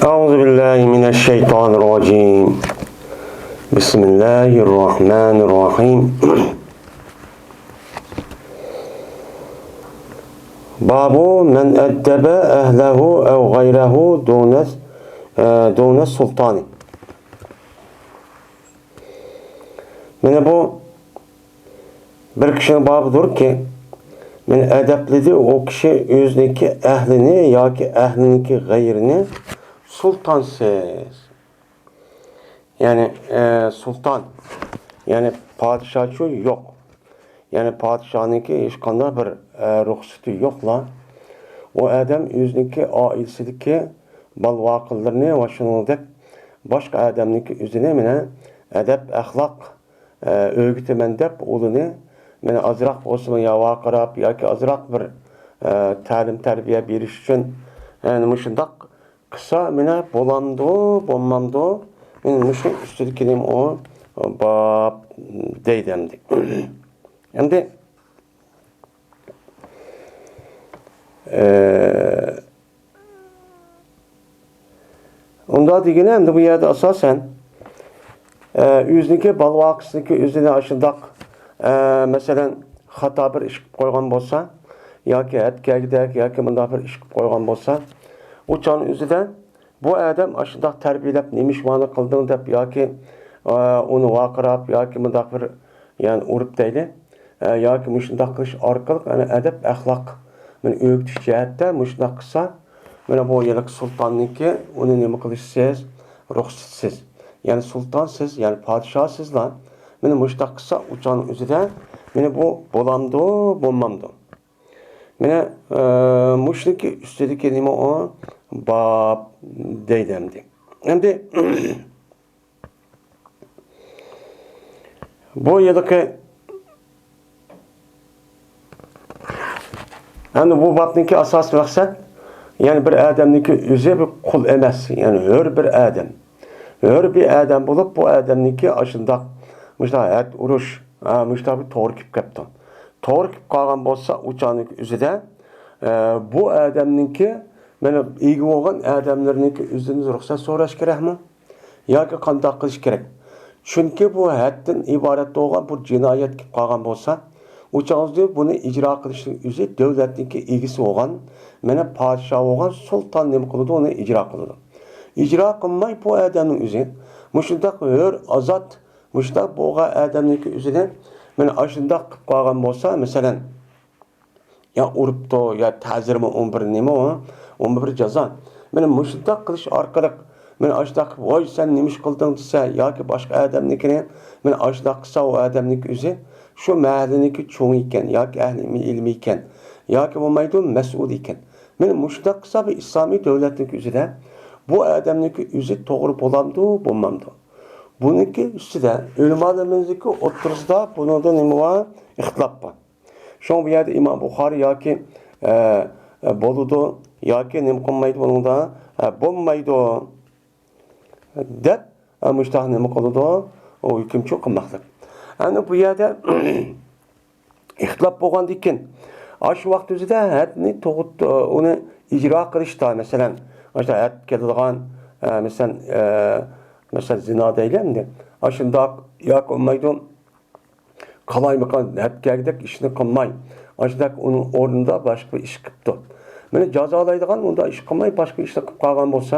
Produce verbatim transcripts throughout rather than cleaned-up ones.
أعوذ بالله من الشيطان الرجيم. بسم الله الرحمن الرحيم. باب من أدب أهله أو غيره دون، دون السلطان. مانا بۇ بىر كىشىنىڭ بابىدۇركى، مانا ئەدەپلىدى ئۇ كىشى ئۆزىنىڭكى ئەھلىنى ياكى ئەھلىنىڭكى غەيرىنى سۇلتانسىز. يەنى، ئە، سۇلتان، يەنى پادىشاھچۇ يوق. يەنى پادىشاھنىڭكى ھېچقانداق بىر، ئە، رۇخسىتى يوقلا. ئۇ ئادەم ئۆزىنىڭكى ئائىلىسىدىكى بالا-ۋاقىلىرىنى ۋە شۇنىڭدەك باشقا ئادەمنىڭكى ئۆزىنى مانا ئەدەپ، ئەخلاق، ئە، ئۆگىتىمەن دەپ ئۇلىنى مانا ئازراق بولسىمۇ يا ۋارقىراپ ياكى ئازراق بىر، ئە، تەلىم-تەربىيە بېرىش ئۈچۈن، يەنى مۇشۇنداق قىلسا مانا بولامدۇ، بولمامدۇ؟ مانا مۇشۇ ئۈستىدىكىنى ئۇ باب دەيدۇ ئەمدى. ئەمدى، ئە، ئۇنداق دېگىنى ئەمدى بۇ يەردە ئاساسەن، ئە، ئۆزىنىڭكى بالا-ۋاقىسىنىڭكى ئۆزىنى ئاشۇنداق، ئە، مەسىلەن، خاتا بىر ئىش قىلىپ قويغان بولسا، ياكى ھەددىگە كەلگۈدەك، ياكى مۇنداق بىر ئىش قىلىپ قويغان بولسا، ئۇ چاغنىڭ ئۆزىدە بۇ ئادەم ئاشۇنداق تەربىيەلەپ، نېمىشۋانى قىلدىڭ دەپ ياكى، ئە، ئۇنى ۋارقىراپ ياكى مۇنداق بىر، يەنى ئۇرۇپ دەيلى، ئە، ياكى مۇشۇنداق قىلىش ئارقىلىق، يەنى ئەدەپ-ئەخلاق، مانا ئۆگىتىش جەھەتتە مۇشۇنداق قىلسا، مانا بۇ ھېلىقى سۇلتاننىڭكى ئۇنى نېمە قىلىشسىز، رۇخسەتسىز. يەنى سۇلتانسىز، يەنى پادىشاھسىزلا، مانا مۇشۇنداق قىلسا، ئۇ چاغنىڭ ئۆزىدە مانا بۇ بولامدۇ، بولمامدۇ؟ مانا، ئە، مۇشۇنىڭكى ئۈستىدىكى نېمە ئۇ؟ باب دەيدۇ ئەمدى. ئەمدى بۇ يىلقى، يەنى بۇ بابنىڭكى ئاساسىي مەقسەت، يەنى بىر ئادەمنىڭكى ئۆزى بىر قۇل ئەمەس، يەنى ھۆر بىر ئادەم. ھۆر بىر ئادەم بولۇپ، بۇ ئادەمنىڭكى ئاشۇنداق، مۇشۇنداق ھەد ئۇرۇش، ھە، مۇشۇنداق بىر توغرا كېلىپ قاپتۇ. توغرا كېلىپ قالغان بولسا، ئۇ چاغنىڭكى ئۆزىدە، ئە، بۇ ئادەمنىڭكى، مانا ئىگە بولغان ئادەملىرىنىڭكى ئۆزىدىن رۇخسەت سوراش كېرەكمۇ؟ ياكى قانداق قىلىش كېرەك؟ چۈنكى بۇ ھەددىن ئىبارەت بولغان بىر جىنايەت كېلىپ قالغان بولسا، ئۇ چاغدا بۇنى ئىجرا قىلىشنىڭ ئۆزى دۆلەتنىڭكى ئىگىسى بولغان، مانا پادىشاھ بولغان سۇلتان نېمە قىلىدۇ، ئۇنى ئىجرا قىلىدۇ. ئىجرا قىلماي بۇ ئادەمنىڭ ئۆزى مۇشۇنداق ھۆر، ئازاد، مۇشۇنداق بولغان ئادەمنىڭكى ئۆزىنى مانا ئاشۇنداق قىلىپ قالغان بولسا، مەسىلەن، يا ئۇرۇپتۇ، يا تەزىرمۇ ئون بىر نېمە ئۇ؟ ئون بىر جازا. مانا مۇشۇنداق قىلىش ئارقىلىق، مانا ئاشۇنداق قىلىپ، ۋاي، سەن نېمە ئىش قىلدىڭ دېسە، ياكى باشقا ئادەمنىڭكىنى، مانا ئاشۇنداق قىلسا، ئۇ ئادەمنىڭكى ئۆزى شۇ مەھەللىنىڭكى چوڭى ئىكەن، ياكى ئەھلى ئىلمى ئىكەن، ياكى بولمايدۇ، مەسئۇل ئىكەن. مانا مۇشۇنداق قىلسا، بۇ ئىسلامىي دۆلەتنىڭكى ئۆزىدە بۇ ئادەمنىڭكى ئۆزى توغرا بولامدۇ، بولمامدۇ؟ بۇنىڭكى ئۈستىدە ئۆلىمالىرىمىزنىڭكى ئوتتۇرىسىدا بۇنىڭدا نېمە بار؟ ئىختىلاپ بار. شۇڭا بۇ يەردە ئىمام بۇخارىي ياكى، ئە، ئە، بولىدۇ، ياكى نېمە قىلمايدۇ بۇنىڭدا، ئە، بولمايدۇ دەپ، ئە، مۇشتاق نېمە قىلىدۇ؟ ئۇ ھۆكۈم چىقىرماقلىق. ئەنە بۇ يەردە ئىختىلاپ بولغاندىن كېيىن، ئاشۇ ۋاقىت ئۆزىدە ھەدنى تۇغۇت-، ئۇنى ئىجرا قىلىشتا، مەسىلەن، ئاشۇ ھەد كېلىدىغان، ئە، مەسىلەن، ئە، مەسىلەن، زىنا دەيلى ئەمدى. ئاشۇنداق ياكى بولمايدۇ. قالايمىقان ھەدگەردەك ئىشنى قىلماي، ئاشۇنداق ئۇنىڭ ئورنىدا باشقا بىر ئىش قىپتۇ. مېنى جازالايدىغان ئۇنداق ئىش قىلماي، باشقا ئىشنى قىلىپ قالغان بولسا،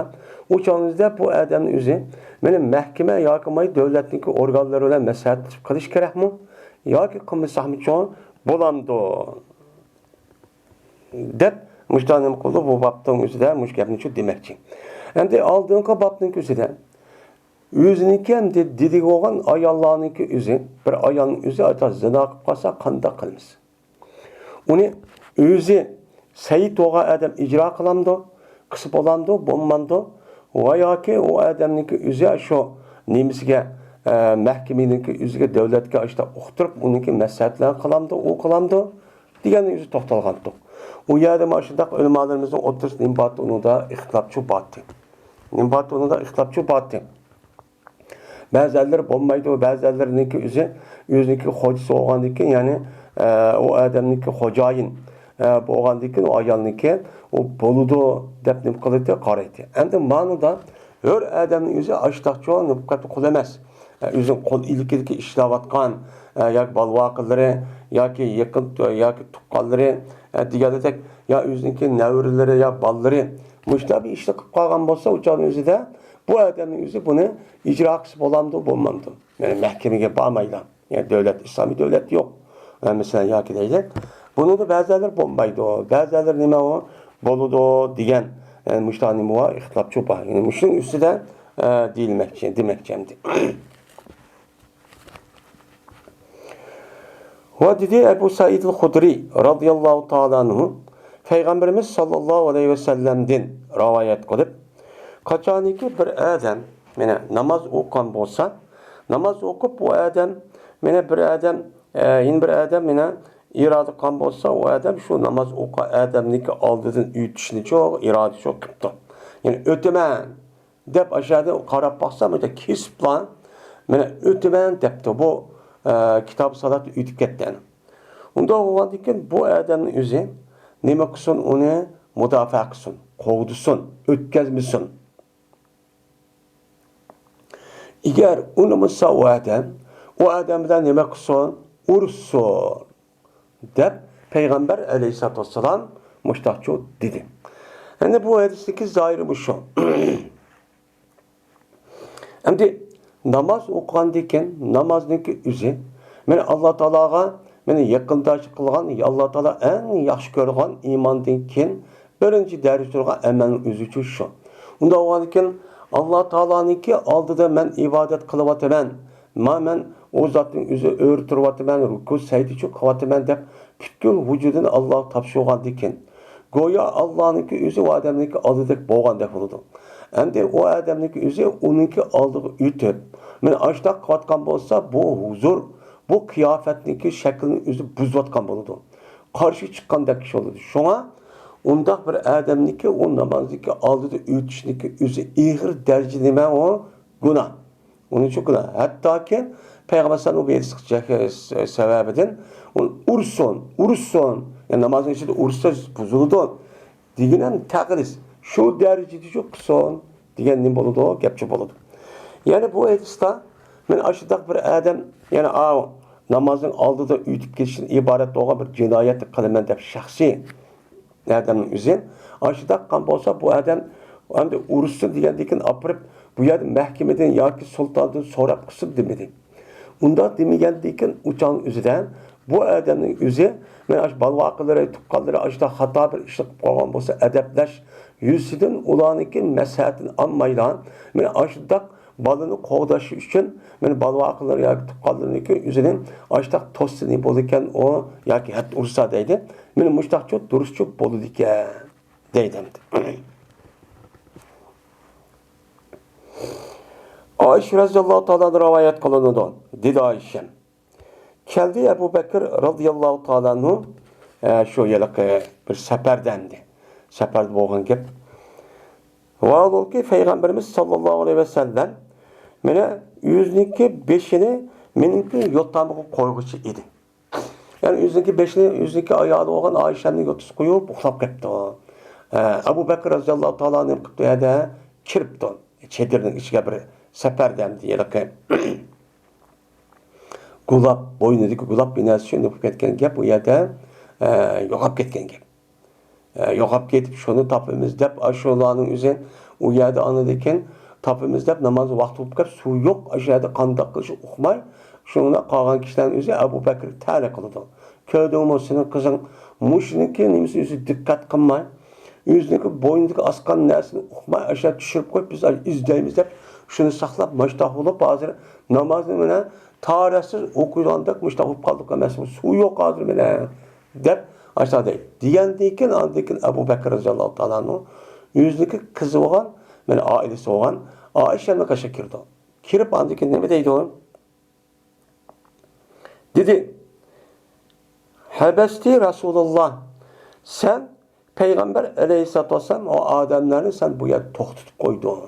ئۇ چاغىمىزدا بۇ ئادەمنىڭ ئۆزى مېنى مەھكىمە ياكى ماي دۆلەتنىڭكى ئورگانلىرى بىلەن مەسلىھەتلىشىپ قىلىش كېرەكمۇ؟ ياكى قىلمىساقمۇ چوڭ بولامدۇ؟ دەپ، مۇشۇنداق نېمە قىلدى؟ بۇ بابنىڭ ئۆزىدە مۇشۇ گەپنى شۇ دېمەكچى. ئەمدى ئالدىنقى بابنىڭ ئۆزىدە ئۆزىنىڭكى ھەم دېدىگە بولغان ئاياللارنىڭكى ئۆزى، بىر ئايالنىڭ ئۆزى ئايتا زىنا قىلىپ قالسا قانداق قىلىمىز؟ ئۇنى ئۆزى سەيىت بولغان ئادەم ئىجرا قىلامدۇ؟ قىلسا بولامدۇ؟ بولمامدۇ؟ ۋە ياكى ئۇ ئادەمنىڭكى ئۆزى شۇ نېمىسىگە، ئە، مەھكىمىنىڭكى ئۆزىگە، دۆلەتكە ئاشتا ئۇقتۇرۇپ، ئۇنىڭكى مەسلىھەت بىلەن قىلامدۇ؟ ئۇ قىلامدۇ؟ دېگەننى ئۆزى توختالغانتۇق. ئۇ يەردە مانا شۇنداق ئۆلىمالىرىمىزنىڭ ئوتتۇرىسىدا نېمە بارتى؟ ئۇنىڭدا ئىختىلاپچۇ بارتى. نېمە بارتى؟ ئۇنىڭدا ئىختىلاپچۇ بارتى. بەزىلەر بولمايدۇ، بەزىلەرنىڭكى ئۆزى، ئۆزىنىڭكى خوجىسى بولغاندىكىن، يەنى، ئە، ئۇ ئادەمنىڭكى خوجايىن، ئە، بولغاندىكىن، ئۇ ئايالنىڭكى، ئۇ بولىدۇ دەپ نېمە قىلىدۇ، قارايدۇ. ئەمدى مانىدا ھۆر ئادەمنىڭ ئۆزى ئاشتاقچۇ نېمە قىلىپ قۇل ئەمەس. ئە، ئۆزىنىڭ قول ئىلكىدىكى ئىشلەۋاتقان، ئە، ياكى بالىۋاقىلىرى، ياكى يېقىن، ياكى تۇغقانلىرى، ئە، دېگەندەك، يا ئۆزىنىڭكى نەۋرىلىرى، يا بالىلىرى مۇشۇنداق بىر ئىشنى قىلىپ قالغان بولسا، ئۇ چاغنىڭ ئۆزىدە بۇ ئادەمنىڭ ئۆزى بۇنى ئىجرا قىلسا بولامدۇ، بولمامدۇ؟ يەنى مەھكىمىگە بارمايلا. يەنى دۆلەت، ئىسلامىي دۆلەت يوق. ھە، مەسىلەن، ياكى دەيلى. بۇنىڭدا بەزىلەر بولمايدۇ. بەزىلەر نېمە ئۇ؟ بولىدۇ دېگەن، يەنى مۇشۇنداق نېمە بار؟ ئىختىلاپچۇ بار. يەنى مۇشۇنىڭ ئۈستىدە، ئە، دېيىلمەكچى، دېمەكچى ئەمدى. ۋە دېدى ئەبۇ سەئىدىل خۇدرى رازىياللاھۇ تائالا ئەنھۇ، پەيغەمبىرىمىز ساللاللاھۇ ئەلەيھى ۋەسەللەمدىن رىۋايەت قىلىپ، قاچانكى بىر ئادەم، مانا، ناماز ئوقۇغان بولسا، ناماز ئوقۇپ، بۇ ئادەم، مانا، بىر ئادەم، ئە، يەنە بىر ئادەم، مانا، ئىرادە قىلغان بولسا، ئۇ ئادەم شۇ ناماز ئوقۇغان ئادەمنىڭكى ئالدىدىن ئۆتۈشنىچۇ، ئىرادىچۇ قىپتۇ. يەنى ئۆتىمەن دەپ ئاشۇ يەردە قاراپ باقسا، مانا كېسىپلا، مانا ئۆتىمەن دەپتۇ. بۇ، ئە، كىتاب سالات ئۆتۈپ كەتتى. ئۇنداق بولغاندىكىن بۇ ئادەمنىڭ ئۆزى نېمە قىلسۇن، ئۇنى مۇداپىئە قىلسۇن، قوغدىسۇن، ئۆتكەزمىسۇن. ئەگەر ئۇنىمىسا ئۇ ئادەم، ئۇ ئادەم بىلەن نېمە قىلسۇن؟ ئۇرۇشسۇن، دەپ پەيغەمبەر ئەلەيھىسسالاتۇ ۋەسسالام مۇشتاقچۇ دېدى. ئەمدى بۇ ھەدىستىكى زاھىرى مۇشۇ. ئەمدى ناماز ئوقۇغاندىن كېيىن نامازنىڭكى ئۆزى، مانا، ئاللا تائالاغا، مانا، يېقىنداشلىق قىلغان، ئاللا تائالا ئەڭ ياخشى كۆرىدىغان ئىماندىن كېيىن بىرىنچى دەرىجىدە تۇرغان ئەمەلنىڭ ئۆزىچۇ شۇ. ئۇنداق بولغاندىكىن، ئاللا تائالانىڭكى ئالدىدا مەن ئىبادەت قىلىۋاتىمەن، ما مەن ئۇ زاتنىڭ ئۆزى ئۆرە تۇرۇۋاتىمەن، رۇكۇ سەجدىچۇ قىلىۋاتىمەن دەپ پۈتكۈل ۋۇجۇدىنى ئاللاغا تاپشۇرغاندىكىن، گويا ئاللانىڭكى ئۆزى ئۇ ئادەمنىڭكى ئالدىدەك بولغاندەك بولىدۇ. ئەمدى ئۇ ئادەمنىڭكى ئۆزى ئۇنىڭكى ئالدىغا ئۆتۈپ، مانا ئاشۇنداق قىلىۋاتقان بولسا، بۇ ھۇزۇر، بۇ قىياپەتنىڭكى شەكلىنى ئۆزى بۇزۇۋاتقان بولىدۇ. قارشى چىققاندەك كىشى بولىدۇ. شۇڭا ئۇنداق بىر ئادەمنىڭكى ئۇ نامازنىڭكى ئالدىدا ئۆتۈشنىڭكى ئۆزى ئېغىر دەرىجىدە نېمە ئۇ؟ گۇناھ. ئۇنىڭ ئۈچۈن گۇناھ. ھەتتاكى پەيغەمبەر سەللەللاھۇ ئەلەيھى ۋەسەللەم بۇ ھەدىسكە سەۋەبىدىن ئۇنى ئۇرسۇن، ئۇرسۇن. يەنى نامازنىڭ ئىچىدە ئۇرسا بۇزۇلىدۇ دېگىنى ھەم تەقلىس. شۇ دەرىجىدە شۇ قىلسۇن دېگەن نېمە بولىدۇ؟ گەپچۇ بولىدۇ. يەنى بۇ ھەدىستە مەن ئاشۇنداق بىر ئادەم، يەنى ئاۋۇ نامازنىڭ ئالدىدا ئۆتۈپ كېتىشتىن ئىبارەت بولغان بىر جىنايەتنى قىلىمەن دەپ شەخسىي ئادەمنىڭ ئۆزى ئاشۇنداق قىلغان بولسا، بۇ ئادەم ئەمدى ئۇرۇشسۇن دېگەندىكىن ئاپىرىپ، بۇ يەردە مەھكىمىدىن ياكى سۇلتاندىن سوراپ قىلسۇن دېمىدى. ئۇنداق دېمىگەندىكىن ئۇ چاغنىڭ ئۆزىدە بۇ ئادەمنىڭ ئۆزى، مەن ئاشۇ بالىۋاقىلىرى، تۇغقانلىرى ئاشۇنداق خاتا بىر ئىشنى قىلىپ قالغان بولسا، ئەدەپلەش يۈزىسىدىن ئۇلارنىڭكى مەسلىھەتىنى ئالمايلا، مەن ئاشۇنداق بالىنى قوغداش ئۈچۈن، مەن بالىۋاقىلىرى ياكى تۇغقانلىرىنىڭكى ئۆزىنى ئاشۇنداق توسسا نېمە بولىدىكەن ئۇ، ياكى ھەتتا ئۇرسا دەيدۇ. مانا مۇشتاقچۇ دۇرۇسچۇ بولىدىكەن دەيدۇ ئەمدى. ئائىشە رەزىياللاھۇ تائالا ئەنھا رىۋايەت قىلىنىدۇ. دېدى ئائىشەم، كەلدى ئەبۇ بەكرى رەزىياللاھۇ تائالا ئەنھۇ، ئە، شۇ ھېلىقى بىر سەپەردە ئەمدى. سەپەردە بولغان گەپ. ۋاھالۇكى، پەيغەمبىرىمىز ساللاللاھۇ ئەلەيھى ۋەسەللەم مانا ئۆزىنىڭكى بېشىنى مېنىڭكى يوتامغا قويغۇچى ئىدى. يەنى ئۆزىنىڭكى بېشىنى ئۆزىنىڭكى ئايالى بولغان ئائىشەمنىڭ يوتىسىغا قويۇپ ئۇخلاپ كەپتۇ. ئە، ئەبۇ بەكرى رەزىياللاھۇ تائالا نېمە قىپتۇ؟ يەردە كىرىپتۇ. چېدىرنىڭ ئىچىگە بىر سەپەردە ئەمدى ھېلىقى گۇلاپ، بوينىدىكى گۇلاپ بىناسى شۇ نېمە بولۇپ كەتكەن گەپ، ئۇ يەردە، ئە، يوقاپ كەتكەن گەپ. ئە، يوقاپ كېتىپ، شۇنى تاپىمىز دەپ، ئاشۇلارنىڭ ئۆزى ئۇ يەردە ئاندىن كېيىن تاپىمىز دەپ، ناماز ۋاقتى بولۇپ كەپ، سۇ يوق، ئاشۇ يەردە قانداق قىلىشنى ئۇقماي، شۇنىڭ بىلەن قالغان كىشىلەرنىڭ ئۆزى ئەبۇ بەكرىگە تەلە قىلىدۇ. كۆردۈڭمۇ، سېنىڭ قىزىڭ مۇشۇنىڭكى نېمىسى ئۆزى دىققەت قىلماي، ئۆزىنىڭكى بوينىدىكى ئاسقان نەرسىنى ئۇقماي، ئاشۇ يەردە چۈشۈرۈپ قويۇپ، بىز ئىزدەيمىز دەپ، شۇنى ساقلاپ، ماشتاق بولۇپ، ھازىر نامازنى مانا تارەتسىز ئوقۇيدىغاندەك مۇشتاق بولۇپ قالدۇق ئەمەسمۇ، سۇ يوق ھازىر مانا. دەپ ئاشۇنداق دەيدۇ. دېگەندىن كېيىن، ئاندىن كېيىن ئەبۇ بەكرى رەزىياللاھۇ تائالا ئەنھۇ ئۆزىنىڭكى قىزى بولغان، مانا ئائىلىسى بولغان ئائىشەنىڭ قېشىغا كىرىدۇ. كىرىپ ئاندىن كېيىن نېمە دەيدۇ؟ دېدى، ھەبەستى رەسۇلۇللا، سەن پەيغەمبەر ئەلەيھىسسالاتۇ ۋەسسالام ئۇ ئادەملەرنى سەن بۇ يەردە توختىتىپ قويدۇڭ.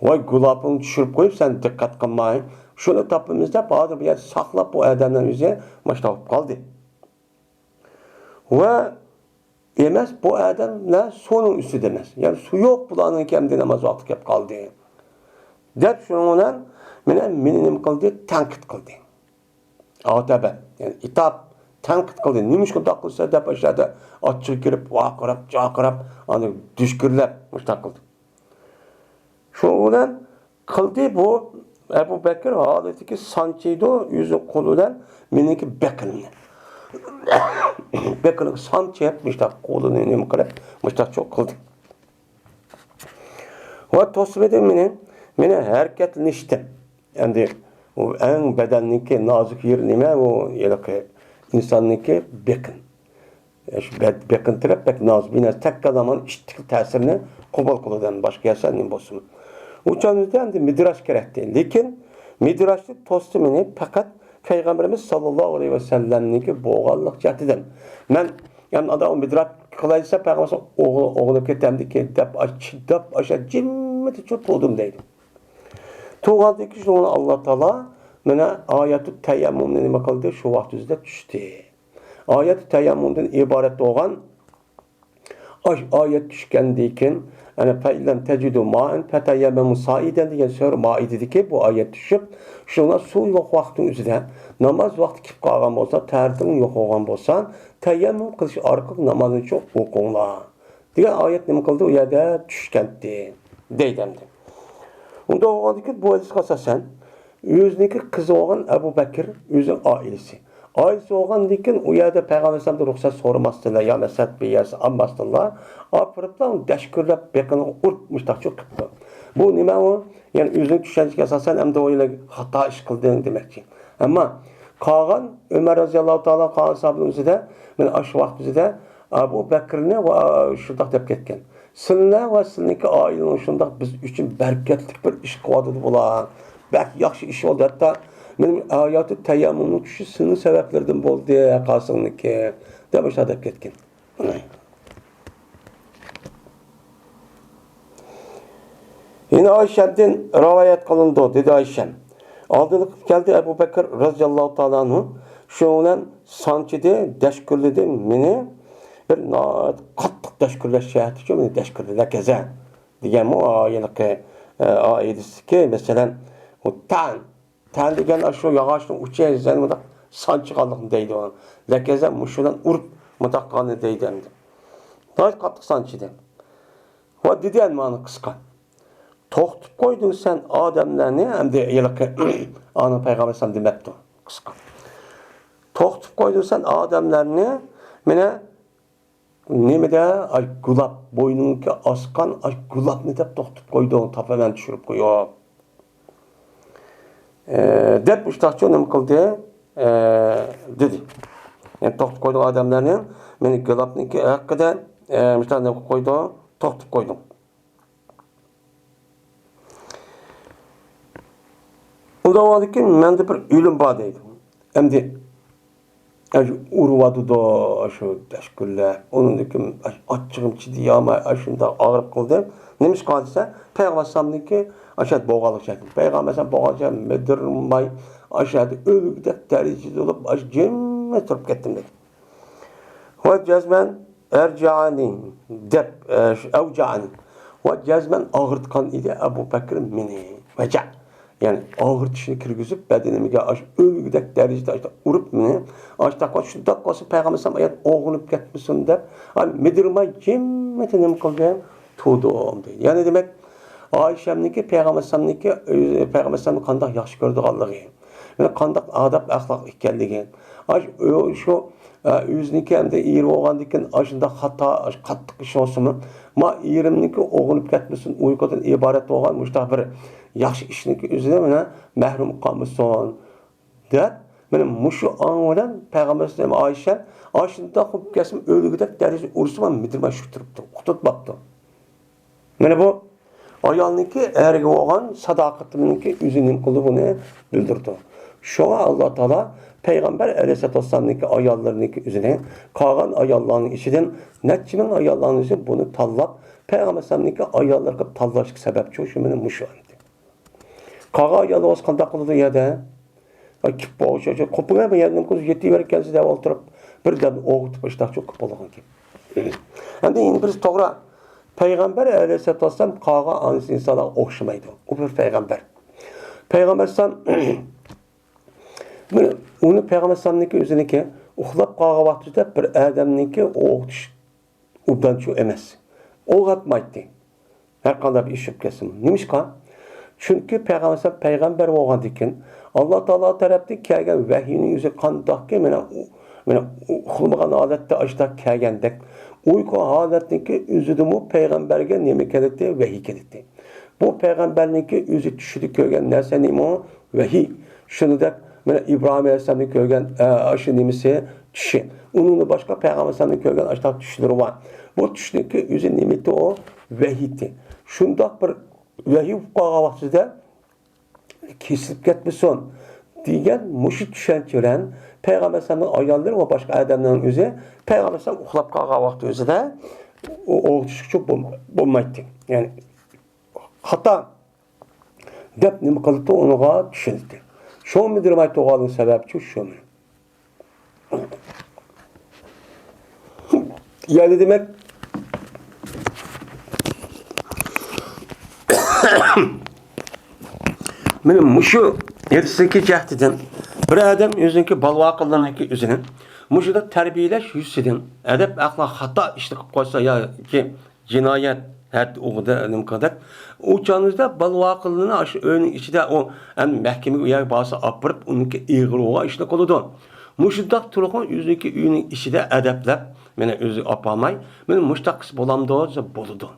ۋاي گۇلاپىڭنى چۈشۈرۈپ قويۇپ، سەن دىققەت قىلماي، شۇنى تاپىمىز دەپ، ھازىر بۇ يەردە ساقلاپ، بۇ ئادەملەرنىڭ ئۆزى ماشۇنداق بولۇپ قالدى. ۋە ئەمەس، بۇ ئادەملەر سۇنىڭ ئۈستىدە ئەمەس. يەنى سۇ يوق بۇلارنىڭكى، ئەمدى ناماز ۋاقتى كەپ قالدى، دەپ، شۇنىڭ بىلەن مېنى نېمە قىلدى؟ تەنقىد قىلدى. ئاتەبە، يەنى ئىتاب، تەنقىد قىلدى. نېمىشقا ئۇنداق قىلىسەن دەپ، ئاشۇ يەردە ئاچچىقى كىرىپ، ۋارقىراپ، جارقىراپ، ئاندىن دۈشكۈرلەپ، مۇشۇنداق قىلدى. شۇنىڭ بىلەن قىلدى بۇ ئەبۇ بەكرى ھالىتىدىكى سانچىيدۇ، ئۆزى قولى بىلەن مېنىڭكى بېقىنىمنى. بېقىنىغا سانچىيىپ، مۇشۇنداق قولىنى نېمە قىلىپ، مۇشۇنداق چوق قىلدى. ۋە توسمىدى مېنى، مېنى ھەرىكەتلىنىشتىن. ئەمدى ئۇ ئەڭ بەدەننىڭكى نازۇك يېرى نېمە؟ ئۇ ھېلىقى ئىنساننىڭكى بېقىن. شۇ بەت-، بېقىن تەرەپ بەك نازۇك، بىر نەرسە تەگكەن زامان ئىتتىك تەسىرنى قوبۇل قىلىدۇ، باشقا يەرسە نېمە بولسۇن. ئۇ چاغدا ئەمدى مىدراش كېرەكتى. لېكىن مىدراشنى توستى مېنى پەقەت پەيغەمبىرىمىز ساللاللاھۇ ئەلەيھى ۋەسەللەمنىڭكى بولغانلىق جەھىتىدىن. مەن، يەنى ئادا ئۇ مىدراش قىلايسا پەيغەمبەر ئوغ-، ئوغلىنىپ كېتەمدىكىن دەپ، ئاچ-، دەپ ئاشا جىممىتى چوپ تۇردۇم دەيدۇ. تۇرغاندىن كېيىن شۇنى ئاللا تائالا مانا ئايەتۇ تەيەممۇمنى نېمە قىلدى؟ شۇ ۋاقىت ئۆزىدە چۈشتى. ئايەتۇ تەيەممۇمدىن ئىبارەت بولغان ئاش-، ئايەت چۈشكەندىن كېيىن، يەنى فەئىللەم تەجىدۇ مائەن فەتەيەممەمۇ سائىدەن دېگەن سۈرە مائىدىدىكى بۇ ئايەت چۈشۈپ، شۇڭا سۇ يوق ۋاقىتنىڭ ئۆزىدە ناماز ۋاقتى كېلىپ قالغان بولسا، تەھارىتىڭ يوق بولغان بولسا، تەيەممۇم قىلىش ئارقىلىق نامازنى چوق ئوقۇڭلار دېگەن ئايەت نېمە قىلدى؟ ئۇ يەردە چۈشكەنتى دەيدۇ ئەمدى. ئۇنداق بولغاندىكىن بۇ ھەدىسكە ئاساسەن، ئۆزىنىڭكى قىزى بولغان ئەبۇ بەكىر ئۆزىنىڭ ئائىلىسى. ئائىلىسى بولغاندىكىن ئۇ يەردە پەيغەمبەر ئەلەيھىسسالامدىن رۇخسەت سورىماستىنلا يا مەسلىھەت بىر يەرسى ئالماستىنلا، ئاپىرىپلا دەشكۈرلەپ بېقىنىغا ئۇرۇپ مۇشتاق چوق قىپتۇ. بۇ نېمە ئۇ؟ يەنى ئۆزىنىڭ چۈشەنچىسىگە ئاساسەن ئەمدى ئۇ يەنە خاتا ئىش قىلدىڭ دېمەكچى. ئەمما قالغان ئۆمەر رەزىياللاھۇ تائالا قالغان ساھابىنىڭ ئۆزىدە، مانا ئاشۇ ۋاقىت ئۆزىدە ئەبۇ بەكرىنى ۋە شۇنداق دەپ كەتكەن. سىلەر ۋە سىلىنىڭكى ئائىلىڭىز شۇنداق بىز ئۈچۈن بەرىكەتلىك بىر ئىش قىلىۋاتىدۇ بۇلار. بەك ياخشى ئىش بولدى. ھەتتا مېنىڭ ئايەتۇ تەيەممۇمنىڭ چۈشۈشى سىلىنىڭ سەۋەبلىرىدىن بولدى، قاسىڭنىڭكى، دەپ مۇشۇنداق دەپ كەتكەن. يەنە ئايشەمدىن رىۋايەت قىلىنىدۇ، دېدى ئايشەم. ئالدىنقى كەلدى ئەبۇ بەكىر رەزىياللاھۇ تائالا ئەنھۇ. شۇنىڭ بىلەن سانچىدى، دەشكۈرلىدى مېنى بىر ناھايىتى قاتتىق دەشكۈرلەش جەھەتتىچۇ مېنى دەشكۈرلىدى. لەكەزە دېگەنمۇ ھېلىقى، ئە، ئائىدىسىدىكى، مەسىلەن، ئۇ تەن، تەن دېگەن ئاشۇ ياغاچنىڭ ئۇچى، يەنى مۇنداق سانچىغانلىقنى دەيدۇ. لەكەزە مۇشۇ بىلەن ئۇرۇپ مۇنداق قىلغاننى دەيدۇ ئەمدى. ناھايىتى قاتتىق سانچىدى. ۋە دېدى ئەمدى مانا قىسقا. توختىتىپ قويدۇڭ سەن ئادەملەرنى، ئەمدى ھېلىقى ئانا پەيغەمبەر ئەلەيھىسسالام دېمەپتۇ. قىسقا. توختىتىپ قويدۇڭ سەن ئادەملەرنى، مانا نېمىدە، ئاي گۇلاپ، بوينۇڭغا ئاسقان ئاي گۇلاپنى دەپ توختىتىپ قويدۇڭ، تاپىمەن چۈشۈرۈپ قويۇپ. ئە، دەپ مۇشتاقچۇ نېمە قىلدى؟ ئە، دېدى. يەنى توختىتىپ قويدۇڭ ئادەملەرنى، مېنى گۇلاپنىڭكى ھەققىدە، ئە، مۇشتاق نېمە قىلىپ قويدۇڭ؟ توختىتىپ قويدۇڭ. ئۇنداق بولغاندىكىن مەندە بىر ئۆلۈم بار دەيدۇ. ئەمدى ئاشۇ ئۇرۇۋاتىدۇ، ئاشۇ دەشكۈرلەپ. ئۇنىڭدىن كېيىن ئاچچىقىم چىدىيالماي، ئاشۇنداق ئاغرىپ قالدىم. نېمىشقا دېسە، پەيغەمبەر ئەلەيھىسسالامنىڭكى ئاشۇ بولغانلىق جايىدا. پەيغەمبەر ئەلەيھىسسالام بولغان جاي مىدىرماي، ئاشۇ يەردە ئۆلگۈدەك دەرىجىدە بولۇپ، ئاشۇ جىممىدە تۇرۇپ كەتتىم دەيدۇ. ۋە جەزمەن ئەرجەئەنى دەپ، ئە، شۇ ئەۋجەئەنى. ۋە جەزمەن ئاغرىتقان ئىدى ئەبۇ بەكرى مېنى. ۋەجە. يەنى ئاغرىتىشنى كىرگۈزۈپ، بەدىنىمگە ئاشۇ ئۆلگۈدەك دەرىجىدە ئاشۇنداق ئۇرۇپ مېنى. ئاشۇنداق، شۇنداق بولسا پەيغەمبەر ئەلەيھىسسالام ئايەت ئوغرىنىپ كەتمىسۇن دەپ، ئاي مىدىرماي جىممىدە نېمە قىلدىم؟ تۇردۇم دەيدۇ. يەنى دېمەك، ئائىشەمنىڭكى پەيغەمبەر ئەلەيھىسسالامنىڭكى، ئۆزى، پەيغەمبەر ئەلەيھىسسالامنى قانداق ياخشى كۆرىدىغانلىقى، مانا قانداق ئادەپ ئەخلاق ئىكەنلىكى. ئاش-، ئۇ-، شۇ، ئە، ئۆزىنىڭكى ئەمدى ئېرى بولغاندىن كېيىن ئاشۇنداق خاتا، ئاش-، قاتتىق ئىش بولسىمۇ، ما ئېرىمنىڭكى ئوغرىنىپ كەتمىسۇن، ئۇيقۇدىن ئىبارەت بولغان مۇشۇنداق بىر ياخشى ئىشنىڭكى ئۆزىدىن مانا مەھرۇم قالمىسۇن دەپ، مانا مۇشۇ ئاڭ بىلەن پەيغەمبەر ئەلەيھىسسالام ئائىشە ئاشۇنداق بولۇپ كەتسىمۇ ئۆلگۈدەك دەرىجىدە ئۇرسىمۇ مىدىرماي شۇ تۇرۇپتۇ، ئۇقتۇرتماپتۇ. مانا بۇ ئايالنىڭكى ئەرگە بولغان ساداقىتىنىڭكى ئۆزى نېمە قىلدى، بۇنى بىلدۈرىدۇ. شۇڭا ئاللا تائالا پەيغەمبەر ئەلەيھىسسالاتۇ ۋەسسالامنىڭكى ئاياللىرىنىڭكى ئۆزىنى قالغان ئاياللارنىڭ ئىچىدىن نەچچە مىڭ ئاياللارنىڭ ئۆزى بۇنى تاللاپ، پەيغەمبەر ئەلەيھىسسالامنىڭكى ئاياللىرى قىلىپ تاللاشلىق سەۋەبچۇ شۇ مانا مۇشۇ ئەمدى. قالغان ئاياللار بولسا قانداق قىلىدۇ يەردە؟ ئاي، كىپ بولغۇچە، قوپۇڭە بۇ يەردىن قىلىپ يېتىۋەرگەنسىز دەپ ئولتۇرۇپ، بىردەم ئوغۇتۇپ ئىشتاق چوقۇپ بولىدىغان گەپ. ئەمدى يەنە بىرسى توغرا. پەيغەمبەر ئەلەيھىسسالاتۇ ۋەسسالام قالغان ئانىسى ئىنسانلارغا ئوخشىمايدۇ. ئۇ بىر پەيغەمبەر. پەيغەمبەر ئەلەيھىسسالام مانا ئۇنى پەيغەمبەر ئەلەيھىسسالامنىڭكى ئۆزىنىڭكى ئۇخلاپ قالغان ۋاقتىدا بىر ئادەمنىڭكى ئويغىتىش ئوبدانچۇ ئەمەس. ئويغاتمايتتى. ھەر قانداق بىر ئىش بولۇپ كەتسىمۇ. نېمىشقا؟ چۈنكى پەيغەمبەر ئەلەيھىسسالام پەيغەمبەر بولغاندىكىن، ئاللا تائالا تەرەپتىن كەلگەن ۋەھىينىڭ ئۆزى قانداقكى مانا ئۇ، مانا ئۇ ئۇخلىمىغان ھالەتتە ئاشۇنداق كەلگەندەك، ئۇيقۇ ھالەتنىڭكى ئۆزىدىمۇ پەيغەمبەرگە نېمە كېلەتتى؟ ۋەھىي كېلەتتى. بۇ پەيغەمبەرنىڭكى ئۆزى چۈشىدە كۆرگەن نەرسە نېمە؟ ۋەھىي. شۇنىدەك مانا ئىبراھىم ئەلەيھىسسالامنى كۆرگەن، ئە، ئاشۇ نېمىسى؟ چۈشى. ئۇنىڭدىن باشقا پەيغەمبەر ئەلەيھىسسالامنى كۆرگەن ئاشۇنداق چۈشلىرى بار. بۇ چۈشنىڭكى ئۆزى نېمىتى ئۇ؟ ۋەھىيتى. شۇنداق بىر ۋەھىي بولۇپ قالغان ۋاقتىدا كېسىلىپ كەتمىسۇن دېگەن مۇشۇ چۈشەنچە بىلەن پەيغەمبەر ئەلەيھىسسالامنىڭ ئاياللىرى ۋە باشقا ئادەملەرنىڭ ئۆزى پەيغەمبەر ئەلەيھىسسالام ئۇخلاپ قالغان ۋاقتى ئۆزىدە ئويغىتىشقىچۇ بولمايتتى. يەنى خاتا دەپ نېمە قىلىپتۇ، ئۇنىڭغا چۈشىنىپتۇ. شۇڭا مۇدىرىماي توغاننىڭ سەۋەبچۇ شۇ. يەنى دېمەك، مانا مۇشۇ ھېسسىيكى جەھەتتىن بىر ئادەم ئۆزىنىڭكى بالىۋاقىلىرىنىڭكى ئۆزىنى مۇشۇنداق تەربىيەلەش يۈزىسىدىن ئەدەپ ئەخلاق خاتا ئىشنى قىلىپ قويسا ياكى جىنايەت، ھەد ئوغرىدا نېمە قىلدەك. ئۇ چاغىمىزدا بالىۋاقىلىنى ئاشۇ ئۆينىڭ ئىچىدە ئۇ ئەمدى مەھكىمىگە ئۇ يەرگە بارسا ئاپىرىپ، ئۇنىڭكى ئېغىر ئوغا ئىشلىق بولىدۇ. مۇشۇنداق تۇرغان ئۆزىنىڭكى ئۆيىنىڭ ئىچىدە ئەدەپلەپ، مانا ئۆزى ئاپالماي، مانا مۇشتاق قىلسا بولامدۇ دېسە بولىدۇ.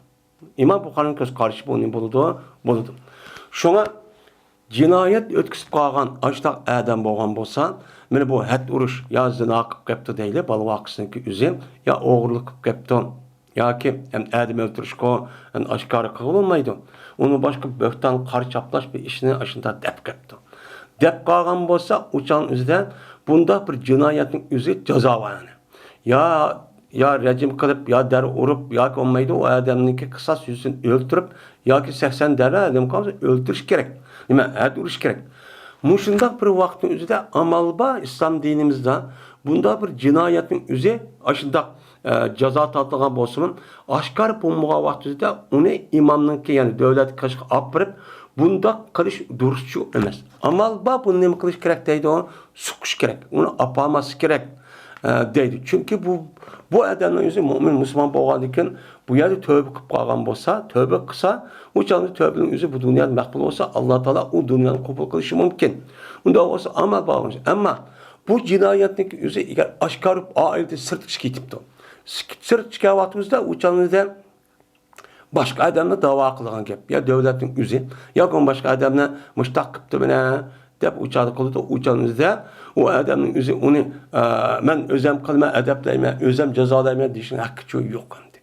ئىمام بۇخارىنىڭ كۆز قارىشى بۇ نېمە بولىدۇ؟ بولىدۇ. شۇڭا جىنايەت ئۆتكۈزۈپ قالغان ئاشۇنداق ئادەم بولغان بولسا، مانا بۇ ھەد ئۇرۇش يا زىنا قىلىپ قېپتۇ دەيلى، بالىۋاقىسىنىڭكى ئۆزى، يا ئوغرىلىق قىلىپ قېپتۇ، ياكى ئادەم ئۆلتۈرۈشكۇ ئاشكارا قىلغىلى بولمايدۇ. ئۇنىڭ باشقا بۆھتان، قارا چاپلاش بىر ئىشنى ئاشۇنداق دەپ قېپتۇ. دەپ قالغان بولسا، ئۇ چاغنىڭ ئۆزىدە بۇنداق بىر جىنايەتنىڭ ئۆزى جازاۋانە. يا، يا رەجىم قىلىپ، يا دەر ئۇرۇپ، ياكى بولمايدۇ، ئۇ ئادەمنىڭكى قىساس يۈزىسىدىن ئۆلتۈرۈپ، ياكى سەكسەن دەررە ئادەم قالسا ئۆلتۈرۈش كېرەك. نېمە، ھەد ئۇرۇش كېرەك. مۇشۇنداق بىر ۋاقىتنىڭ ئۆزىدە ئامال بار ئىسلام دىنىمىزدا بۇنداق بىر جىنايەتنىڭ ئۆزى ئاشۇنداق، ئە، جازا تارتىلغان بولسىمۇ، ئاشكارا بولمىغان ۋاقتىدا ئۇنى ئىمامنىڭكى، يەنى دۆلەت قېشىغا ئاپىرىپ، بۇنداق قىلىش دۇرۇسچۇ ئەمەس. ئامال بار، بۇنى نېمە قىلىش كېرەك دەيدۇ؟ سوقۇش كېرەك، ئۇنى ئاپارماسلىق كېرەك، ئە، دەيدۇ. چۈنكى بۇ، بۇ ئادەمنىڭ ئۆزى مۆمىن، مۇسۇلمان بولغاندىن كېيىن بۇ يەردە تۆبە قىلىپ قالغان بولسا، تۆبە قىلسا، ئۇ چاغدا تۆبىنىڭ ئۆزى بۇ دۇنيادا مەقبۇل بولسا، ئاللا تائالا ئۇ دۇنيانى قوبۇل قىلىشى مۇمكىن. ئۇنداق بولسا ئامال بار. ئەمما بۇ جىنايەتنىڭ ئۆزى ئەگەر ئاشكارا بولۇپ، ئائىلىدىن سىرتقا چىقىپ كېتىپتۇ. سىرتقا چىققان ۋاقتىمىزدا ئۇ چاغدا باشقا ئادەمنى داۋا قىلىدىغان گەپ. يا دۆلەتنىڭ ئۆزى، ياكى باشقا ئادەمنى مۇشتاق قىپتۇ مانا دەپ ئۇ چاغدا قىلىدۇ. ئۇ چاغدا ئۇ ئادەمنىڭ ئۆزى ئۇنى، ئە، مەن ئۆزەم قىلىمەن، ئەدەپلەيمەن، ئۆزەم جازالايمەن دېيىشنىڭ ھەققىچۇ يوق ئەمدى.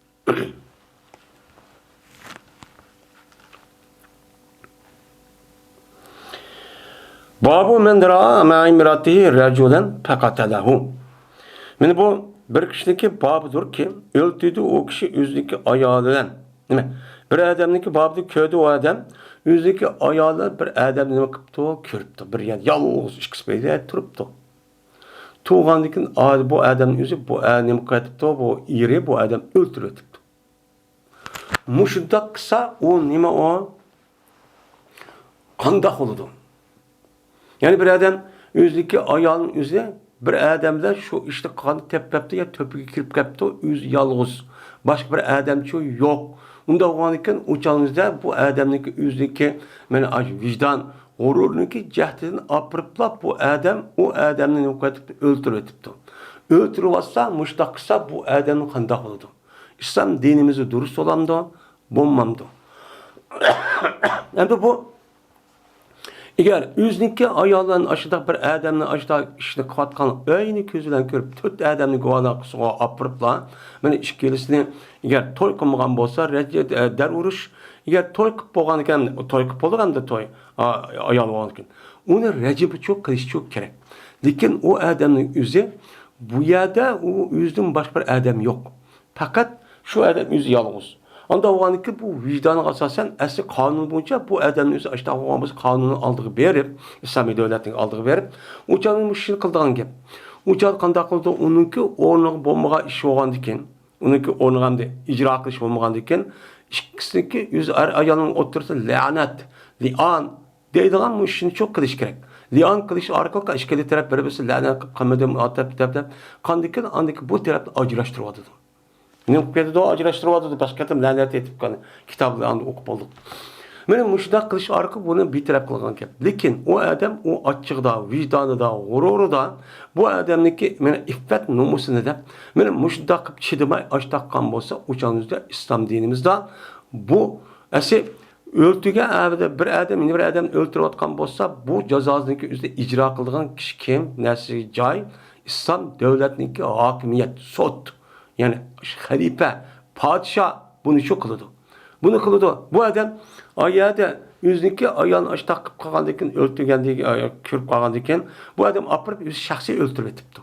بابۇ مەن رائا مەئا ئىمرائەتىھى رەجۇلەن فەقەتەلەھۇ. مانا بۇ بىر كىشىنىڭكى بابىدۇركى، ئۆلتۈردى ئۇ كىشى ئۆزىنىڭكى ئايالى بىلەن. نېمە؟ بىر ئادەمنىڭكى بابىدۇر، كۆردى ئۇ ئادەم، ئۆزىنىڭكى ئايالى بىر ئادەمنى نېمە قىپتۇ؟ كۆرۈپتۇ. بىر يەردە يالغۇز ئىككىسى بىر يەردە تۇرۇپتۇ. تۇرغاندىن كېيىن، ئا، بۇ ئادەمنىڭ ئۆزى، بۇ ئا-، نېمە قىلىۋېتىپتۇ؟ بۇ ئېرى بۇ ئادەمنى ئۆلتۈرۈۋېتىپتۇ. مۇشۇنداق قىلسا، ئۇ نېمە ئۇ؟ قانداق بولىدۇ؟ يەنى بىر ئادەم ئۆزىنىڭكى ئايالىنىڭ ئۆزى بىر ئادەم بىلەن شۇ ئىشنى قىلغاندا تېپىپ كەپتۇ يا تۆپىگە كىرىپ كەپتۇ، ئۆزى يالغۇز. باشقا بىر ئادەمچۇ يوق. ئۇنداق بولغاندىكىن، ئۇ چاغىمىزدا بۇ ئادەمنىڭكى ئۆزىنىڭكى، مانا، ئاشۇ ۋىجدان، غۇرۇرنىڭكى جەھىتىدىن ئاپىرىپلا بۇ ئادەم ئۇ ئادەمنى نېمە قىلىۋېتىپتۇ؟ ئۆلتۈرۈۋېتىپتۇ. ئۆلتۈرۈۋاتسا، مۇشۇنداق قىلسا، بۇ ئادەم قانداق بولىدۇ؟ ئىسلام دىنىمىزدا دۇرۇس بولامدۇ؟ بولمامدۇ؟ ئەمدى بۇ، ئەگەر ئۆزىنىڭكى ئايالى بىلەن ئاشۇنداق بىر ئادەمنى ئاشۇنداق ئىشنى قىلىۋاتقان ئەينى كۆزى بىلەن كۆرۈپ، تۆت ئادەمنى گۇۋاھلىققا ئاپىرىپلا، مانا ئىككىلىسىنى ئەگەر توي قىلمىغان بولسا، رەج-، دەر ئۇرۇش، ئەگەر توي قىلىپ بولغاندىكىن، توي قىلىپ بولغان ئەمدى توي، ئا-، ئايال بولغاندىكىن، ئۇنى رەجىمچۇ قىلىشچۇ كېرەك. لېكىن ئۇ ئادەمنىڭ ئۆزى، بۇ يەردە ئۇ ئۆزىدىن باشقا بىر ئادەم يوق. پەقەت شۇ ئادەم ئۆزى يالغۇز. ئانداق بولغاندىكىن بۇ ۋىجدانغا ئاساسەن ئەسلى قانۇن بويىچە بۇ ئادەمنى ئۆزى ئاشتاق بولغان بولسا قانۇننىڭ ئالدىغا بېرىپ، ئىسلامىي دۆلەتنىڭ ئالدىغا بېرىپ، ئۇ چاغدا مۇشۇ ئىشنى قىلىدىغان گەپ. ئۇ چاغدا قانداق قىلىدۇ؟ ئۇنىڭكى ئورنىغا بولمىغان ئىش بولغاندىكىن، ئۇنىڭكى ئورنىغا ئەمدى ئىجرا قىلىش بولمىغاندىكىن، ئىككىسىنىڭكى ئۆز ئەر-ئايالنىڭ ئوتتۇرىسىدا لەنەت، لىئان دەيدىغان مۇشۇنى شۇ قىلىش كېرەك. لىئان قىلىش ئارقىلىق ئىككىلى تەرەپ بىر-بىرسى لەنەت قىلمىدىم، ئاتاپ، دەپ، دەپ، قاندىكىن ئاندىكى بۇ تەرەپنى ئاجراشتۇرۇۋاتىدۇ. نېمە قىلىپ كېتىدۇ؟ ئاجراشتۇرۇۋاتىدۇ. باشقا قېتىم لەنەت ئېيتىپ قالدى. كىتابلارنى ئاندىن ئوقۇپ بولدۇق. مانا مۇشۇنداق قىلىش ئارقىلىق بۇنى بىتەرەپ قىلغان گەپ. لېكىن ئۇ ئادەم ئۇ ئاچچىقىدا، ۋىجدانىدا، غۇرۇرىدا بۇ ئادەمنىڭكى مانا ئىففەت نومۇسىنى دەپ، مانا مۇشۇنداق قىلىپ چىدىماي ئاچ تاققان بولسا، ئۇ چاغنىڭ ئۆزىدە ئىسلام دىنىمىزدا بۇ ئەسلى ئۆلتۈرگەن ئادەم، بىر ئادەم يەنە بىر ئادەمنى ئۆلتۈرۈۋاتقان بولسا، بۇ جازاسىنىڭكى ئۆزىدە ئىجرا قىلىدىغان كىشى كىم؟ نەرسە جاي، ئىسلام دۆلەتنىڭكى ھاكىمىيەت، سوت، يەنى خەلىپە، پادىشاھ بۇنى شۇ قىلىدۇ. بۇنى قىلىدۇ. بۇ ئادەم ئا يەردە ئۆزىنىڭكى ئايالىنى ئاشتاق قىلىپ قالغاندىن كېيىن، ئۆلتۈرگەندىن كېيىن، كۆرۈپ قالغاندىن كېيىن، بۇ ئادەم ئاپىرىپ ئۆزى شەخسىي ئۆلتۈرۈۋېتىپتۇ.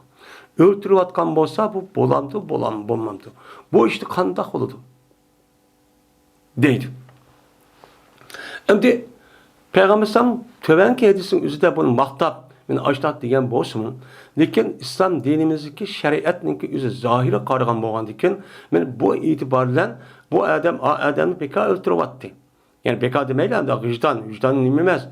ئۆلتۈرۈۋاتقان بولسا، بۇ بولامدۇ، بولام-، بولمامدۇ؟ بۇ ئىشتا قانداق بولىدۇ؟ دەيدۇ. ئەمدى پەيغەمبەر ئەلەيھىسسالام تۆۋەنكى ھەدىسنىڭ ئۆزىدە بۇنى ماختاپ، مېنى ئاشتاق دېگەن بولسىمۇ، لېكىن ئىسلام دىنىمىزدىكى شەرىئەتنىڭكى ئۆزى زاھىرى قارىغان بولغاندىكىن، مانا بۇ ئېتىبار بىلەن بۇ ئادەم ئا ئادەمنى بىكار ئۆلتۈرۈۋاتتى. يەنى بىكار دېمەيلى، ئەمدى ۋىجدان، ۋىجدان نېمە ئەمەس.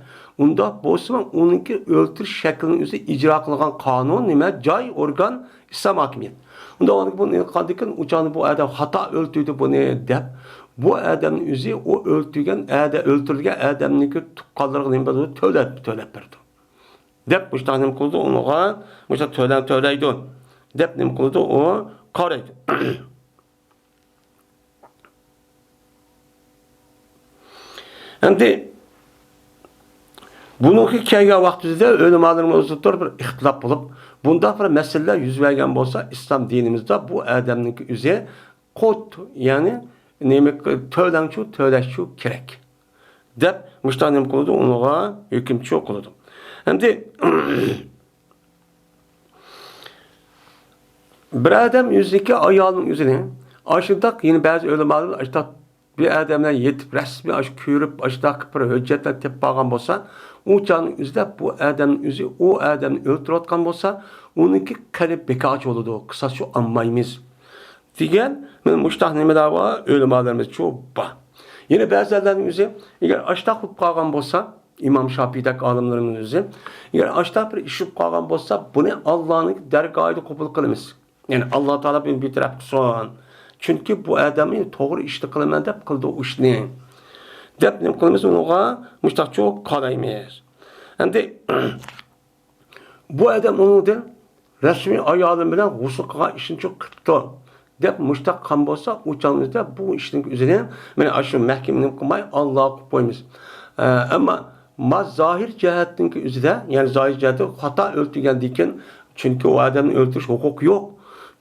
ئۇنداق بولسىمۇ، ئۇنىڭكى ئۆلتۈرۈش شەكلىنىڭ ئۆزى ئىجرا قىلغان قانۇن نېمە؟ جاي، ئورگان، ئىسلام ھاكىمىيەت. ئۇنداق بولغاندىكىن، بۇنى قىلغاندىكىن، ئۇ چاغدا بۇ ئادەم خاتا ئۆلتۈردى بۇنى دەپ، بۇ ئادەمنىڭ ئۆزى ئۇ ئۆلتۈرگەن ئادە-، ئۆلتۈرۈلگەن ئادەمنىڭكى تۇغقانلىرىغا نېمە بولىدۇ؟ تۆلەپ، تۆلەپ بېرىدۇ. دەپ مۇشۇنداق نېمە قىلىدۇ؟ ئۇنىڭغا مۇشۇنداق تۆلەم تۆلەيدۇ. دەپ نېمە قىلىدۇ؟ ئۇ قارايدۇ. ئەمدى بۇنىڭكى كەلگەن ۋاقتىدا ئۆلىمالىرىمىز ئوتتۇرىدا بىر ئىختىلاپ بولۇپ، بۇنداق بىر مەسىلىلەر يۈز بەرگەن بولسا، ئىسلام دىنىمىزدا بۇ ئادەمنىڭكى ئۆزى قوت، يەنى نېمە، تۆلەڭچۇ، تۆلەشچۇ كېرەك دەپ مۇشۇنداق نېمە قىلىدۇ، ئۇنىڭغا ھۆكۈمچۇ قىلىدۇ. ئەمدى بىر ئادەم ئۆزىنىڭكى ئايالىنىڭ ئۆزىنى ئاشۇنداق، يەنە بەزى ئۆلىمالار ئاشۇنداق بىر ئادەم بىلەن يېتىپ، رەسمىي ئاشۇ كۆرۈپ، ئاشۇنداق بىر ھۆججەتلەر تېپىپ قالغان بولسا، ئۇ چاغنىڭ ئۆزىدە بۇ ئادەمنىڭ ئۆزى ئۇ ئادەمنى ئۆلتۈرۈۋاتقان بولسا، ئۇنىڭكى قېنى بىكارچى بولىدۇ، قىساسچۇ ئالمايمىز دېگەن، مانا مۇشۇنداق نېمىلەر بار، ئۆلىمالىرىمىزچۇ بار. يەنە بەزىلەرنىڭ ئۆزى، ئەگەر ئاشۇنداق بولۇپ قالغان بولسا، ئىمام شاپىيدەك ئالىملىرىمىز ئۆزى، ئەگەر ئاشۇنداق بىر ئىش بولۇپ قالغان بولسا، بۇنى ئاللانىڭ دەرگاھىدا قوبۇل قىلىمىز. يەنى ئاللا تائالا بۇنى بىتەرەپ قىلسۇن. چۈنكى بۇ ئادەم توغرا ئىشنى قىلىمەن دەپ قىلدى ئۇ ئىشنى. دەپ نېمە قىلىمىز ئۇنىڭغا؟ مۇشتاقچۇ قارايمىز. ئەمدى بۇ ئادەم ئۇنىڭدىن رەسمىي ئايالىم بىلەن غۇسۇل قىلغان ئىشنىچۇ قىپتۇ دەپ مۇشتاق قىلغان بولسا، ئۇ چاغنىڭدا بۇ ئىشنىڭ ئۆزىنى مانا ئاشۇ مەھكىمە نېمە قىلماي، ئاللا قىلىپ قويىمىز. ئە، ئەمما ما زاھىر جەھەتنىڭكى ئۆزىدە، يەنى زاھىر جەھەتتە خاتا ئۆلتۈرگەندىكىن، چۈنكى ئۇ ئادەمنى ئۆلتۈرۈش ھوقۇقى يوق.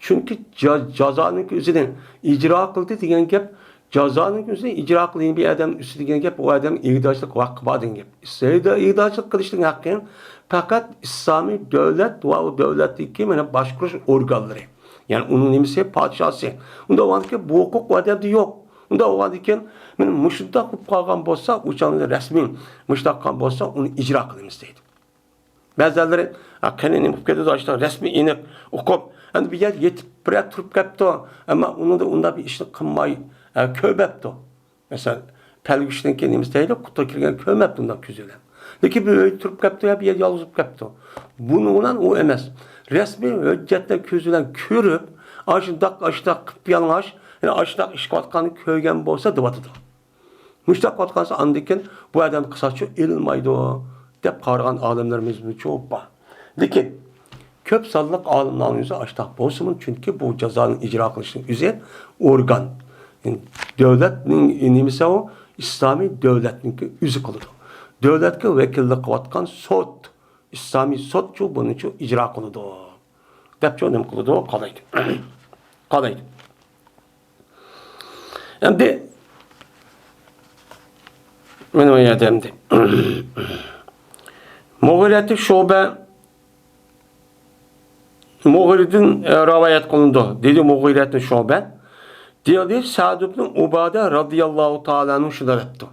چۈنكى جا-، جازانىڭكى ئۆزىنى ئىجرا قىلدى دېگەن گەپ، جازانىڭكى ئۆزىنى ئىجرا قىلدى بىر ئادەمنىڭ ئۈستىدە دېگەن گەپ، ئۇ ئادەمنىڭ ئىگىدارچىلىق ھەققى بار دېگەن گەپ. ئىگىدارچىلىق قىلىشنىڭ ھەققى پەقەت ئىسلامىي دۆلەت ۋە ئۇ دۆلەتتىكى مانا باشقۇرۇش ئورگانلىرى. يەنى ئۇنىڭ نېمىسى؟ پادىشاسى. ئۇنداق بولغاندىكىن بۇ ھوقۇق ئۇ ئادەمدە يوق. ئۇنداق بولغاندىكىن، مانا مۇشۇنداق بولۇپ قالغان بولسا، ئۇ چاغدا رەسمىي مۇشۇنداق قىلغان بولسا، ئۇنى ئىجرا قىلىمىز دەيدۇ. بەزىلەرلىرى، «ئا، قېنى نېمە قىلىپ كېتىدۇ، ئاشۇنداق رەسمىي ئېنىق ئۇقۇپ، ئەمدى بۇ يەردە يېتىپ بىر يەر تۇرۇپ كەپتۇ، ئەمما ئۇنىڭدا ئۇنداق بىر ئىشنى قىلماي، ئە، كۆرمەپتۇ.» مەسىلەن، پەلگۈشنىڭكى نېمىسى دەيدۇ، قۇتىغا كىرگەن كۆرمەپتۇ ئۇنداق كۆزى بىلەن. لېكىن بىر ئۆيدە تۇرۇپ كەپتۇ يا بىر يەردە يالغۇز بولۇپ كەپتۇ. بۇنىڭ بىلەن ئۇ ئەمەس. رەسمىي ھۆججەتلەر كۆزى بىلەن كۆرۈپ، ئاشۇنداق، ئاشۇنداق قىپيالىڭاچ، يەنى ئاشۇنداق ئىش قىلىۋاتقاننى كۆرگەن بولسا دەۋاتىدۇ. مۇشۇنداق قىلىۋاتقانسا، ئاندىن كېيىن بۇ ئادەم قىساسچۇ ئېلىنمايدۇ، دەپ قارىغان ئالىملىرىمىزمۇ چوپ بار. لېكىن كۆپ سانلىق ئالىملارنىڭ ئۆزى ئاشۇنداق بولسىمۇ، چۈنكى بۇ جازانى ئىجرا قىلىشنىڭ ئۆزى ئورگان. دۆلەتنىڭ نېمىسى ئۇ؟ ئىسلامىي دۆلەتنىڭكى ئۆزى قىلىدۇ. دۆلەتكە ۋەكىللىك قىلىۋاتقان سوت، ئىسلامىي سوتچۇ بۇنىچۇ ئىجرا قىلىدۇ. دەپچۇ نېمە قىلىدۇ؟ قالايدۇ. قالايدۇ. ئەمدى، مانا بۇ يەردە ئەمدى. مۇغىرەتى شۇبە، مۇغىرىدىن، ئە، رىۋايەت قىلىنىدۇ. دېدى مۇغىرەتى شۇبە. دېدى، سەئد ئىبنى ئۇبادە رازىياللاھۇ تائالا ئەنھۇ شۇنداق دەپتۇ.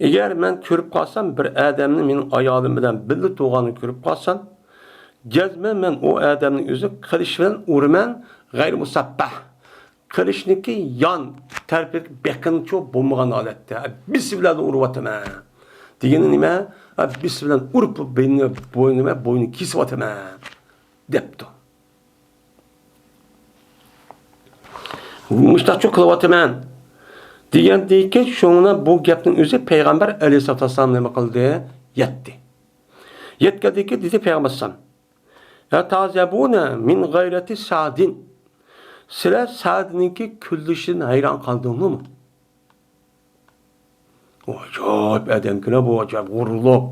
ئەگەر مەن كۆرۈپ قالسام، بىر ئادەمنى مېنىڭ ئايالىم بىلەن بىللە تۇرغاننى كۆرۈپ قالسام، جەزمەن مەن ئۇ ئادەمنى ئۆزى قىلىچ بىلەن ئۇرىمەن، غەيرى مۇسەپپەھ. قىلىچنىڭكى يان تەرىپىدىكى بېقىنچۇ بولمىغان ھالەتتە، بىسى بىلەن ئۇرۇۋاتىمەن. دېگىنى نېمە؟ بىسى بىلەن ئۇرۇپ، بوينىنى، بوينىنى، بوينىنى كېسىۋاتىمەن، دەپتۇ. مۇشتاقچۇ قىلىۋاتىمەن، دېگەندىكىن، شۇڭا بۇ گەپنىڭ ئۆزى پەيغەمبەر ئەلەيھىسسالاتۇ ۋەسسالام نېمە قىلدى؟ يەتتى. يەتكەندىكىن دېدى پەيغەمبەر ئەلەيھىسسالام، «ئەتەئەجەبۇنە مىن غەيرەتى سەئدىن.» سىلەر سەئدنىڭكى كۈللىشىدىن ھەيران قالدىڭلارمۇ؟ ئۇ ئاجايىپ ئادەمكەن بۇ، ئاجايىپ غۇرۇرلۇق.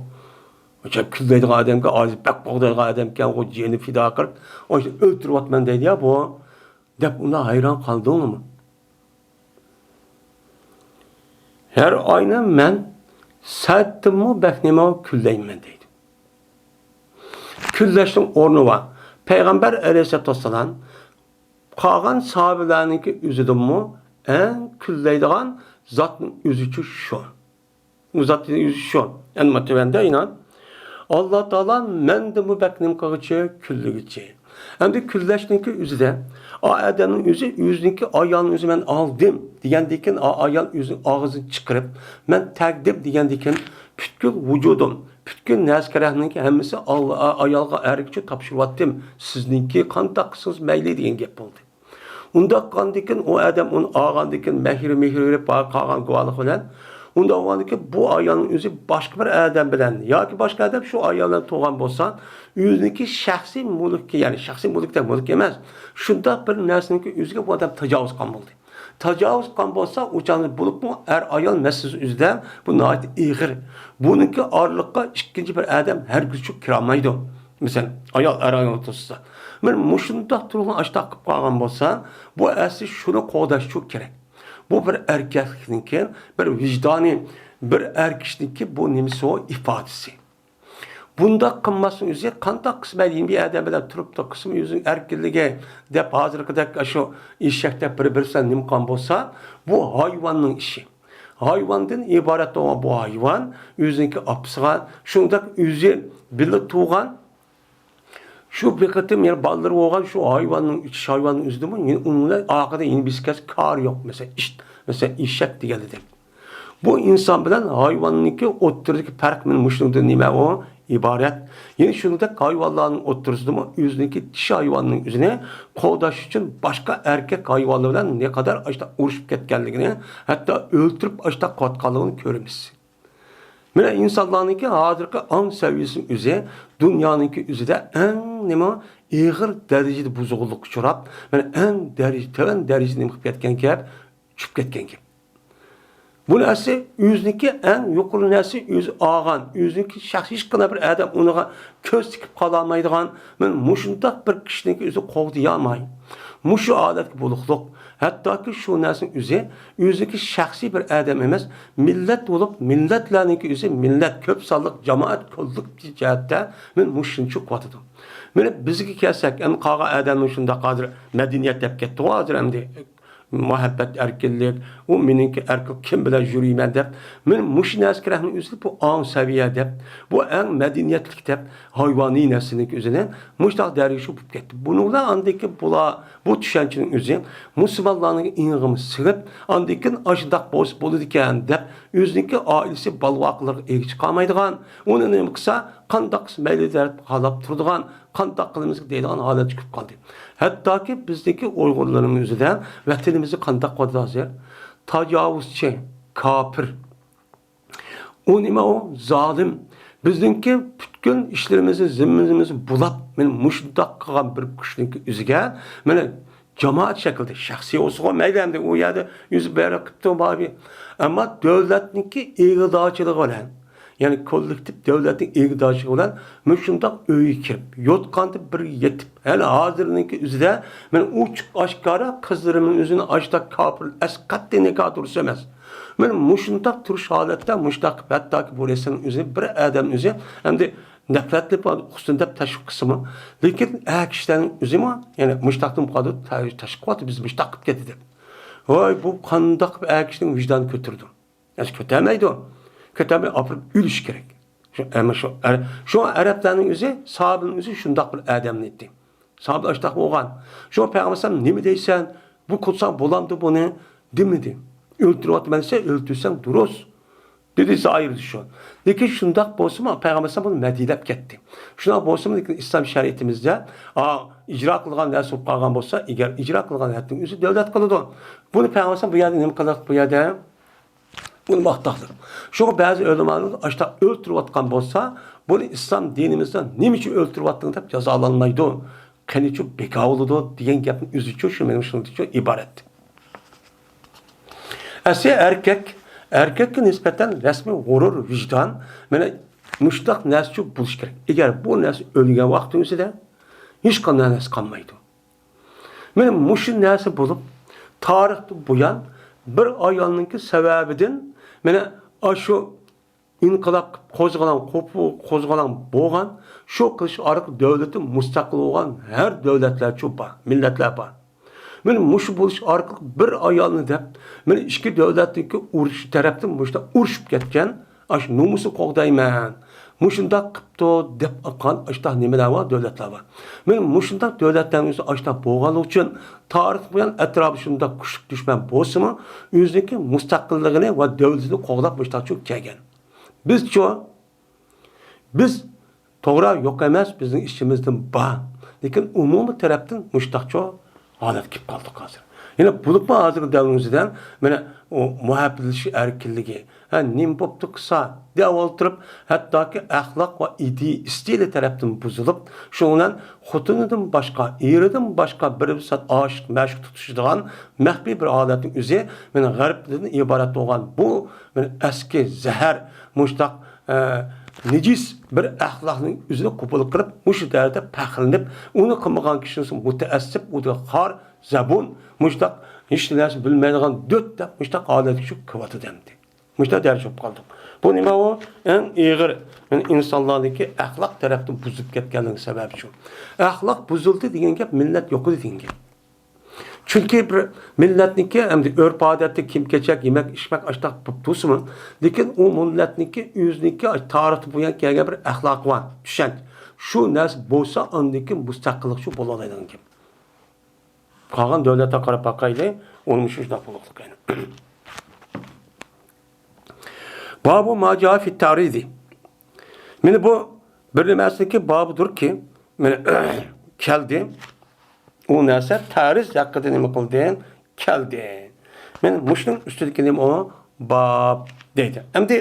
ئاجايىپ كۈللەيدىغان ئادەمكەن، ئاجىز بەك قوغدايدىغان ئادەمكەن، ئۇ جېنى پىداكار. ئۇنى ئۆلتۈرۈۋاتىمەن دەيدۇ يا بۇ، دەپ ئۇنداق ھەيران قالدىڭلارمۇ؟ ھەر ئاينى مەن سەئدتىنمۇ بەك نېمە كۈللەيمەن دەيدۇ. كۈللەشنىڭ ئورنى بار. پەيغەمبەر ئەلەيھىسسالاتۇ ۋەسسالام قالغان ساھابىلەرنىڭكى ئۆزىدىنمۇ ئەڭ كۈللەيدىغان زاتنىڭ ئۆزىچۇ شۇ. ئۇ زاتنىڭ ئۆزى شۇ. ئەنما تۆۋەندە ئىنان. ئاللا تائالا مەندىنمۇ بەك نېمە قىلغۇچى؟ كۈللىگۈچى. ئەمدى كۈللەشنىڭكى ئۆزىدە، ئا ئادەمنىڭ ئۆزى ئۆزىنىڭكى ئايالىنى ئۆزى مەن ئالدىم دېگەندىكىن، ئا ئايال ئۆزىنىڭ ئاغزىنى چىقىرىپ، مەن تەگدىم دېگەندىكىن، پۈتكۈل ۋۇجۇدۇم، پۈتكۈل نەرسە-كەرەكنىڭكى ھەممىسى ئال-، ئا-، ئايالغا ئەرگىچە تاپشۇرۇۋاتتىم. سىزنىڭكى قانداق قىلسىڭىز مەيلى دېگەن گەپ بولدى. ئۇنداق قىلغاندىكىن، ئۇ ئادەم ئۇنى ئالغاندىكىن، مەھرى، مېھرى بېرىپ قالغان گۇۋاھلىق بىلەن، ئۇنداق بولغاندىكىن، بۇ ئايالنىڭ ئۆزى باشقا بىر ئادەم بىلەن ياكى باشقا ئادەم شۇ ئايال بىلەن تۇرغان بولسا، ئۆزىنىڭكى شەخسىي مۈلكى، يەنى شەخسىي مۈلۈكتەك مۈلۈك ئەمەس، شۇنداق بىر نەرسىنىڭكى ئۆزىگە بۇ ئادەم تاجاۋۇز قىلغان بولدى. تاجاۋۇز قىلغان بولسا، ئۇ چاغدا بولۇپمۇ ئەر-ئايال مەسىلىسى ئۆزىدە بۇ ناھايىتى ئېغىر. بۇنىڭكى ئارىلىققا ئىككىنچى بىر ئادەم ھەرگىزچۇ كىرەلمەيدۇ. مەسىلەن، ئايال ئەر-ئايال ئولتۇرسا، مانا مۇشۇنداق تۇرغان ئاشتاق قىلىپ قالغان بولسا، بۇ ئەسلى شۇنى قوغداشچۇ كېرەك. بۇ بىر ئەركەكلىكنىڭكى، بىر ۋىجدانى، بىر ئەر كىشىنىڭكى بۇ نېمىسى ئۇ ئىپادىسى. بۇنداق قىلماسنىڭ ئۆزى قانداق قىلسا مەيلى، يەنە بىر ئادەم بىلەن تۇرۇپ، تۇرۇپ قىلسىمۇ ئۆزىنىڭ ئەركىنلىكى دەپ، ھازىرقىدەك ئاشۇ ئېشەكتەك بىر-بىرسى بىلەن نېمە قىلغان بولسا، بۇ ھايۋاننىڭ ئىشى. ھايۋاندىن ئىبارەت بولغان بۇ ھايۋان ئۆزىنىڭكى ئاپىسىغا، شۇنداق ئۆزى بىللە تۇغان، شۇ بىر قېتىم يەنە بالىلىرى بولغان شۇ ھايۋاننىڭ، ئىچىش ھايۋاننىڭ ئۆزىدىمۇ يەنە ئۇنىڭ بىلەن ئارقىدا يەنە بىرسى كەلسە كارى يوق. مەسىلەن، ئىت، مەسىلەن، ئېشەك دېگەندەك. بۇ ئىنسان بىلەن ھايۋاننىڭكى ئوتتۇرىدىكى پەرق مانا مۇشۇنىڭدىن نېمە ئۇ ئىبارەت. يەنە شۇنىڭدەك ھايۋانلارنىڭ ئوتتۇرىسىدىمۇ ئۆزىنىڭكى چىشى ھايۋاننىڭ ئۆزىنى قوغداش ئۈچۈن باشقا ئەركەك ھايۋانلار بىلەن نەقەدەر ئاشتا ئۇرۇشۇپ كەتكەنلىكىنى، ھەتتا ئۆلتۈرۈپ ئاشتا قويۇۋاتقانلىقىنى كۆرىمىز. مانا ئىنسانلارنىڭكى ھازىرقى ئاڭ سەۋىيەسىنىڭ ئۆزى دۇنيانىڭكى ئۆزىدە ئەڭ نېمە ئېغىر دەرىجىدە بۇزغۇنلۇققا ئۇچراپ، مانا ئەڭ دەرىجە، تۆۋەن دەرىجىدە نېمە قىلىپ كەتكەن گەپ، چۈشۈپ كەتكەن گەپ. بۇ نەرسە ئۆزىنىڭكى ئەڭ يۇقىرى نەرسە ئۆزى ئالغان، ئۆزىنىڭكى شەخسىي ھېچقانداق بىر ئادەم ئۇنىڭغا كۆز تىكىپ قالالمايدىغان، مانا مۇشۇنداق بىر كىشىنىڭكى ئۆزى قوغدىيالماي. مۇشۇ ھالەتكە بولۇقلۇق. ھەتتاكى شۇ نەرسىنىڭ ئۆزى، ئۆزىنىڭكى شەخسىي بىر ئادەم ئەمەس، مىللەت بولۇپ، مىللەتلەرنىڭكى ئۆزى، مىللەت، كۆپ سانلىق جامائەت كوللېكتىپ جەھەتتە مانا مۇشۇنى چۆكۈۋاتىدۇ. مانا بىزگە كەلسەك، ئەمدى قالغان ئادەمنىڭ شۇنداق ھازىر مەدەنىيەت دەپ كەتتىغۇ ھازىر ئەمدى. مۇھەببەت ئەركىنلىك، ئۇ مېنىڭكى ئەركىن، كىم بىلەن يۈرىمەن دەپ، مانا مۇشۇ نەرسە كېرەكنىڭ ئۆزى بۇ ئاڭ سەۋىيە دەپ، بۇ ئەڭ مەدەنىيەتلىك دەپ، ھايۋانىي نەرسىنىڭكى ئۆزىنى مۇشۇنداق دەرىجىگە بولۇپ كەتتى. بۇنىڭ بىلەن ئاندىن كېيىن بۇلار، بۇ چۈشەنچىنىڭ ئۆزى مۇسۇلمانلارنىڭ ئېڭىغىمۇ سىغىپ، ئاندىن كېيىن ئاشۇنداق بولسا بولىدىكەن دەپ، ئۆزىنىڭكى ئائىلىسى، بالىۋاقلىرىغا ئىگە چىقالمايدىغان، ئۇنى نېمە قىلسا، قانداق قىلسا مەيلى دەپ قالاپ تۇرىدىغان، قانداق قىلىمىز دەيدىغان ھالەت چىقىپ قالدى. ھەتتاكى بىزدىكى ئۇيغۇرلىرىمىز ئۆزىدە، ۋەتىنىمىزنى قانداق قىلىۋاتىدۇ ھازىر؟ تاجاۋۇزچى، كاپىر. ئۇ نېمە ئۇ؟ زالىم. بىزنىڭكى پۈتكۈل ئىشلىرىمىزنى، زىممىمىزنى بۇلاپ، مانا مۇشۇنداق قىلغان بىر كۈچنىڭكى ئۆزىگە، مانا جامائەت شەكلىدە، شەخسىي بولسىغۇ مەيلى، ئەمدى ئۇ يەردە ئۆزى بەرى قىپتۇ بارى. ئەمما دۆلەتنىڭكى ئىگىدارچىلىقى بىلەن، يەنى كوللېكتىپ دۆلەتنىڭ ئىگىدارچىلىقى بىلەن مۇشۇنداق ئۆيگە كىرىپ، يوتقاندا بىر يېتىپ، ھەلە ھازىرنىڭكى ئۆزىدە مەن ئوچۇق ئاشكارا قىزلىرىمنىڭ ئۆزىنى ئاشۇنداق كاپىر ئەسقەتتى نىكاھ تۇرۇش ئەمەس. مەن مۇشۇنداق تۇرۇش ھالەتتە، مۇشۇنداق ھەتتاكى بۇ رەسىمنىڭ ئۆزىنى بىر ئادەمنىڭ ئۆزى ئەمدى نەپرەتلىنىپ ئۇقسۇن دەپ تەشۋىق قىلسىمۇ، لېكىن ئەر كىشىلەرنىڭ ئۆزىمۇ، يەنى مۇشۇنداقتىن قالدى، تەشۋىق قىلىۋاتىدۇ، بىز مۇشۇنداق قىلىپ كەتتى دەپ. ۋاي، بۇ قانداق بىر ئەر كىشىنىڭ ۋىجدانى كۆتۈرىدۇ؟ ئەسلى كۆتەرمەيدۇ. كۆتەرمەي ئاپىرىپ ئۆلۈش كېرەك. شۇ، ئەمما شۇ ئەر-، شۇ ئەرەبلەرنىڭ ئۆزى، ساھابىنىڭ ئۆزى شۇنداق بىر ئادەمنى ئېيتتى. ساھابە ئاشتاق بولغان. شۇ پەيغەمبەر ئەلەيھىسسالام نېمە دەيسەن؟ بۇ قىلساڭ بولامدۇ بۇنى؟ دېمىدى. ئۆلتۈرۈۋاتىمەن دېسە، ئۆلتۈرسەڭ دۇرۇس. دېدى زاھىردا شۇ. لېكىن شۇنداق بولسىمۇ، پەيغەمبەر ئەلەيھىسسالام بۇنى مەدھىيلەپ كەتتى. شۇنداق بولسىمۇ، لېكىن ئىسلام شەرىئىتىمىزدە، ئا، ئىجرا قىلغان نەرسە بولۇپ قالغان بولسا، ئەگەر ئىجرا قىلغان ھەدنىڭ ئۆزى دۆلەت قىلىدۇ. بۇنى پەيغەمبەر ئەلەيھىسسالام بۇ يەردە نېمە قىلدى؟ بۇ يەردە بۇنى ماختاقلىق. شۇڭا بەزى ئۆلىمالار ئاشتا ئۆلتۈرۈۋاتقان بولسا، بۇنى ئىسلام دىنىمىزدا نېمە ئۈچۈن ئۆلتۈرۈۋاتتىڭ دەپ جازالانمايدۇ. قېنىچۇ بىكار بولىدۇ دېگەن گەپنىڭ ئۆزىچۇ شۇ مېنىڭ شۇنىڭدىچۇ ئىبارەت. ئەسلى ئەركەك، ئەركەككە نىسبەتەن رەسمىي غۇرۇر، ۋىجدان، مانا مۇشۇنداق نەرسىچۇ بولۇشى كېرەك. ئەگەر بۇ نەرسە ئۆلگەن ۋاقتىنىڭ ئۆزىدە ھېچقانداق نەرسە قالمايدۇ. مانا مۇشۇ نەرسە بولۇپ، تارىختىن بۇيان بىر ئايالنىڭكى سەۋەبىدىن مانا ئاشۇ ئىنقىلاب قوزغىلاڭ، قوپۇ-، قوزغىلاڭ بولغان، شۇ قىلىش ئارقىلىق دۆلىتى مۇستەقىل بولغان ھەر دۆلەتلەرچۇ بار، مىللەتلەر بار. مانا مۇشۇ بولۇش ئارقىلىق بىر ئايالنى دەپ، مانا ئىككى دۆلەتنىڭكى ئۇرۇش تەرەپتىن مۇشۇنداق ئۇرۇشۇپ كەتكەن، ئاشۇ نومۇسىنى قوغدايمەن، مۇشۇنداق قىپتۇ دەپ ئاققان ئاشۇنداق نېمىلەر بار، دۆلەتلەر بار. مانا مۇشۇنداق دۆلەتلەرنىڭ ئۆزى ئاشۇنداق بولغانلىقى ئۈچۈن تارىختىن بۇيان ئەتراپى شۇنداق كۈچلۈك دۈشمەن بولسىمۇ، ئۆزىنىڭكى مۇستەقىللىقىنى ۋە دۆلىتىنى قوغداپ مۇشۇنداقچۇ كەلگەن. بىزچۇ؟ بىز توغرا يوق ئەمەس، بىزنىڭ ئىچىمىزدىن بار. لېكىن ئومۇمىي تەرەپتىن مۇشۇنداقچۇ ھالەتكە كېلىپ قالدۇق ھازىر. يەنە بولۇپمۇ ھازىرقى دەۋرىمىزدە مانا ئۇ مۇھەببەتلىشىش ئەركىنلىكى، ھە، نېمە بوپتۇ قىلسا دەۋالتۇرۇپ، ھەتتاكى ئەخلاق ۋە ئىدىيە ئىستىلى تەرەپتىن بۇزۇلۇپ، شۇنىڭ بىلەن خوتۇنىدىن باشقا، ئېرىدىن باشقا بىر بىسات ئاشىق مەشۇق تۇتۇشىدىغان مەخپىي بىر ھالەتنىڭ ئۆزى مانا غەربتىن ئىبارەت بولغان بۇ مانا ئەسكى زەھەر، مۇشۇنداق ئە، نىجىس بىر ئەخلاقنىڭ ئۆزىنى قوبۇل قىلىپ، مۇشۇ دەرىجىدە پەخىرلىنىپ، ئۇنى قىلمىغان كىشىنى مۇتەئەسسىپ، ئۇ خار، زەبۇن، مۇشۇنداق ھېچ نەرسە بىلمەيدىغان دۆت دەپ مۇشۇنداق ھالەتكە چۈشۈپ كېلىۋاتىدۇ ئەمدى. مۇشۇنداق دەرىجە بولۇپ قالدۇق. بۇ نېمە ئۇ؟ ئەڭ ئېغىر، يەنى ئىنسانلاردىكى ئەخلاق تەرەپتىن بۇزۇلۇپ كەتكەنلىكىنىڭ سەۋەبى شۇ. ئەخلاق بۇزۇلدى دېگەن گەپ مىللەت يوقىدى دېگەن گەپ. چۈنكى بىر مىللەتنىڭكى ئەمدى ئۆرپ-ئادەتتە كىيىم-كېچەك، يېمەك-ئىچمەك ئاشتاق بولۇپ تۇرسىمۇ، لېكىن ئۇ مىللەتنىڭكى ئۆزىنىڭكى تارىختىن بۇيان كەلگەن بىر ئەخلاقى بار، چۈشەنچە. شۇ نەرسە بولسا ئاندىن كېيىن مۇستەقىللىقچۇ بولالايدىغان گەپ. قالغان دۆلەتلەرگە قاراپ باقايلى، ئۇنىمۇ شۇنداق بولۇقلۇق يەنە. بابۇ ما جاء فى تەرىزى. مانا بۇ بىر نېمەسىنىڭكى بابىدۇركى، مانا كەلدى. ئۇ نەرسە تەرىز ھەققىدە نېمە قىلدى؟ كەلدى. مانا مۇشۇنىڭ ئۈستىدىكى نېمە ئۇ؟ باب دەيدۇ. ئەمدى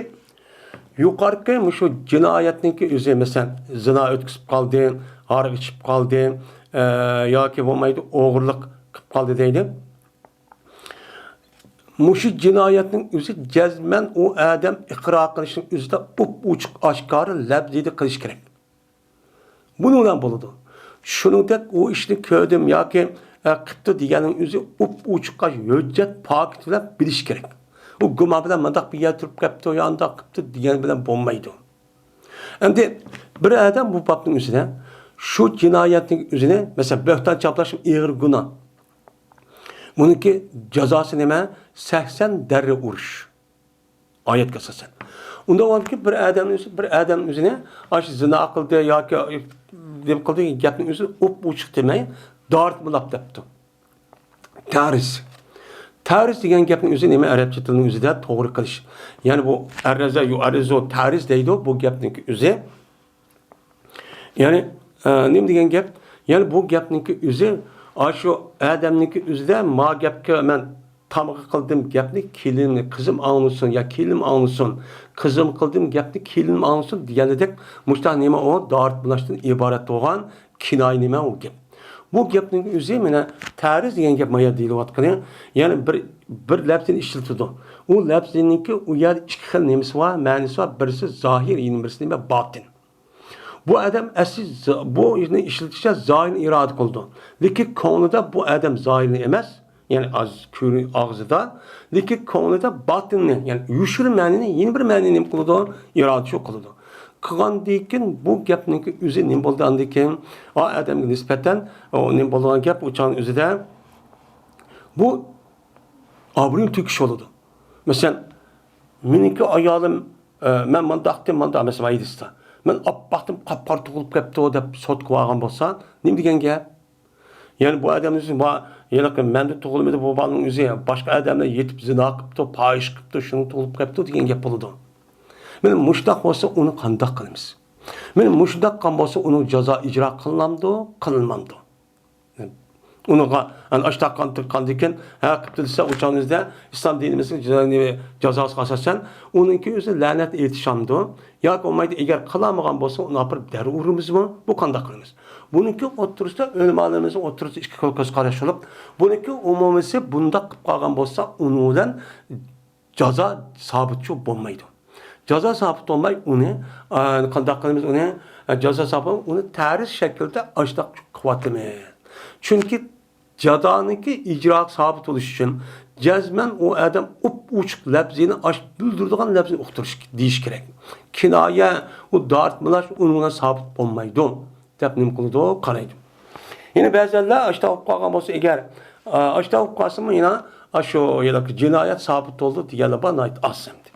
يۇقىرىقى مۇشۇ جىنايەتنىڭكى ئۆزى، مەسىلەن، زىنا ئۆتكۈزۈپ قالدى، ھاراق ئىچىپ قالدى، ئە، ياكى بولمايدۇ ئوغرىلىق قىلىپ قالدى دەيدۇ. مۇشۇ جىنايەتنىڭ ئۆزى جەزمەن ئۇ ئادەم ئىقرار قىلىشنىڭ ئۆزىدە ئوپئوچۇق ئاشكارا لەپزىدە قىلىش كېرەك. بۇنىڭ بىلەن بولىدۇ. شۇنىڭدەك ئۇ ئىشنى كۆردۈم ياكى، ئە، قىپتۇ دېگەننىڭ ئۆزى ئوپئوچۇق ھۆججەت پاكىت بىلەن بىلىش كېرەك. ئۇ گۇمان بىلەن مۇنداق بىر يەر تۇرۇپ كەپتۇ، يا ئانداق قىپتۇ دېگەن بىلەن بولمايدۇ. ئەمدى بىر ئادەم بۇ بابنىڭ ئۆزىدە شۇ جىنايەتنىڭ ئۆزىنى، مەسىلەن، بۆھتان چاپلاش ئېغىر گۇناھ. بۇنىڭكى جازاسى نېمە؟ سەكسەن دەررە ئۇرۇش. ئايەتكە ئاساسەن. ئۇنداق بولغاندىكىن بىر ئادەمنىڭ ئۆزى، بىر ئادەم ئۆزىنى ئاشۇ زىنا قىلدى ياكى نېمە قىلدى دېگەن گەپنىڭ ئۆزى ئوپئوچۇق دېمەي، دارتمىلاپ دەپتۇ. تەرىز. تەرىز دېگەن گەپنىڭ ئۆزى نېمە؟ ئەرەبچە تىلنىڭ ئۆزىدە توغرا قىلىش. يەنى بۇ ئەرەزە، يۇئەرىزۇ، تەرىز دەيدۇ بۇ گەپنىڭكى ئۆزى. يەنى، ئە، نېمە دېگەن گەپ؟ يەنى بۇ گەپنىڭكى ئۆزى، ئاشۇ ئادەمنىڭكى ئۆزىدە ما گەپكە مەن تامغا قىلدىم گەپنى كېلىنىم، قىزىم ئاڭلىسۇن يا كېلىنىم ئاڭلىسۇن، قىزىم قىلدىم گەپنى كېلىنىم ئاڭلىسۇن دېگەندەك، مۇشۇنداق نېمە ئۇ؟ دارتمىلاشتىن ئىبارەت بولغان كىنايە نېمە ئۇ گەپ. بۇ گەپنىڭ ئۆزى مانا تەرىز دېگەن گەپ ما يەردە دېيىلىۋاتقىنى، يەنى بىر، بىر لەپزىنى ئىشلىتىدۇ. ئۇ لەپزىنىڭكى ئۇ يەردە ئىككى خىل نېمىسى بار، مەنىسى بار. بىرسى زاھىر، يەنە بىرسى نېمە؟ باتىن. بۇ ئادەم ئەسلى ز-، بۇ ئىشنى ئىشلىتىشتە زاھىرنى ئىرادە قىلىدۇ. لېكىن كۆڭلىدە بۇ ئادەم زاھىرنى ئەمەس، يەنى ئاز كۆرۈ-، ئاغزىدا، لېكىن كۆڭلىدە باتىننى، يەنى يوشۇرۇن مەنىنى، يەنە بىر مەنىنى نېمە قىلىدۇ؟ ئىرادىچۇ قىلىدۇ. قىلغاندىن كېيىن بۇ گەپنىڭكى ئۆزى نېمە بولدى ئاندىن كېيىن؟ ئا ئادەمگە نىسبەتەن ئۇ نېمە بولىدىغان گەپ ئۇ چاغنىڭ ئۆزىدە؟ بۇ ئابرۇينى تۆكۈش بولىدۇ. مەسىلەن، مېنىڭكى ئايالىم، ئە، مەن مانداقتىم، مانداق، مەسىلەن، ئايدىستا، مەن ئاپئاقتىم، قاپقارا تۇغۇلۇپ كەپتۇ دەپ سوتقا بارغان بولسا، نېمە دېگەن گەپ؟ يەنى بۇ ئادەمنى ما-، ھېلىقى مەندە تۇغۇلمىدى بۇ بالىنىڭ ئۆزى، باشقا ئادەملەر يېتىپ زىنا قىپتۇ، پاھىشە قىپتۇ، شۇنىڭ تۇغۇلۇپ قېپتۇ دېگەن گەپ بولىدۇ. مانا مۇشۇنداق بولسا ئۇنى قانداق قىلىمىز؟ مانا مۇشۇنداق قىلغان بولسا ئۇنىڭ جازا ئىجرا قىلىنامدۇ، قىلىنمامدۇ؟ ئۇنىڭغا، ئەنە، ئاشتاق قان تۆككەندىن كېيىن، ھە، قىپتۇ دېسە، ئۇ چاغنىڭ ئۆزىدە ئىسلام دىنىمىزنىڭ جازا-، جازاسىغا ئاساسەن، ئۇنىڭكى ئۆزى لەنەت ئېيتىشامدۇ؟ ياكى بولمايدۇ، ئەگەر قىلالمىغان بولسا، ئۇنى ئاپىرىپ دەر ئۇرىمىزمۇ؟ بۇ قانداق قىلىمىز؟ بۇنىڭكى ئوتتۇرىسىدا، ئۆلىمالىرىمىزنىڭ ئوتتۇرىسىدا ئىككى خىل كۆز قاراشلىق. بۇنىڭكى ئومۇمىيسى بۇنداق قىلىپ قالغان بولسا، ئۇنىڭ بىلەن جازا سابىتچۇ بولمايدۇ. جازا سابىت بولماي، ئۇنى، ئە، قانداق قىلىمىز ئۇنى؟ ئە، جازا سابىت، ئۇنى تەرس شەكىلدە ئاشتاق قىلىۋاتىمىز. چۈنكى جازانىڭكى ئىجرا سابىت بولۇش ئۈچۈن جەزمەن ئۇ ئادەم ئوپئوچۇق لەپزىنى، ئاش بىلدۈرىدىغان لەپزىنى ئۇقتۇرۇش، دېيىش كېرەك. كىنايە، ئۇ دارتمىلاش ئۇنىڭ بىلەن سابىت بولمايدۇ، دەپ نېمە قىلىدۇ، قارايدۇ. يەنە بەزەنلەر ئاشتاق بولۇپ قالغان بولسا، ئەگەر، ئا، ئاشتاق بولۇپ قالسىمۇ يەنە ئاشۇ ھېلىقى جىنايەت سابىت بولدى دېگەنلەر بار، ناھايىتى ئاز ئەمدى.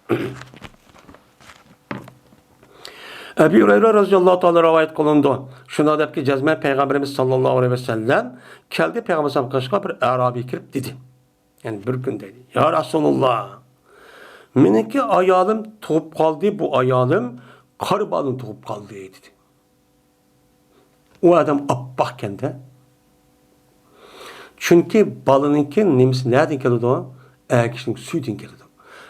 ئەبى ھۇرەيرە رەزىياللاھۇ تائالا رىۋايەت قىلىنىدۇ. شۇنداق دەپكى، جەزمەن پەيغەمبىرىمىز ساللاللاھۇ ئەلەيھى ۋەسەللەم كەلدى، پەيغەمبەر قېشىغا بىر ئەرابىي كىرىپ دېدى. يەنى بىر كۈن دەيدۇ، يا رەسۇلاللا، مېنىڭكى ئايالىم تۇغۇپ قالدى، بۇ ئايالىم قارا بالىنى تۇغۇپ قالدى، دېدى. ئۇ ئادەم ئاپئاقكەندە. چۈنكى بالىنىڭكى نېمىسى نەدىن كېلىدۇ؟ ئەر كىشىنىڭ سۈيىدىن كېلىدۇ.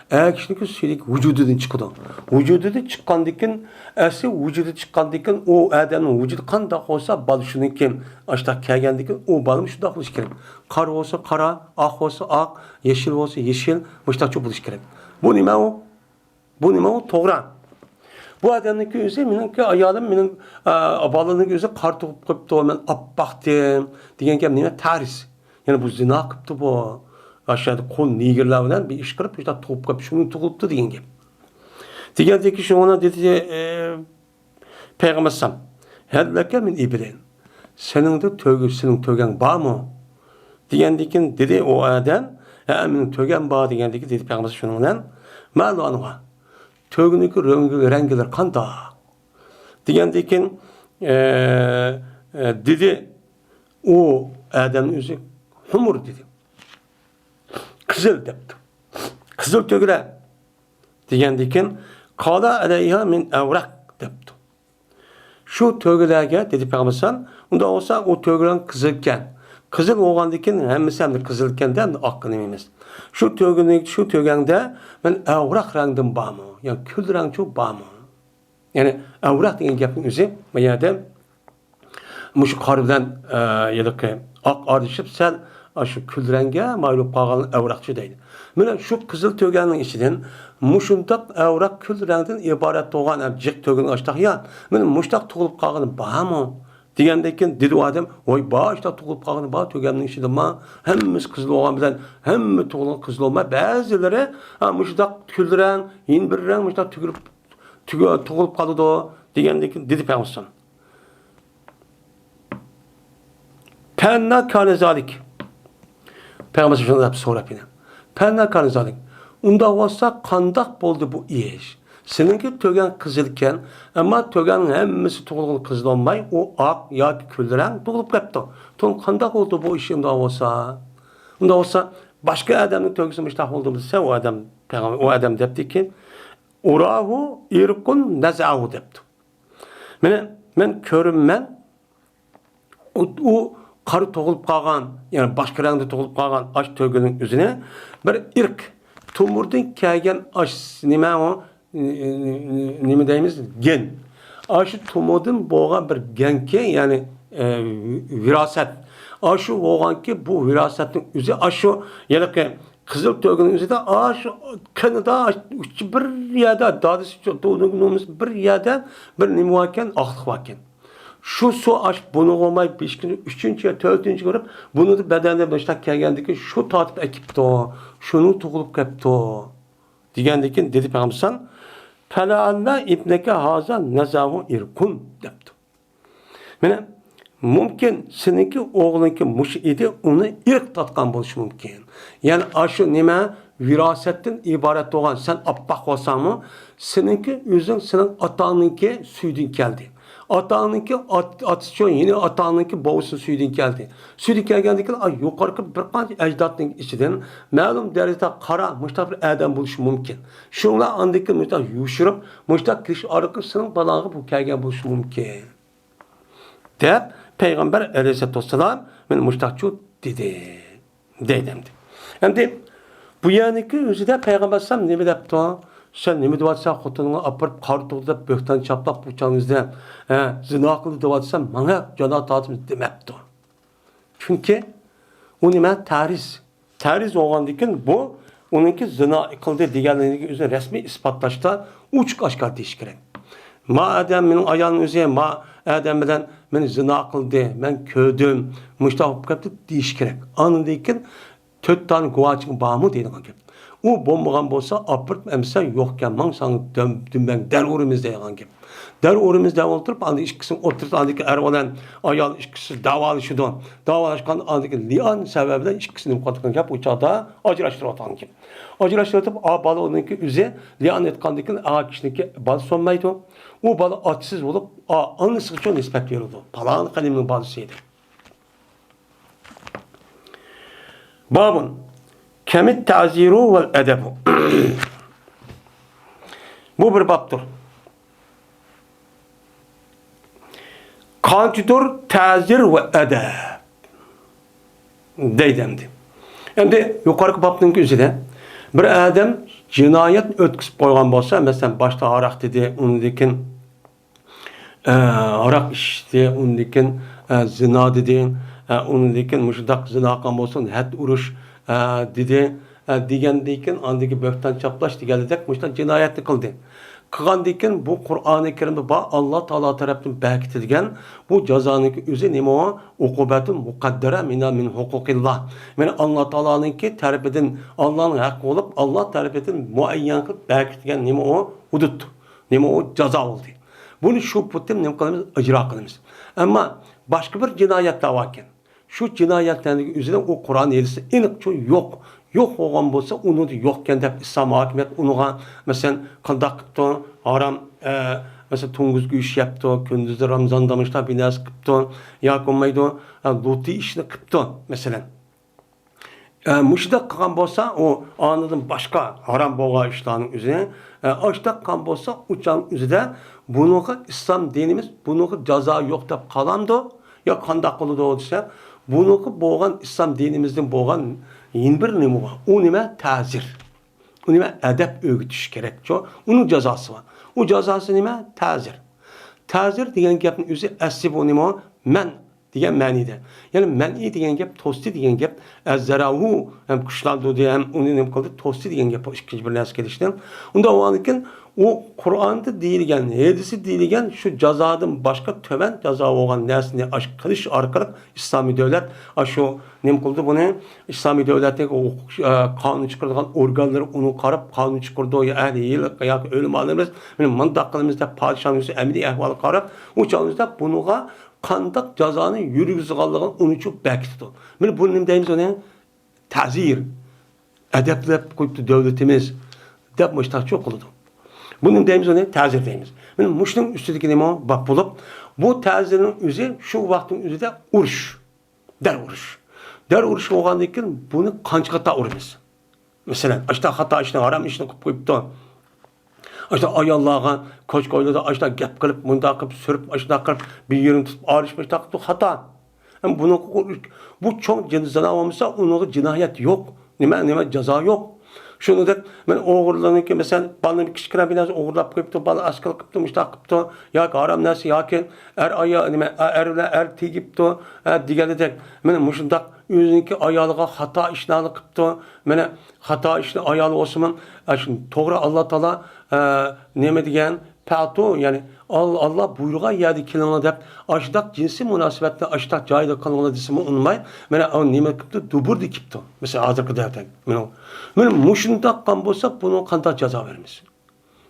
ئەر كىشىنىڭكى سۈيى ۋۇجۇدىدىن چىقىدۇ. ۋۇجۇدىدىن چىققاندىن كېيىن، ئەسلى ۋۇجۇدى چىققاندىن كېيىن، ئۇ ئادەمنىڭ ۋۇجۇدى قانداق بولسا، بالا شۇنىڭكى ئاشتاق كەلگەندىن كېيىن، ئۇ بالىمۇ شۇنداق بولۇشى كېرەك. قارا بولسا قارا، ئاق بولسا ئاق، يېشىل بولسا يېشىل، مۇشۇنداقچە بولۇشى كېرەك. بۇ نېمە ئۇ؟ بۇ نېمە ئۇ؟ توغرا. بۇ ئادەمنىڭكى ئۆزى، مېنىڭكى ئايالىم، مېنىڭ، ئە، بالىنىڭكى ئۆزى قارا تۇغۇپ قېپتۇ، مەن ئاپئاقتىم دېگەن گەپ نېمە؟ تەرس. يەنى بۇ زىنا قىپتۇ بۇ. ئاشۇ يەردە قۇل نېگىرلار بىلەن بىر ئىش قىلىپ، شۇنداق تۇغۇپ قېپتۇ، شۇنى تۇغۇلۇپتۇ دېگەن گەپ. دېگەندىكى شۇڭا دېدى، ئە، پەيغەمبەر ئەلەيھىسسالام، ھەل لەكە مىن ئىبلىن، سېنىڭدە تۆگە، سېنىڭ تۆگەڭ بارمۇ؟ دېگەندىكىن دېدى ئۇ ئادەم، ھە، مېنىڭ تۆگەم بار دېگەندىكىن دېدى پەيغەمبەر شۇنىڭ بىلەن، ما لونها، تۆگىنىڭكى رەڭگى، رەڭگىلىرى قانداق؟ دېگەندىكىن، ئە، ئە، دېدى ئۇ ئادەمنىڭ ئۆزى، ھۇمۇر دېدى. قىزىل دەپتۇ. قىزىل تۆگىلەر. دېگەندىكىن، قالا ئەلەيھا مىن ئەۋراق دەپتۇ. شۇ تۆگىلەرگە دېدى پەيغەمبەر ئەلەيھىسسالام، ئۇنداق بولسا ئۇ تۆگىلەر قىزىلكەن. قىزىل بولغاندىكىن ھەممىسى ھەمدە قىزىلكەندە ئەمدى ئاققا نېمە ئەمەس. شۇ تۆگىنى، شۇ تۆگەڭدە مەن ئەۋراق رەڭدىن بارمۇ؟ يەنى كۈل رەڭچۇ بارمۇ؟ يەنى ئەۋراق دېگەن گەپنىڭ ئۆزى بۇ يەردە مۇشۇ قارا بىلەن، ئە، ھېلىقى ئاق ئارىلىشىپ سەل ئاشۇ كۈل رەڭگە مايىل بولۇپ قالغان ئەۋراقچۇ دەيدۇ. مانا شۇ قىزىل تۆگەننىڭ ئىچىدىن مۇشۇنداق ئەۋراق كۈل رەڭدىن ئىبارەت بولغان ھەم جىق تۆگىنى ئاشتاق يا، مانا مۇشۇنداق تۇغۇلۇپ قالغىنى بارمۇ؟ دېگەندىن كېيىن دېدى ئۇ ئادەم، ۋاي، بار، ئاشۇنداق تۇغۇلۇپ قالغىنى بار، تۆگەمنىڭ ئىچىدە بار. ھەممىسى قىزىل بولغان بىلەن، ھەممە تۇغۇلغان قىزىل بولماي، بەزىلىرى، ھە، مۇشۇنداق كۈل رەڭ، يەنە بىر رەڭ مۇشۇنداق تۈگۈلۈپ، تۈگە-، تۇغۇلۇپ قالىدۇ، دېگەندىن كېيىن دېدى پەيغەمبەر. پەئەننا كانە زالىك. پەيغەمبەر شۇنداق دەپ سوراپ يەنە. پەئەننا كانە زالىك. ئۇنداق بولسا قانداق بولدى بۇ ئىش؟ سېنىڭكى تۆگەڭ قىزىلكەن، ئەمما تۆگەڭنىڭ ھەممىسى تۇغۇلغىنى قىزىل بولماي، ئۇ ئاق ياكى كۈل رەڭ تۇغۇلۇپ قېپتۇ. تۇڭ قانداق بولدى بۇ ئىش ئۇنداق بولسا؟ ئۇنداق بولسا، باشقا ئادەمنىڭ تۆگىسى مۇشۇنداق بولدى دېسە، ئۇ ئادەم، پەيغەمبەر، ئۇ ئادەم دەپتىكى، ئۇراھۇ ئىرقۇن نەزەھۇ دەپتۇ. مانا مەن كۆرىمەن، ئۇ، ئۇ قارا تۇغۇلۇپ قالغان، يەنى باشقا رەڭدە تۇغۇلۇپ قالغان ئاش تۆگىنىڭ ئۆزىنى بىر ئىرق، تومۇردىن كەلگەن ئاش، نېمە ئۇ، نېمە دەيمىز، گېن. ئاشۇ تومۇردىن بولغان بىر گەنكى، يەنى، ئە، ۋىراسەت. ئاشۇ بولغانكى، بۇ ۋىراسەتنىڭ ئۆزى ئاشۇ ھېلىقى قىزىل تۆگىنىڭ ئۆزىدە ئاشۇ قېنىدا ئاشۇ بىر يەردە دادىسى، نومىسى بىر يەردە بىر نېمە باركەن، ئاقلىق باركەن. شۇ سۇ ئاش بۇنى بولماي بېشىنى ئۈچىنچى يا تۆتىنچى كۆرۈپ، بۇنى بەدەندە مۇشۇنداق كەلگەندىكىن شۇ تارتىپ ئەكىپتۇ، شۇنىڭ تۇغۇلۇپ كەپتۇ. دېگەندىكىن دېدى پەيغەمبەر، فەلەئەللە ئىبنەكە ھازا نەزەھۇ ئىرقۇن دەپتۇ. مانا، مۇمكىن، سېنىڭكى ئوغلۇڭكى مۇشۇ ئىدى، ئۇنى ئىرق تارتقان بولۇشى مۇمكىن. يەنى ئاشۇ نېمە، ۋىراسەتتىن ئىبارەت بولغان، سەن ئاپئاق بولساڭمۇ، سېنىڭكى ئۆزۈڭ، سېنىڭ ئاتاڭنىڭكى سۈيىدىن كەلدى. ئاتاڭنىڭكى ئات-، ئاتىسىچۇ، يەنى ئاتاڭنىڭكى بوۋىسىنىڭ سۈيىدىن كەلدى. سۈيىدىن كەلگەندىن كېيىن، ئاي، يۇقىرىقى بىر قانچە ئەجدادنىڭ ئىچىدىن مەلۇم دەرىجىدە قارا، مۇشۇنداق بىر ئادەم بولۇشى مۇمكىن. شۇڭلار ئاندىن كېيىن مۇشۇنداق يوشۇرۇپ، مۇشۇنداق كېلىش ئارقىلىق سېنىڭ بالاڭغا بۇ كەلگەن بولۇشى مۇمكىن، دەپ پەيغەمبەر ئەلەيھىسسالاتۇ ۋەسسالام مانا مۇشۇنداقچۇ دېدى. دەيدۇ ئەمدى. ئەمدى بۇ يەرنىڭكى ئۆزىدە پەيغەمبەر ئەلەيھىسسالام نېمە دەپتۇ؟ سەن نېمە دەۋاتىسەن؟ خوتۇنۇڭنى ئاپىرىپ قارا تۇغدى دەپ بۆھتان چاپلاپ، بۇ چاغنىڭ ئۆزىدە، ھە، زىنا قىلدى دەۋاتىسەن، ماڭا جازا تارتىمىز دېمەپتۇ. چۈنكى ئۇ نېمە؟ تەرىز. تەرىز بولغاندىكىن بۇ ئۇنىڭكى زىنا قىلدى دېگەنلىكىنى ئۆزىنى رەسمىي ئىسپاتلاشتا ئوچۇق ئاشكارا دېيىش كېرەك. ما ئادەم مېنىڭ ئايالىم ئۆزى، ما ئادەم بىلەن مېنى زىنا قىلدى، مەن كۆردۈم، مۇشۇنداق بولۇپ كەتتى دېيىش كېرەك. ئاندىن كېيىن تۆت دانە گۇۋاھچىڭ بارمۇ دەيدىغان گەپ. ئۇ بولمىغان بولسا، ئاپىرىپ ئەمىسە يوقكەن، ماڭ ساڭا دۈم-، دۈمبەڭ دەر ئۇرىمىز دەيدىغان گەپ. دەر ئۇرىمىز دەپ ئولتۇرۇپ، ئاندىن ئىككىسىنىڭ ئوتتۇرىسىدا ئاندىكى ئەر بىلەن ئايال ئىككىسى داۋالىشىدۇ. داۋالاشقان ئاندىكى لىئان سەۋەبى بىلەن ئىككىسى نېمە قىلىدىغان گەپ، ئۇ چاغدا ئاجراشتۇرۇۋاتقان گەپ. ئاجراشتۇرۇۋېتىپ، ئا، بالا ئۇنىڭكى ئۆزى لىئان ئېيتقاندىن كېيىن ئا كىشىنىڭكى بالىسى بولمايدۇ. ئۇ بالا ئاتىسىز بولۇپ، ئا، ئانىسىغىچۇ نىسبەت بېرىلىدۇ. پالان قەدىمنىڭ بالىسى ئىدى. بابۇن كەمىت تەزىرۇ ۋەل ئەدەبۇ. بۇ بىر بابتۇر. قانچىدۇر تەزىر ۋە ئەدەب دەيدۇ ئەمدى. ئەمدى يۇقىرىقى بابنىڭ ئۆزىدە بىر ئادەم جىنايەت ئۆتكۈزۈپ قويغان بولسا، مەسىلەن، باشتا ھاراق دېدى، ئۇندىن كېيىن ئە، ھاراق ئىچتى، ئۇندىن كېيىن، ئە، زىنا دېدى، ئە، ئۇندىن كېيىن مۇشۇنداق زىنا قىلغان بولسۇن، ھەد ئۇرۇش، ئە، دېدى، ئە، دېگەندىن كېيىن ئاندىكى بۆھتان چاپلاش دېگەنلىدەك مۇشۇنداق جىنايەتنى قىلدى. قىلغاندىن كېيىن بۇ قۇرئانى كەرىمدە بار، ئاللا تائالا تەرەپتىن بەركىتىلگەن بۇ جازانىڭكى ئۆزى نېمە ئۇ؟ ئوقۇبەتۇن مۇقەددەرە مىنا مىن ھوقۇقىللا. يەنى ئاللا تائالانىڭكى تەرىپىدىن، ئاللانىڭ ھەققى بولۇپ، ئاللا تەرىپىدىن مۇئەييەن قىلىپ بەركىتىلگەن نېمە ئۇ؟ ھۇدۇد. نېمە ئۇ؟ جازا بولدى. بۇنى شۇ پۇتتىن نېمە قىلىمىز؟ ئىجرا قىلىمىز. ئەمما باشقا بىر جىنايەتلەر باركەن. شۇ جىنايەتلەرنىڭ ئۆزىدە ئۇ قۇرئان ھەدىستە ئېنىقچە يوق. يوق بولغان بولسا، ئۇنىڭدا يوقكەن دەپ ئىسلام ھاكىمىيەت ئۇنىڭغا، مەسىلەن، قانداق قىپتۇ؟ ھارام، ئە، مەسىلەن، توڭگۇز گۆشى يەپتۇ، كۈندۈزى رامزاندا مۇشۇنداق بىر نەرسە قىپتۇ، ياكى بولمايدۇ، ئە، لۇتى ئىشنى قىپتۇ، مەسىلەن. ئە، مۇشۇنداق قىلغان بولسا، ئۇ ئانىدىن باشقا ھارام بولغان ئىشلارنىڭ ئۆزىنى، ئە، ئاشۇنداق قىلغان بولسا، ئۇ چاغنىڭ ئۆزىدە بۇنىڭغا ئىسلام دىنىمىز بۇنىڭغا جازا يوق دەپ قالامدۇ؟ يا قانداق قىلىدۇ دېسە، بۇنىڭغا بولغان ئىسلام دىنىمىزدىن بولغان يەنە بىر نېمە بار؟ ئۇ نېمە؟ تەزىر. ئۇ نېمە؟ ئەدەپ ئۆگىتىش كېرەكچۇ؟ ئۇنىڭ جازاسى بار. ئۇ جازاسى نېمە؟ تەزىر. تەزىر دېگەن گەپنىڭ ئۆزى ئەسلى بۇ نېمە؟ مەن دېگەن مەنىدە. يەنى مەنئى دېگەن گەپ، توستى دېگەن گەپ، ئەززەرەھۇ ھەم كۈچلەندۈردى ھەم ئۇنى نېمە قىلدى؟ توستى دېگەن گەپ، بۇ ئىككىنچى بىر نەرسە كېلىشتىن. ئۇنداق بولغاندىكىن ئۇ قۇرئاندا دېيىلگەن، ھەدىستە دېيىلگەن شۇ جازادىن باشقا تۆۋەن جازا بولغان نەرسىنى ئاش-، قىلىش ئارقىلىق ئىسلامىي دۆلەت ئاشۇ نېمە قىلدى بۇنى؟ ئىسلامىي دۆلەتنىڭ ھوقۇق، ئە، قانۇن چىقىرىدىغان ئورگانلىرى ئۇنى قاراپ، قانۇن چىقىرىدۇ، يا ئەھلى ئىلىم ياكى ئۆلىمالىرىمىز، مانا مۇنداق قىلىمىز دەپ پادىشاھنىڭ ئۆزى ئەمەلىي ئەھۋالغا قاراپ، ئۇ چاغدا بۇنىڭغا قانداق جازانى يۈرگۈزىدىغانلىقىنى ئۇنى چوق بەكىتىدۇ. مانا بۇنى نېمە دەيمىز ئۇنى؟ تەزىر. ئەدەپلەپ قويۇپتۇ دۆلىتىمىز دەپ مۇشۇنداق چوق قىلىدۇ. بۇنى نېمە دەيمىز ئۇنى؟ تەزىر دەيمىز. مانا مۇشۇنىڭ ئۈستىدىكى نېمە باب بولۇپ، بۇ تەزىرنىڭ ئۆزى شۇ ۋاقىتنىڭ ئۆزىدە ئۇرۇش. دەر ئۇرۇش. دەر ئۇرۇش بولغاندىن كېيىن بۇنى قانچە قاتا ئۇرىمىز؟ مەسىلەن، ئاشتا خاتا ئىشنى، ھارام ئىشنى قىلىپ قويۇپتۇ. ئاشتا ئاياللارغا، كوچا-كويلىدا ئاشتا گەپ قىلىپ، مۇنداق قىلىپ، سۈرۈپ، ئاشتا قىلىپ، بىر يېرىنى تۇتۇپ ئايرىشىپ، ئاشتا قىلىپتۇ، خاتا. ئەمما بۇنىڭ، بۇ چوڭ جىن-، زىنا بولمىسا، ئۇنىڭغا جىنايەت يوق. نېمە، نېمە، جازا يوق. شۇنىڭدەك، مانا ئوغرىلارنىڭكى، مەسىلەن، بالىنى كىچىككىنە بىر نەرسە ئوغرىلاپ قويۇپتۇ، بالا ئەسكىل قىپتۇ، مۇشۇنداق قىپتۇ، ياكى ھارام نەرسە، ياكى ئەر ئايا-، نېمە، ئەر بىلەن ئەر تېگىپتۇ، ھە، دېگەندەك. مانا مۇشۇنداق ئۆزىنىڭكى ئايالىغا خاتا ئىشلارنى قىپتۇ. مانا خاتا ئىشنى ئايالى بولسىمۇ، ئە، شۇ توغرا ئاللا تائالا، ئە، نېمە دېگەن؟ پەتۇ، يەنى ئال-، ئاللا بۇيرۇغان يەردە كېلىڭلار دەپ، ئاشۇنداق جىنسىي مۇناسىۋەتنى ئاشۇنداق جايدا قىلىڭلار دېسىمۇ ئۇنىماي، مانا ئۇ نېمە قىپتۇ؟ دۇبۇردا كېپتۇ. مەسىلەن، ھازىرقى دەۋردە. مانا، مانا مۇشۇنداق قىلغان بولسا، بۇنىڭغا قانداق جازا بېرىمىز؟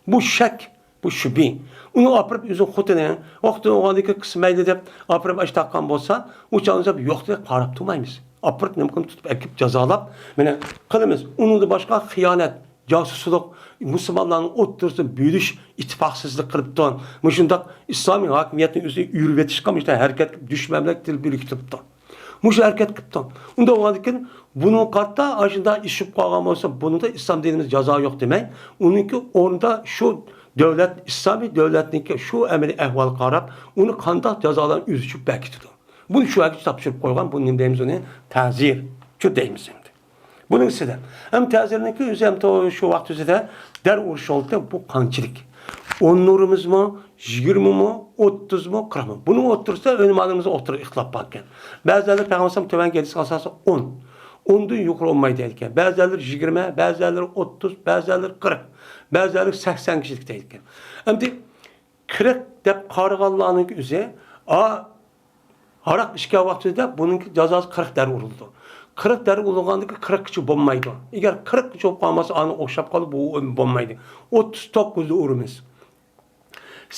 بۇ شەك، بۇ شۈبھە. ئۇنى ئاپىرىپ ئۆزىنىڭ خوتۇنى، ۋاقتى بولغاندىكى قىلسا مەيلى دەپ ئاپىرىپ ئاشۇنداق قىلغان بولسا، ئۇ چاغدا يوق دەپ قاراپ تۇرمايمىز. ئاپىرىپ نېمە قىلىپ تۇتۇپ ئەكىپ جازالاپ، مانا قىلىمىز. ئۇنىڭدىن باشقا خىيانەت، جاسۇسلۇق، مۇسۇلمانلارنىڭ ئوتتۇرىسىدا بۆلۈش، ئىتتىپاقسىزلىق قىلىپتۇ. مۇشۇنداق ئىسلامىي ھاكىمىيەتنى ئۆزى ئۆرۈۋېتىشقا مۇشۇنداق ھەرىكەت قىلىپ، دۈشمەن بىلەن تىل بۆلۈكى تۇرۇپتۇ. مۇشۇ ھەرىكەت قىپتۇ. ئۇنداق بولغاندىكىن بۇنىڭغا قارىتا ئاشۇنداق ئىش چۈشۈپ قالغان بولسا، بۇنىڭدا ئىسلام دىنىمىز جازا يوق دېمەي، ئۇنىڭكى ئورنىدا شۇ دۆلەت، ئىسلامىي دۆلەتنىڭكى شۇ ئەمەلىي ئەھۋالىغا قاراپ، ئۇنى قانداق جازالارنى ئۆزى چۈشۈپ بەكىتىدۇ. بۇنى شۇ يەرگە تاپشۇرۇپ قويغان، بۇنى نېمە دەيمىز، ئۇنى تەزىر، شۇ دەيمىز ئەمدى. بۇنىڭ ئۈستىدە ھەم تەزىرنىڭكى ئۆزى ھەم تو-، شۇ ۋاقىت ئۆزىدە دەر ئۇرۇش ھالىتى بۇ قانچىلىك؟ ئون ئۇرىمىزمۇ، يىگىرمىمۇ، ئوتتۇزمۇ، قىرىقمۇ؟ بۇنىڭ ئوتتۇرىسىدا ئۆلىمالىرىمىزنىڭ ئوتتۇرا ئىختىلاپ بار ئىكەن. بەزىلەر پەيغەمبەر تۆۋەنكى ھەدىسكە ئاساسەن ئون، ئوندىن يۇقىرى بولمايدۇ دەيدىكەن. بەزىلەر يىگىرمە، بەزىلەر ئوتتۇز، بەزىلەر قىرىق، بەزىلەر سەكسەن كىشىلىك دەيدىكەن. ئەمدى قىرىق دەپ قارىغانلارنىڭ ئۆزى، ئا، ھاراق ئىچكەن ۋاقتىدا بۇنىڭكى جازاسى قىرىق دەر ئۇرۇلىدۇ. قىرىق دەر ئۇرۇلغاندىكى قىرىققىچە بولمايدۇ. ئەگەر قىرىققىچە بولۇپ قالمىسا، ئانا ئوخشاپ قالىدۇ، بۇ بولمايدۇ. ئوتتۇز توققۇزدا ئۇرىمىز.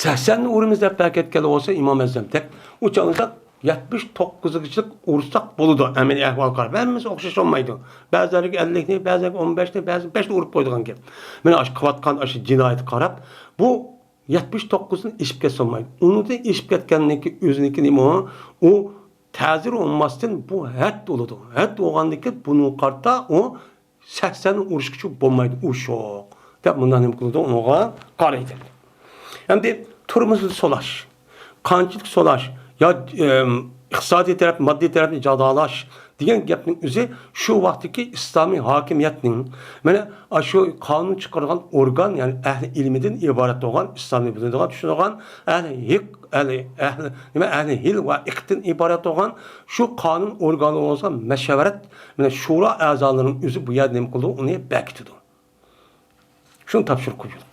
سەكسەندە ئۇرىمىز دەپ بەركەتكەن بولسا ئىمام ئەزەم تەك، ئۇ چاغدا يەتمىش توققۇزغىچىلىك ئۇرساق بولىدۇ. ئەمەلىي ئەھۋالغا قاراپ، ھەممىسى ئوخشاش بولمايدۇ. بەزىلەرگە ئەللىكنى، بەزىلەرگە ئون بەشنى، بەزىلەرگە بەشنى ئۇرۇپ قويىدىغان گەپ. مانا ئاشۇ قىلىۋاتقان ئاشۇ جىنايەتكە قاراپ، بۇ يەتمىش توققۇزدىن ئېشىپ كەتسە بولمايدۇ. ئۇنىڭدىن ئېشىپ كەتكەننىڭكى ئۆزىنىڭكى نېمە ئۇ؟ ئۇ تەزىر بولماستىن بۇ ھەد بولىدۇ. ھەد بولغاندىكىن بۇنىڭغا قارىتا ئۇ سەكسەننى ئۇرۇشقىچە بولمايدۇ، ئۇرۇشۇق دەپ مۇنداق نېمە قىلىدۇ، ئۇنىڭغا قارايدۇ. ئەمدى تۇرمۇزنى سولاش، قانچىلىك سولاش، يا، ئىم، ئىقتىسادىي تەرەپ، ماددىي تەرەپنى جازالاش دېگەن گەپنىڭ ئۆزى شۇ ۋاقىتتىكى ئىسلامىي ھاكىمىيەتنىڭ، مانا، ئاشۇ قانۇن چىقارغان ئورگان، يەنى ئەھلى ئىلمىدىن ئىبارەت بولغان، ئىسلامنى بىلىدىغان، چۈشىنىدىغان، ئەھلى ھېق، ئەھلى، ئەھلى، نېمە، ئەھلى ھىل ۋە ئىقىتتىن ئىبارەت بولغان شۇ قانۇن ئورگانى بولسا مەشۋەرەت، مانا، شورا ئەزالىرىنىڭ ئۆزى بۇ يەردە نېمە قىلىدۇ، ئۇنى بەكىتىدۇ. شۇنى تاپشۇرۇپ قويدۇق.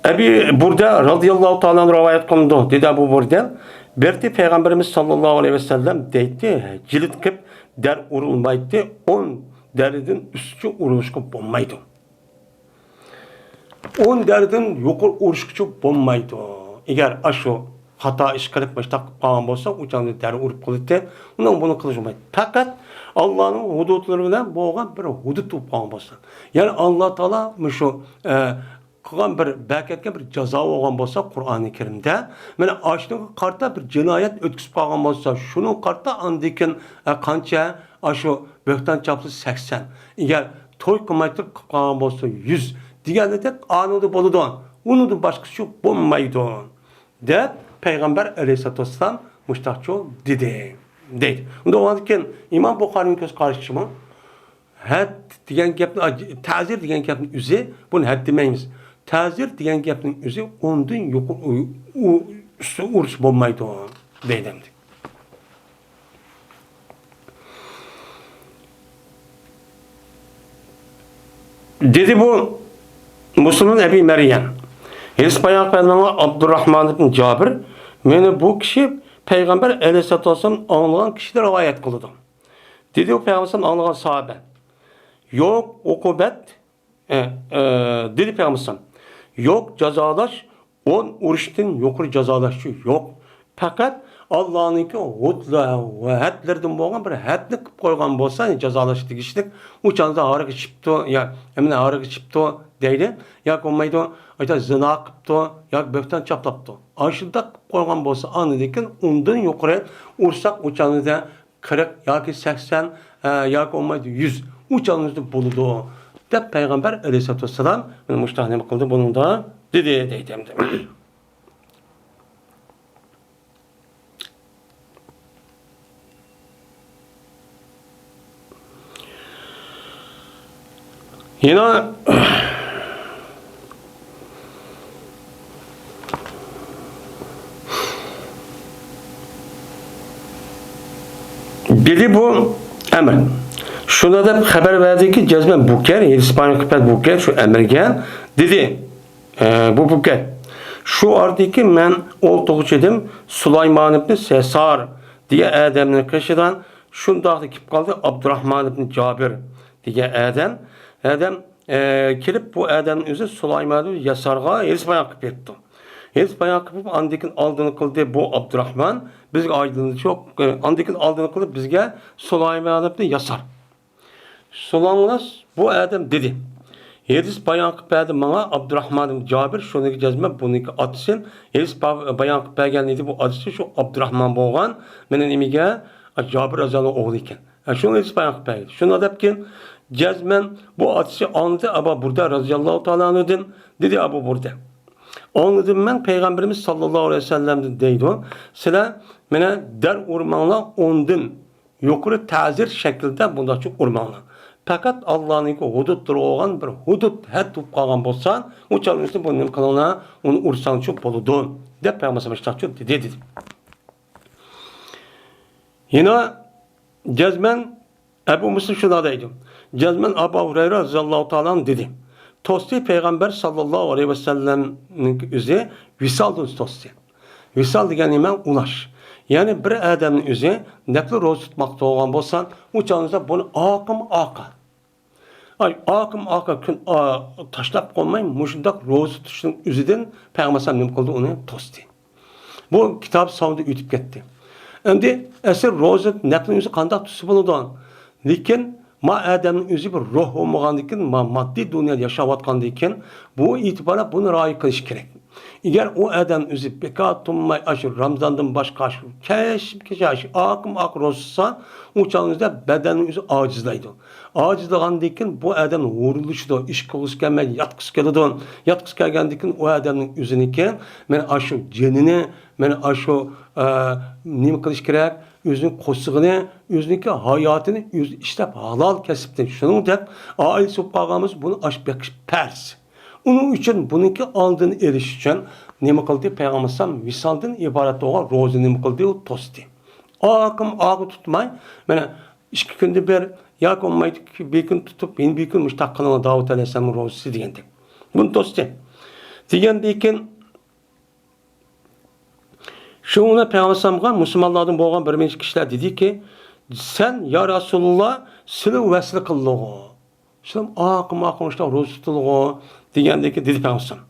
ئەبى بۇردە رازىياللاھۇ تائالا ئەنھۇ رىۋايەت قىلىنىدۇ. دېدى ئەبۇ بۇردە، بىردە پەيغەمبىرىمىز ساللاللاھۇ ئەلەيھى ۋەسەللەم دەيتتى، جىلىت قىپ دەر ئۇرۇلمايتتى، ئون دەردىن ئۈستىچە ئۇرۇلۇشقا بولمايدۇ. ئون دەردىن يۇقىرى ئۇرۇشقىچە بولمايدۇ. ئەگەر ئاشۇ خاتا ئىش قىلىپ، مۇشتاق قىلىپ قالغان بولسا، ئۇ چاغدا دەر ئۇرۇپ قالاتتى. ئۇنىڭ بۇنى قىلىش بولمايدۇ. پەقەت ئاللانىڭ ھۇدۇدلىرى بىلەن بولغان بىر ھۇدۇد بولۇپ قالغان بولسا. يەنى ئاللا تائالا مۇشۇ، ئە، قىلغان بىر بەركەتكە بىر جازا بولغان بولسا، قۇرئانى كەرىمدە، مانا ئاشۇنىڭغا قارىتا بىر جىنايەت ئۆتكۈزۈپ قالغان بولسا، شۇنىڭغا قارىتا ئاندىن كېيىن، ئە، قانچە ئاشۇ بۆھتان چاپسا سەكسەن. ئەگەر توي قىلماي تۇرۇپ قىلىپ قالغان بولسا يۈز دېگەندەك ئانىڭدا بولىدۇ. ئۇنىڭدىن باشقىسى بولمايدۇ، دەپ پەيغەمبەر ئەلەيھىسسالاتۇ ۋەسسالام مۇشتاقچۇ دېدى، دەيدۇ. ئۇنداق بولغاندىكىن ئىمام بۇخارىنىڭ كۆز قارىشىچىمۇ ھەد دېگەن گەپنى، تەزىر دېگەن گەپنىڭ ئۆزى، بۇنى ھەد دېمەيمىز. تەزىر دېگەن گەپنىڭ ئۆزى ئوندىن يۇقىرى ئۇ-، ئۇ-، ئۈستى ئۇرۇش بولمايدۇ، دەيدۇ ئەمدى. دېدى بۇ مۇسلىمدىن ئەبى مەريەم. ھېدىس بايان قىلغان ئابدۇرراھمان ئىبن جابىر، مېنى بۇ كىشى پەيغەمبەر ئەلەيھىسسالاتۇ ۋەسسالام ئاڭلىغان كىشىدىن رىۋايەت قىلىدۇ. دېدى ئۇ پەيغەمبەر ئاڭلىغان ساھابە. يوق ئوقۇبەت، ئە، ئە، دېدى پەيغەمبەر، يوق جازالاش، ئون ئۇرۇشتىن يۇقىرى جازالاشچۇ يوق. پەقەت ئاللانىڭكى ھۇدلى-، ھەدلىرىدىن بولغان بىر ھەدنى قىلىپ قويغان بولسا، جازالاش تېگىشلىك، ئۇ چاغدا ھاراق ئىچىپتۇ، يا، ئەمدى ھاراق ئىچىپتۇ دەيلى، ياكى بولمايدۇ، ئايتا زىنا قىپتۇ، ياكى بۆھتان چاپلاپتۇ. ئاشۇنداق قىلىپ قويغان بولسا، ئاندىن كېيىن ئۇندىن يۇقىرى ئۇرساق، ئۇ چاغدا قىرىق ياكى سەكسەن، ئە، ياكى بولمايدۇ يۈز، ئۇ چاغدا بولىدۇ، دەپ پەيغەمبەر ئەلەيھىسسالاتۇ ۋەسسالام مانا مۇشۇنداق نېمە قىلدى، بۇنىڭدا دېدى، دەيدۇ ئەمدى. يەنە دېدى بۇ ئەمىر. شۇنداق دەپ خەۋەر بەردىكى، جەزمەن بۇ گەپ، ھېدىس بايان قىلىپ بۇ گەپ شۇ ئەمىرگە دېدى. ئە، بۇ، بۇ گەپ. شۇ ئارىدىكى مەن ئولتۇرغۇچى ئىدىم، سۇلايمان ئىبنى يەسار دېگەن ئادەمنىڭ قېشىدا شۇنداقلا كېلىپ قالدى، ئابدۇراھمان ئىبنى جابىر دېگەن ئادەم. ئادەم، ئە، كېلىپ بۇ ئادەمنىڭ ئۆزى سۇلايمان ئىبنى يەسارغا ھېدىس بايان قىلىپ بېرىپتۇ. ھېدىس بايان قىلىپ، ئاندىن كېيىن ئالدىنى قىلدى بۇ ئابدۇراخمان، بىزگە ئايدىنى يوق. ئاندىن كېيىن ئالدىنى قىلىپ، بىزگە سۇلايمانىبنى ياسار. سۇلاڭلاس بۇ ئادەم دېدى. ھېدىس بايان قىلىپ بەردى ماڭا ئابدۇراخمان ئىبن جابىر، شۇنىڭكى جەزمەن بۇنىڭكى ئاتىسى. ھېدىس با-، بايان قىلىپ بەرگەن ئىدى بۇ ئاتىسى، شۇ ئابدۇراخمان بولغان. مېنىڭ نېمىگە؟ جابىر رازىياللاھۇ ئوغلى ئىكەن. ھە، شۇنى ھېدىس بايان قىلىپ بەرگەن. شۇنداق دەپكىن، جەزمەن بۇ ئاتىسى ئاڭلىدى ئەبۇ بۇردە رازىياللاھۇ تائالا ئەنھۇدىن، دېدى ئەبۇ بۇردە. ئاڭلىدىم مەن پەيغەمبىرىمىز ساللاللاھۇ ئەلەيھى ۋەسەللەمدىن دەيدۇ، سىلەر مېنى دەر ئۇرماڭلار، ئوندىن يۇقىرى تەزىر شەكلىدە بۇنداقچە ئۇرماڭلار. پەقەت ئاللانىڭكى ھۇدۇدلىرىغا بولغان بىر ھۇدۇد ھەد بولۇپ قالغان بولسا، ئۇ چاغدا بۇنى نېمە قىلىڭلار، ئۇنى ئۇرساڭچۇ بولىدۇ، دەپ پەيغەمبەر مۇشۇنداقچە دېدى، دېدى. يەنە جەزمەن ئەبۇ مۇسلىم شۇنداق دەيدۇ. جەزمەن ئابۇ ھۇرەيرە رازىياللاھۇ تائالا ئەنھۇ دېدى. توستى پەيغەمبەر ساللاللاھۇ ئەلەيھى ۋەسەللەمنىڭ ئۆزى ۋىسالدىن توستى. ۋىسال دېگەن نېمە؟ ئۇلاش. يەنى بىر ئادەمنىڭ ئۆزى نەپلى روزا تۇتماقتا بولغان بولسا، ئۇ چاغدا بۇنى ئاقىم ئاقا. ئاي، ئاقىم ئاقا كۈن، ئا، تاشلاپ قويماي، مۇشۇنداق روزا تۇتۇشنىڭ ئۆزىدىن پەيغەمبەر ئەلەيھىسسالام نېمە قىلدى؟ ئۇنى توستى. بۇ كىتاب ساۋۇندا ئۆتۈپ كەتتى. ئەمدى ئەسلى روزا نەپلىنىڭ ئۆزى قانداق تۇتسا بولىدۇ؟ لېكىن ما ئادەمنىڭ ئۆزى بىر روھ بولمىغاندىن كېيىن، ما ماددىي دۇنيادا ياشاۋاتقاندىن كېيىن، بۇ ئېتىبارەن بۇنى رىئايە قىلىش كېرەك. ئەگەر ئۇ ئادەم ئۆزى بىكار تۇرماي، ئاشۇ رامزاندىن باشقا، ئاشۇ كەچمۇ كەچ، ئاشۇ ئاقىم ئاق روزا تۇتسا، ئۇ چاغنىڭىزدا بەدەننىڭ ئۆزى ئاجىزلايدۇ. ئاجىزلىغاندىن كېيىن بۇ ئادەم ھۇرۇنلىشىدۇ، ئىش قىلغۇسى كەلمەيدۇ، ياتقۇسى كېلىدۇ. ياتقۇسى كەلگەندىن كېيىن ئۇ ئادەمنىڭ ئۆزىنىڭكى، مانا ئاشۇ جېنىنى، مانا ئاشۇ، ئە، نېمە قىلىش كېرەك؟ ئۆزىنىڭ قورسىقىنى، ئۆزىنىڭكى ھاياتىنى ئۆزى ئىشلەپ ھالال كەسىپتىن، شۇنىڭدەك ئائىلىسى بولۇپ قالغان بولسا، بۇنى ئاش بېقىش پەرز. ئۇنىڭ ئۈچۈن بۇنىڭكى ئالدىنى ئېلىش ئۈچۈن نېمە قىلدى؟ پەيغەمبەر ئەلەيھىسسالام ۋىسالدىن ئىبارەت بولغان روزا نېمە قىلدى؟ ئۇ توستى. ئاقىم ئاقى تۇتماي، مانا ئىككى كۈندە بىر ياكى بولمايدۇ بىر كۈن تۇتۇپ، يەنە بىر كۈن مۇشۇنداق قىلىڭ، داۋۇت ئەلەيھىسسالامنىڭ روزىسى دېگەندەك. بۇنى توستى. دېگەندىن كېيىن شۇڭا پەيغەمبەر ئەلەيھىسسالامغا مۇسۇلمانلاردىن بولغان بىر نەچچە كىشىلەر دېدىكى، سەن يا رەسۇلۇللا، سىلى ۋەسلى قىلىدىغۇ؟ شۇ ئاقىم ئاقىم شۇنداق روزا تۇتىدىغۇ؟ دېگەندىكى دېدى پەيغەمبەر ئەلەيھىسسالام،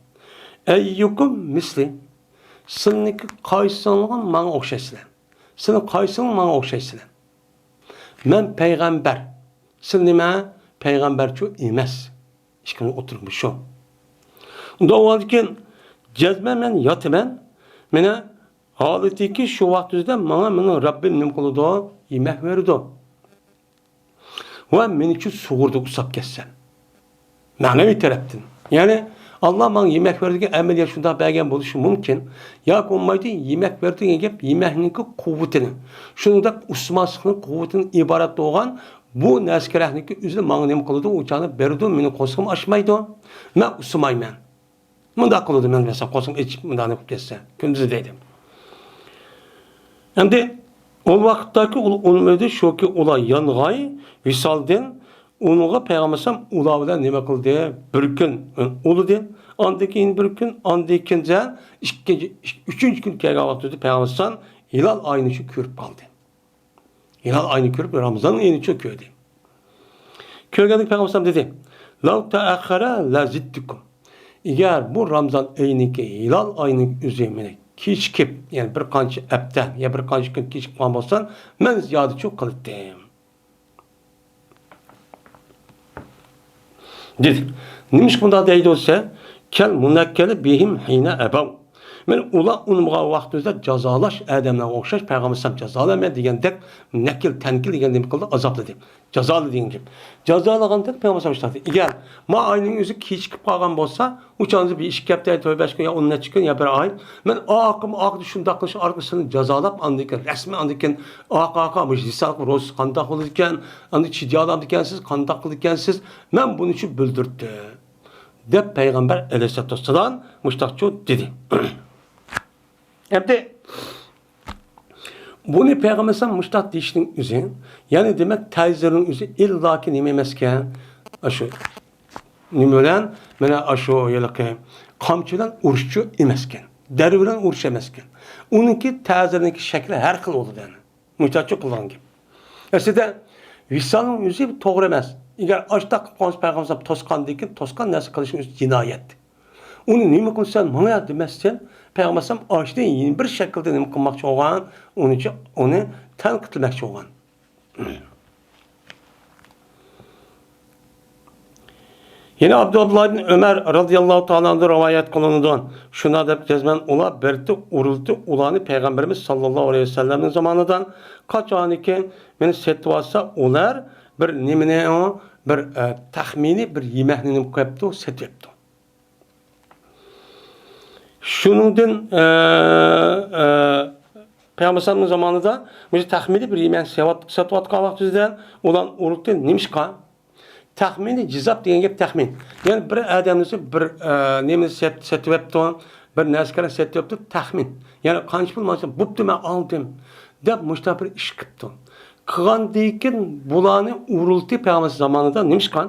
ئەييۇكۇم مىسلى، سىلىنىڭكى قايسىڭلار ماڭا ئوخشايسىلەر؟ سىلى قايسىڭلار ماڭا ئوخشايسىلەر؟ مەن پەيغەمبەر، سىلى نېمە؟ پەيغەمبەرچۇ ئەمەس. ئىككىمىز ئوتتۇرىمىز شۇ. ئۇنداق بولغاندىكىن جەزمەن مەن ياتىمەن. مانا ھالىتىكى شۇ ۋاقتىمىزدا ماڭا مېنىڭ رەببىم نېمە قىلىدۇ؟ يېمەك بېرىدۇ. ۋە مېنىچۇ سۇغۇرىدۇ ئۇسساپ كەتسەم. مەنىۋى تەرەپتىن. يەنى ئاللا ماڭا يېمەك بېرىدىغان ئەمەلىيەت شۇنداق بەرگەن بولۇشى مۇمكىن. ياكى بولمايدۇ، يېمەك بېرىدىغان گەپ يېمەكنىڭكى قۇۋۋىتىنى، شۇنىڭدەك ئۇسسىماسلىقنىڭ قۇۋۋىتىدىن ئىبارەت بولغان بۇ نەرسە كېرەكلىكى ئۆزى ماڭا نېمە قىلىدۇ؟ ئۇ چاغدا بېرىدۇ، مېنىڭ قورسىقىم ئاچمايدۇ. مەن ئۇسسىمايمەن. مۇنداق قىلىدۇ، مەن مەسىلەن قورسىقىم ئېچىپ مۇنداق نېمە قىلىپ كەتسە، كۈندۈزى دەيدۇ. ئەمدى ئۇ ۋاقىتتاكى ئۇل-، ئۇلىمىدى شۇكى، ئۇلار يانغاي ۋىسالدىن ئۇنىڭغا پەيغەمبەر ئەلەيھىسسالام ئۇلار بىلەن نېمە قىلدى؟ بىر كۈن ئۇلىدى. ئاندىن كېيىن بىر كۈن، ئاندىن كېيىن ئىككىنچى، ئۈچىنچى كۈن كەلگەن ۋاقتىدا پەيغەمبەر ئەلەيھىسسالام ھىلال ئاينى شۇ كۆرۈپ قالدى. ھىلال ئاينى كۆرۈپ، رامىزان ئېيىنى چوق كۆردى. كۆرگەندىن كېيىن پەيغەمبەر ئەلەيھىسسالام دېدى، لو تأخر لزدتكم. ئەگەر بۇ رامىزان ئېيىنىڭكى ھىلال ئاينىڭ ئۆزى مېنى كېچىكىپ، يەنى بىر قانچە ھەپتە يا بىر قانچە كۈن كېچىكىپ قالغان بولسا، مەن زىيادە چوق قىلاتتىم. دېدى. نېمىشقا بۇنداق دەيدۇ دېسە، كەل مۇنەككەلى بىھىم ھىنە ئەبەۋ. مانا ئۇلار ئۇنىمىغان ۋاقتىمىزدا جازالاش ئادەملەرگە ئوخشاش پەيغەمبەر ئەلەيھىسسالام جازالىمەن دېگەندەك، نەكىل، تەنكىل دېگەن نېمە قىلدى؟ ئازابلىدى. جازالىدى دېگەن گەپ. جازالىغاندەك پەيغەمبەر ئەلەيھىسسالام ئىشلەتتى. ئەگەر ما ئاينىڭ ئۆزى كېچىكىپ قالغان بولسا، ئۇ چاغدا بىر ئىككى ھەپتە، تۆت بەش كۈن يا ئون نەچچە كۈن يا بىر ئاي، مەن ئاقىم ئاقىدا شۇنداق قىلىش ئارقىلىق سېنى جازالاپ، ئاندىن كېيىن رەسمىي، ئاندىن كېيىن ئاقا، ئاقا، مۇشۇ ھېسابقا روزىسى قانداق بولىدىكەن، ئاندىن چىدىيالامدىكەنسىز، قانداق قىلىدىكەنسىز، مەن بۇنى شۇ بىلدۈرتتىم، دەپ پەيغەمبەر ئەلەيھىسسالاتۇ ۋەسسالام مۇشۇنداقچۇ دېدى. ئەمدى بۇنى پەيغەمبەر ئەلەيھىسسالام مۇشۇنداق دېيىشنىڭ ئۆزى، يەنى دېمەك، تەزىرنىڭ ئۆزى ئىللاكى نېمە ئەمەسكەن؟ ئاشۇ نېمە بىلەن؟ مانا ئاشۇ ھېلىقى قامچا بىلەن ئۇرۇشچۇ ئەمەسكەن. دەررە بىلەن ئۇرۇش ئەمەسكەن. ئۇنىڭكى تەزىرنىڭكى شەكلى ھەر خىل بولىدۇ يەنى. مۇشۇنداقچۇ قىلغان گەپ. ئەسلىدە ۋىسالنىڭ ئۆزى توغرا ئەمەس. ئەگەر ئاشۇنداق قىلىپ قالسا پەيغەمبەر ئەلەيھىسسالام توسقاندىن كېيىن، توسقان نەرسە قىلىشنىڭ ئۆزى جىنايەت. ئۇنى نېمە قىلسەن ماڭا دېمەستىن، پەيغەمبەر ئەلەيھىسسالام ئاشۇنى يەنە بىر شەكىلدە نېمە قىلماقچى بولغان؟ ئۇنىڭ ئۈچۈن ئۇنى تەنقىدلىمەكچى بولغان. يەنە ئابدۇللا ئىبن ئۆمەر رازىياللاھۇ تائالا ئەنھۇ رىۋايەت قىلىنىدۇ. شۇنداق دەپ جەزمەن ئۇلار بىرتى ئۇرۇلتى ئۇلارنى پەيغەمبىرىمىز ساللاللاھۇ ئەلەيھى ۋەسەللەمنىڭ زامانىدىن قاچانكى مېنى سېتىۋالسا، ئۇلار بىر نېمىنى، بىر، ئە، تەخمىنىي بىر يېمەكنى نېمە قىلىپتۇ، سېتىۋېپتۇ. شۇنىڭدىن، ئە، ئە، پەيغەمبەر ئەلەيھىسسالامنىڭ زامانىدا مۇشۇ تەخمىنىي بىر يېمەك سېۋەت-، سېتىۋاتقان ۋاقتىمىزدا ئۇلار ئۇرۇلتى نېمىشقا؟ تەخمىنىي جىزاپ دېگەن گەپ تەخمىن. يەنى بىر ئادەمنى بىر، ئە، نېمىنى سېت-، سېتىۋەپتۇ، بىر نەرسىلەرنى سېتىۋەپتۇ، تەخمىن. يەنى قانچە پۇل ماڭسا، بوپتۇ، مەن ئالدىم، دەپ مۇشۇنداق بىر ئىش قىپتۇ. قىلغاندىن كېيىن بۇلارنى ئۇرۇلتى پەيغەمبەر زامانىدا نېمىشقا؟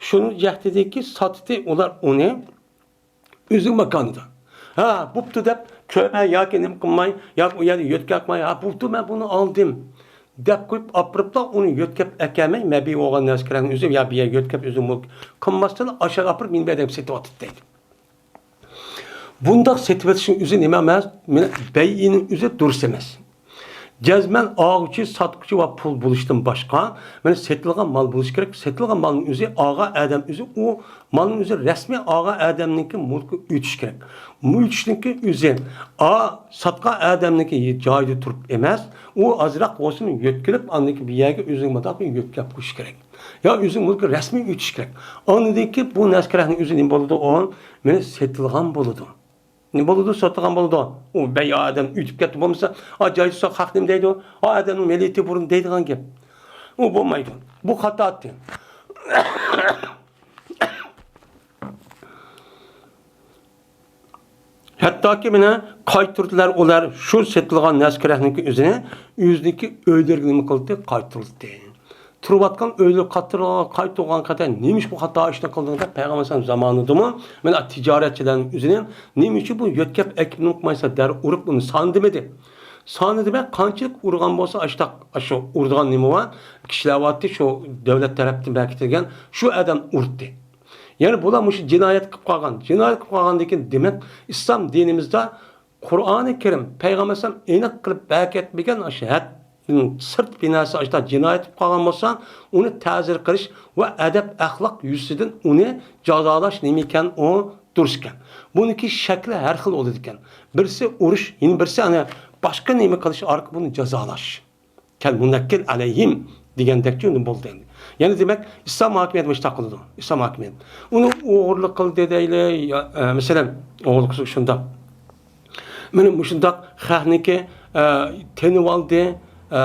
شۇنىڭ جەھىتىدىكى ساتتى ئۇلار ئۇنى ئۆزىنىڭ ماكانىدا. ھە، بوپتۇ دەپ، كۆرمەي ياكى نېمە قىلماي، ياكى ئۇ يەردە يۆتكەپ قىلماي، ھە، بوپتۇ، مەن بۇنى ئالدىم، دەپ قويۇپ، ئاپىرىپلا ئۇنى يۆتكەپ ئەكەلمەي، مەبىي بولغان نەرسە كېرەكنى ئۆزى يا بىر يەرگە يۆتكەپ، ئۆزى مۈلك قىلماستىن، ئاشۇ ئاپىرىپ، مېنى بۇ يەردە سېتىۋاتىدۇ دەيدۇ. بۇنداق سېتىۋېتىشنىڭ ئۆزى نېمە ئەمەس؟ مېنىڭ بەيئىنىڭ ئۆزى دۇرۇس ئەمەس. جەزمەن ئالغۇچى، ساتقۇچى ۋە پۇل بولۇشتىن باشقا، مانا سېتىلغان مال بولۇشى كېرەك. سېتىلغان مالنىڭ ئۆزى ئالغان ئادەم ئۆزى، ئۇ مالنىڭ ئۆزى رەسمىي ئالغان ئادەمنىڭكى مۈلكىگە ئۆتۈشى كېرەك. بۇ ئۆتۈشنىڭكى ئۆزى، ئا، ساتقان ئادەمنىڭكى جايىدا تۇرۇپ ئەمەس، ئۇ ئازراق بولسىمۇ يۆتكىلىپ، ئاندىن كېيىن بىر يەرگە ئۆزىنىڭ مۇنداق بىر يۆتكەپ قويۇشى كېرەك. يا ئۆزىنىڭ مۈلكىگە رەسمىي ئۆتۈشى كېرەك. ئاندىن كېيىن بۇ نەرسە كېرەكنىڭ ئۆزى نېمە بولىدۇ؟ ئۇ مانا سېتىلغان بولىدۇ. نېمە بولىدۇ؟ ساتىدىغان بولىدۇ. ئۇ بەي ئادەم ئۆتۈپ كەتتى بولمىسا، ئا، جاي تۇتسا خەق نېمە دەيدۇ؟ ئا، ئادەمنىڭ مېلىتى بۇرۇن دەيدىغان گەپ. ئۇ بولمايدۇ. بۇ خاتا ئەتتى. ھەتتاكى مانا قايتۇردىلار ئۇلار شۇ سېتىلغان نەرسە كېرەكنىڭكى ئۆزىنى، ئۆزىنىڭكى ئۆيلىرىگە نېمە قىلدى؟ قايتۇردى. تۇرۇۋاتقان ئۆيلىرى قاتتىرىغان، قايتۇرغان قەدەر نېمىش بۇ خاتا ئىشنى قىلدىڭ دەپ پەيغەمبەر ئەلەيھىسسالام زامانىدىمۇ مانا تىجارەتچىلەرنىڭ ئۆزىنى نېمە ئۈچۈن بۇ يۆتكەپ ئەكىپ نېمە قىلمايسەن دەررۇ ئۇرۇپ ئۇنى ساندىمىدى. ساندىدى ۋە قانچىلىك ئۇرغان بولسا ئاشتاق، شۇ ئۇرىدىغان نېمە بار؟ كىشىلەر بارتى، شۇ دۆلەت تەرەپتىن بەركىتىلگەن شۇ ئادەم ئۇردى. يەنى بۇلار مۇشۇ جىنايەت قىلىپ قالغان. جىنايەت قىلىپ قالغاندىن كېيىن دېمەك ئىسلام دىنىمىزدا قۇرئانى كەرىم، پەيغەمبەر ئەلەيھىسسالام ئېنىق قىلىپ بەركەتمىگەن ئاشۇ ھەددىن سىرت بىر نەرسە ئاشۇنداق جىنايەت قىلىپ قالغان بولسا، ئۇنى تەزىر قىلىش ۋە ئەدەپ ئەخلاق يۈزىسىدىن ئۇنى جازالاش نېمە ئىكەن، ئۇ دۇرۇس ئىكەن. بۇنىڭكى شەكلى ھەر خىل بولىدىكەن. بىرسى ئۇرۇش، يەنە بىرسى ئەنە باشقا نېمە قىلىش ئارقىلىق بۇنى جازالاش. كەل مۇنەككىل ئەلەيھىم دېگەندەكچە ئۇنى بولدى ئەمدى. يەنى دېمەك، ئىسلام ھاكىمىيەت مۇشۇنداق قىلىدۇ. ئىسلام ھاكىمىيەت. ئۇنى ئوغرىلىق قىلدى دەيلى، يا، ئە، مەسىلەن، ئوغرىلىق قىلسا شۇنداق. مانا مۇشۇنداق خەقنىڭكى، ئە، تېنىۋالدى، ئە،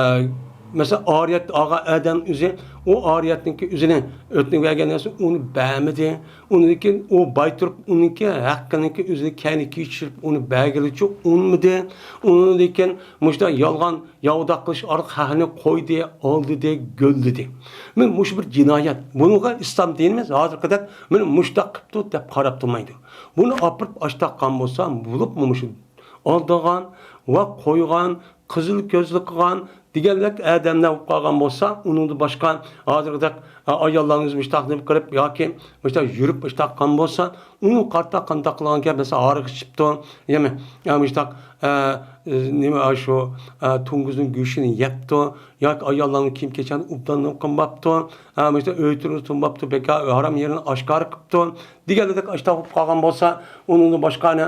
مەسىلەن، ئارىيەت ئالغان ئادەم ئۆزى، ئۇ ئارىيەتنىڭكى ئۆزىنى ئۆتنە بەرگەن نەرسە ئۇنى بەرمىدى. ئۇنىڭدىن كېيىن ئۇ باي تۇرۇپ، ئۇنىڭكى ھەققىنىڭكى ئۆزىنى كەينىگە كېچىرىپ، ئۇنى بەرگىلىچۇ ئۇنىمىدى. ئۇنىڭدىن كېيىن مۇشۇنداق يالغان ياۋىداق قىلىش ئارقىلىق خەقنى قويدى، ئالدىدى، گۆللىدى. مانا مۇشۇ بىر جىنايەت. بۇنىڭغا ئىسلام دىنىمىز ھازىرقىدەك مانا مۇشۇنداق قىپتۇ دەپ قاراپ تۇرمايدۇ. بۇنى ئاپىرىپ ئاشتاق قىلغان بولسا، بولۇپمۇ مۇشۇ ئالدىغان ۋە قويغان، قىزىل كۆزلۈك قىلغان دېگەندەك ئادەملەر بولۇپ قالغان بولسا، ئۇنىڭدىن باشقا ھازىرقىدەك، ئا، ئاياللارنى ئۆزى مۇشتاق نېمە قىلىپ ياكى مۇشتاق يۈرۈپ مۇشتاق قىلغان بولسا، ئۇنىڭغا قارىتا قانداق قىلغان گەپ، مەسىلەن، ھارىغا ئىچىپتۇ، يەنى، يا مۇشتاق، ئە، نېمە، شۇ، ئە، توڭگۇزنىڭ گۆشىنى يەپتۇ، ياكى ئاياللارنىڭ كىيىم-كېچەكنى ئوبدان قىلماپتۇ، ئە، مۇشتاق ئۆي-تۈرىنى تۇنماپتۇ، بىكار ھارام يېرىنى ئاشكارا قىپتۇ، دېگەندەك ئاشتاق بولۇپ قالغان بولسا، ئۇنىڭدىن باشقا ئەنە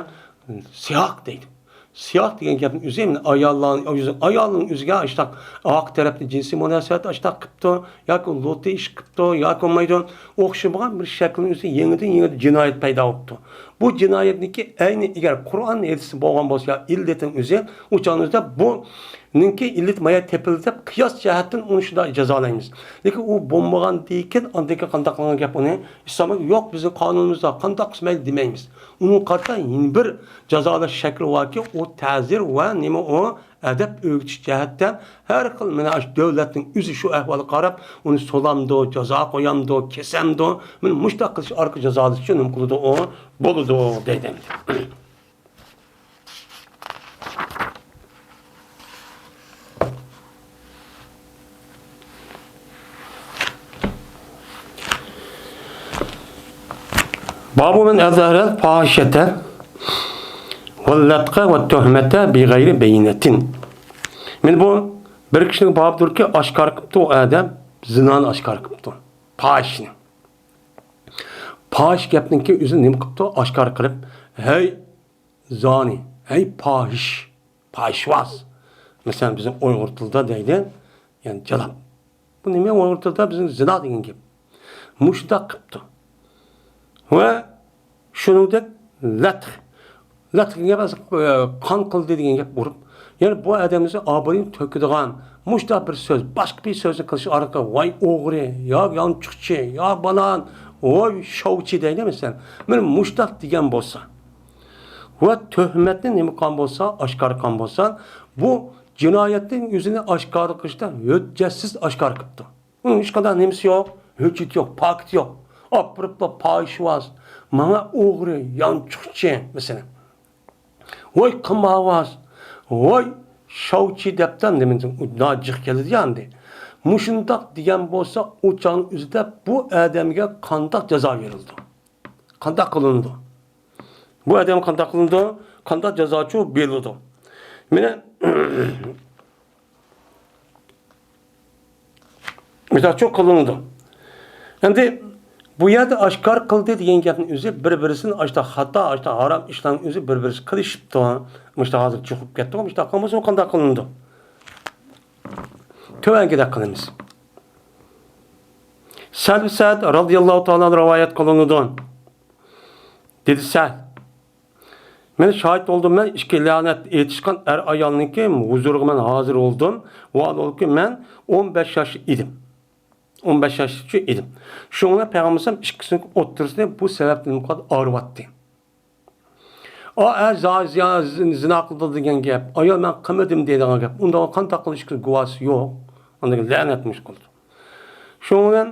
سىياق دەيدۇ. سىياق دېگەن گەپنىڭ ئۆزى، مانا، ئاياللار-، ئايالنىڭ ئۆزىگە ئاشتاق ئارقا تەرەپتىن جىنسىي مۇناسىۋەت ئاشتاق قىپتۇ، ياكى لوتى ئىش قىپتۇ، ياكى بولمايدۇ، ئوخشىمىغان بىر شەكىلنىڭ ئۆزى يېڭىدىن يېڭىدىن جىنايەت پەيدا بوپتۇ. بۇ جىنايەتنىڭكى ئەينى ئەگەر قۇرئان ھەدىسى بولغان بولسا، يا ئىللىتىنىڭ ئۆزى، ئۇ چاغنىڭدا بۇنىڭكى ئىللىتى مايا تېپىلدى دەپ قىياس جەھەتتىن ئۇنى شۇنداق جازالايمىز. لېكىن ئۇ بولمىغاندىن كېيىن، ئاندىن كېيىن قانداق قىلغان گەپ ئۇنى؟ ئىسلامدا يوق، بىزنىڭ قانۇنىمىزدا، قانداق قىلسا مەيلى دېمەيمىز. ئۇنىڭغا قارىتا يەنە بىر جازالاش شەكلى باركى، ئۇ تەزىر ۋە نېمە ئۇ ئەدەپ ئۆگىتىش جەھەتتە ھەر خىل، مانا، ئاشۇ دۆلەتنىڭ ئۆزى شۇ ئەھۋالغا قاراپ، ئۇنى سولامدۇ، جازا قويامدۇ، كېسەمدۇ، مانا مۇشۇنداق قىلىش ئارقىلىق جازالىشى نېمە قىلىدۇ، ئۇ بولىدۇ دەيدۇ. باب من أظهر الفاحشة ۋەللەتقە ۋە تۆھمەتە بىغەيرى بەينەتىن. مانا بۇ بىر كىشىنىڭ بابىدۇركى، ئاشكارا قىپتۇ ئۇ ئادەم، زىنانى ئاشكارا قىپتۇ، پاھىشىنى. پاھىش گەپنىڭكى ئۆزىنى نېمە قىپتۇ؟ ئاشكارا قىلىپ، ھەي زانى، ھەي پاھىش، پاھىشۋاز. مەسىلەن، بىزنىڭ ئۇيغۇر تىلىدا دەيدۇ، يەنى جالاپ. بۇ نېمە ئۇيغۇر تىلىدا بىزنىڭ زىنا دېگەن گەپ. مۇشۇنداق قىپتۇ. ۋە شۇنىڭدەك لەتخ. لەتخ دېگەن گەپ، ئە، قان قىلدى دېگەن گەپ ئۇرۇپ. يەنى بۇ ئادەمنى ئابرۇيىنى تۆكىدىغان مۇشۇنداق بىر سۆز، باشقا بىر سۆزنى قىلىش ئارقىلىق، ۋاي ئوغرى، يا يانچۇقچى، يا بالان، ۋاي شاۋچى دەيدۇ مەسىلەن. مانا مۇشۇنداق دېگەن بولسا. ۋە تۆھمەتنى نېمە قىلغان بولسا، ئاشكارا قىلغان بولسا، بۇ جىنايەتنىڭ ئۆزىنى ئاشكارا قىلىشتا ھۆججەتسىز ئاشكارا قىپتۇ. ئۇنىڭ ھېچقانداق نېمىسى يوق، ھۆججىتى يوق، پاكىتى يوق. ئاپىرىپلا پاھىشۋاز، ماڭا ئوغرى، يانچۇقچى، مەسىلەن. ۋاي قىمارۋاز، ۋاي شاۋچى دەپتۇ ئەمدى، مېنىڭ ناجىق كەلدى ئەمدى. مۇشۇنداق دېگەن بولسا، ئۇ چاغنىڭ ئۆزىدە بۇ ئادەمگە قانداق جازا بېرىلىدۇ؟ قانداق قىلىنىدۇ؟ بۇ ئادەم قانداق قىلىنىدۇ؟ قانداق جازاچۇ بېرىلىدۇ؟ مانا، مۇشۇنداقچۇ قىلىنىدۇ. ئەمدى بۇ يەردە ئاشكارا قىلدى دېگەن گەپنىڭ ئۆزى بىر-بىرسىنى ئاشتا خاتا، ئاشتا ھارام ئىشلارنىڭ ئۆزى بىر-بىرسى قىلىشىپتۇ. مۇشتا ھازىر چىقىپ كەتتىغۇ، مۇشتا قىلمىسا قانداق قىلىنىدۇ؟ تۆۋەنكىدەك قىلىمىز. سەھل سەئد رازىياللاھۇ تائالا ئەنھۇ رىۋايەت قىلىنىدۇ. دېدى سەھل، مەن شاھىت بولدۇم، مەن ئىككى لەنەت ئېيتىشقان ئەر ئايالنىڭكى ھۇزۇرىغا مەن ھازىر بولدۇم. ۋاھالەنكى، مەن ئون بەش ياش ئىدىم. ئون بەش ياشچە ئىدىم. شۇڭا پەيغەمبەر ئىككىسىنىڭ ئوتتۇرىسىنى بۇ سەۋەبتىن ئايرىۋەتتى. ئا، ئە، زا-، زىيا-، زىنا قىلدى دېگەن گەپ، ئايال مەن قىلمىدىم دەيدىغان گەپ. ئۇنداق قانداق قىلىش گۇۋاھىسى يوق. ئاندىن كېيىن لەنەت مۇشۇ قىلدى. شۇنىڭ بىلەن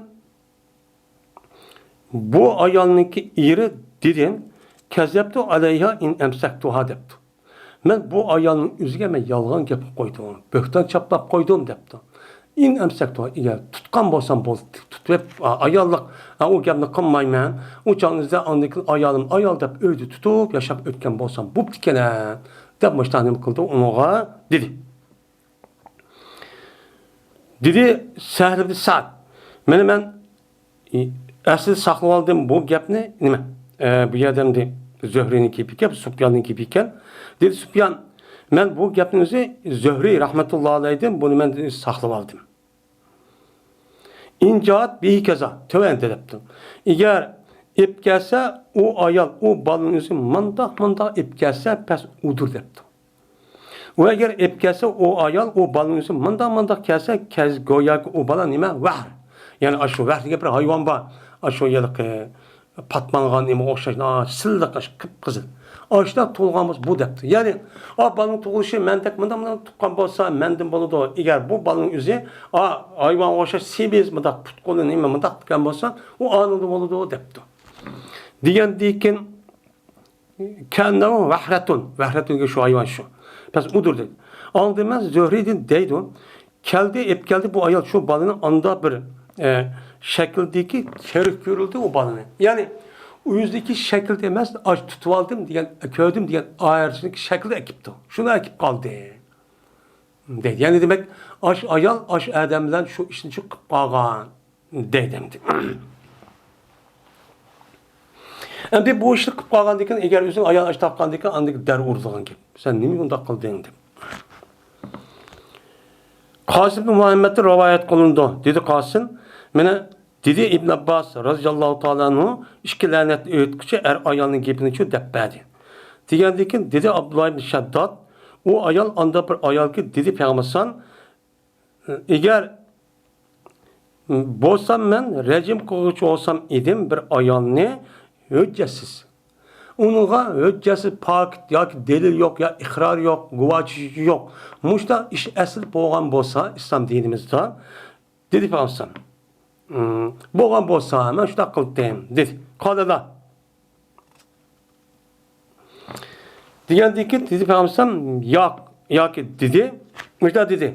بۇ ئايالنىڭكى ئېرى دېدى، كەزەپتۇ ئەلەيھا ئىن ئەمسەكتۇھا دەپتۇ. مەن بۇ ئايالنىڭ ئۆزىگە مەن يالغان گەپ قىلىپ قويدۇم، بۆھتان چاپلاپ قويدۇم دەپتۇ. ئىن ئەمسەكتۇھا، ئەگەر تۇتقان بولسام بولدى، تۇتۇپ، ئا، ئاياللىق، ئا، ئۇ گەپنى قىلمايمەن. ئۇ چاغنىڭ ئۆزىدە ئاندىن كېيىن ئايالىم ئايال دەپ ئۆيدە تۇتۇپ ياشاپ ئۆتكەن بولسام بوپتىكەن دەپ مۇشۇنداق نېمە قىلدى ئۇنىڭغا دېدى. دېدى سەھل ئىبن سەئد، مانا مەن ئەسلىدە ساقلىۋالدىم بۇ گەپنى، نېمە، ئە، بۇ يەردە ئەمدى زۆھرىنىڭ گېپى ئىكەن، سۇپياننىڭ گېپى ئىكەن. دېدى سۇپيان، مەن بۇ گەپنى ئۆزى زۆھرى رەھمەتۇللا ئەلەيھدىن بۇنى مەن ساقلىۋالدىم. ئىن جائەت بىھى كەزا، تۆۋەندە دەپتۇ. ئەگەر ئېلىپ كەلسە، ئۇ ئايال، ئۇ بالىنى ئۆزى مانداق، مانداق ئېلىپ كەلسە، پەس ئۇدۇر دەپتۇ. ئۇ ئەگەر ئېلىپ كەلسە، ئۇ ئايال، ئۇ بالىنى ئۆزى مانداق، مانداق كەلسە، كەز-، گوياكى ئۇ بالا نېمە؟ ۋەھر. يەنى ئاشۇ ۋەھر دېگەن بىر ھايۋان بار. ئاشۇ ھېلىقى پاتمانغان نېمىگە ئوخشاش، ناھايىتى سىللىق، ئاشۇ قىپقىزىل. ئاشۇنداق تۇغۇلغان بولسا بۇ دەپتۇ. يەنى، ئا، بالىنىڭ تۇغۇلۇشى مەندەك مۇنداق، مۇنداق تۇغقان بولسا، مەندىن بولىدۇ. ئەگەر بۇ بالىنىڭ ئۆزى، ئا، ھايۋانغا ئوخشاش سېمىز، مۇنداق پۇت-قولى نېمە، مۇنداق دېگەن بولسا، ئۇ ئانىڭدىن بولىدۇ دەپتۇ. دېگەندىن كېيىن، كەننەۋ ۋەھرەتۇن. ۋەھرەتۇنگە شۇ ھايۋان شۇ. پەس ئۇدۇر دېدى. ئاندىن مەن زۆھرىدىن دەيدۇ. كەلدى، ئېلىپ كەلدى بۇ ئايال شۇ بالىنى ئاندا بىر، ئە، شەكىلدىكى كېرىك كۆرۈلدى ئۇ بالىنى. يەنى ئۆزىدىكى شەكىلدە ئەمەس، ئاش تۇتۇۋالدىم دېگەن، كۆردۈم دېگەن ئايرىچىلىك شەكىلدە ئەكىپتۇ. شۇنى ئەكىپ قالدى. دەيدۇ. يەنى دېمەك، ئاش ئايال، ئاش ئادەم بىلەن شۇ ئىشنى شۇ قىپ قالغان. دەيدۇ ئەمدى. ئەمدى بۇ ئىشنى قىپ قالغاندىن كېيىن، ئەگەر ئۆزىنىڭ ئايالى ئاش تاپقاندىن كېيىن، ئاندىن كېيىن دەر ئۇرىدىغان گەپ. سەن نېمىگە ئۇنداق قىلدىڭ دەپ. قاسىم ئىبن مۇھەممەدتىن رىۋايەت قىلىنىدۇ. دېدى قاسىم، مانا دېدى ئىبن ئابباس رازىياللاھۇ تائالا ئەنھۇ ئىككى لەنەت ئېيتقۇچى ئەر ئايالنىڭ گېپىنىچۇ دەپ بەردى. دېگەندىن كېيىن دېدى ئابدۇللا ئىبن شەدداد، ئۇ ئايال ئاندا بىر ئايالكى دېدى پەيغەمبەر ئەلەيھىسسالام، ئەگەر بولسام مەن رەجىم قىلغۇچى بولسام ئىدىم بىر ئايالنى ھۆججەتسىز. ئۇنىڭغا ھۆججەتسىز پاكىت ياكى دەلىل يوق، يا ئىقرار يوق، گۇۋاھچى يوق. مۇشۇنداق ئىش ئەسلىدە بولغان بولسا ئىسلام دىنىمىزدا، دېدى پەيغەمبەر، بولغان بولسا مەن شۇنداق قىلدىم دېدى. قالىلا. دېگەندىن كېيىن دېدى پەيغەمبەر، ياق، ياكى دېدى، مۇشۇنداق دېدى.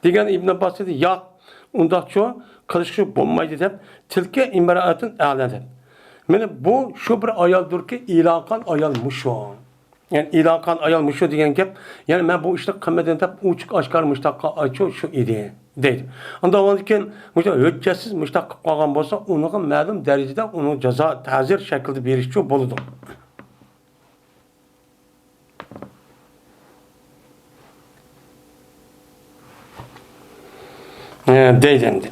دېگەن ئىبن ئابباس دېدى، ياق، ئۇنداقچۇ قىلىشقا بولمايدۇ دەپ، تىلكە ئىمرائەتۇن ئەلا دەپ. مانا بۇ شۇ بىر ئايالدۇركى، ئېلان قىلغان ئايال مۇشۇ. يەنى ئېلان قىلغان ئايال مۇشۇ دېگەن گەپ، يەنى مەن بۇ ئىشنى قىلمىدىم دەپ ئوچۇق ئاشكارا مۇشۇنداق قىلغان ئايال شۇ ئىدى، دەيدۇ. ئۇنداق بولغاندىكىن مۇشۇ ھۆججەتسىز مۇشۇنداق قىلىپ قالغان بولسا، ئۇنىڭغا مەلۇم دەرىجىدە ئۇنىڭ جازا، تەزىر شەكلىدە بېرىشچۇ بولىدۇ. ئە، دەيدۇ ئەمدى.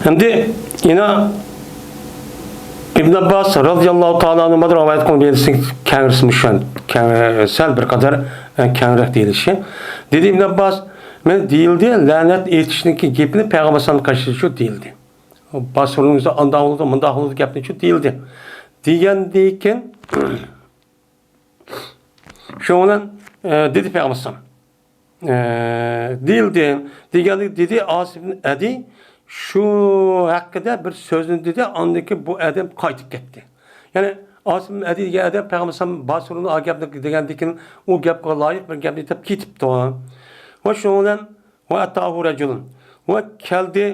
ئەمدى يەنە ئىبن ئابباس رازىياللاھۇ تائالا ئەنھۇدىن رىۋايەت قىلىنغان بىر ھەدىسنى كەڭرىسى مۇشۇ، كەڭ-، سەل بىر قەدەر، ئە، كەڭرەك دېيىلىشى. دېدى ئىبن ئابباس، مەن دېيىلدى، لەنەت ئېيتىشنىڭكى گېپىنى پەيغەمبەر ئەلەيھىسسالام قىلىشىچۇ دېيىلدى. باسۇرنىڭ ئۆزى ئانداق بولىدۇ، مۇنداق بولىدۇ گەپنىچۇ دېيىلدى. دېگەندىكىن، شۇنىڭ بىلەن، ئە، دېدى پەيغەمبەر ئەلەيھىسسالام. ئە، دېيىلدى. دېگەندىكىن دېدى، ئاسىم ئەدى شۇ ھەققىدە بىر سۆزنى دېدى، ئاندىن كېيىن بۇ ئادەم قايتىپ كەتتى. يەنى ئاسىم ئەدى دېگەن ئادەم پەيغەمبەر ئەلەيھىسسالام باسۇرنىڭ ئا گەپنى دېگەندىكىن ئۇ گەپكە لايىق بىر گەپنى دەپ كېتىپتۇ. ۋە شۇنىڭ بىلەن، ۋە ئەتاھۇ رەجۇلۇن. ۋە كەلدى.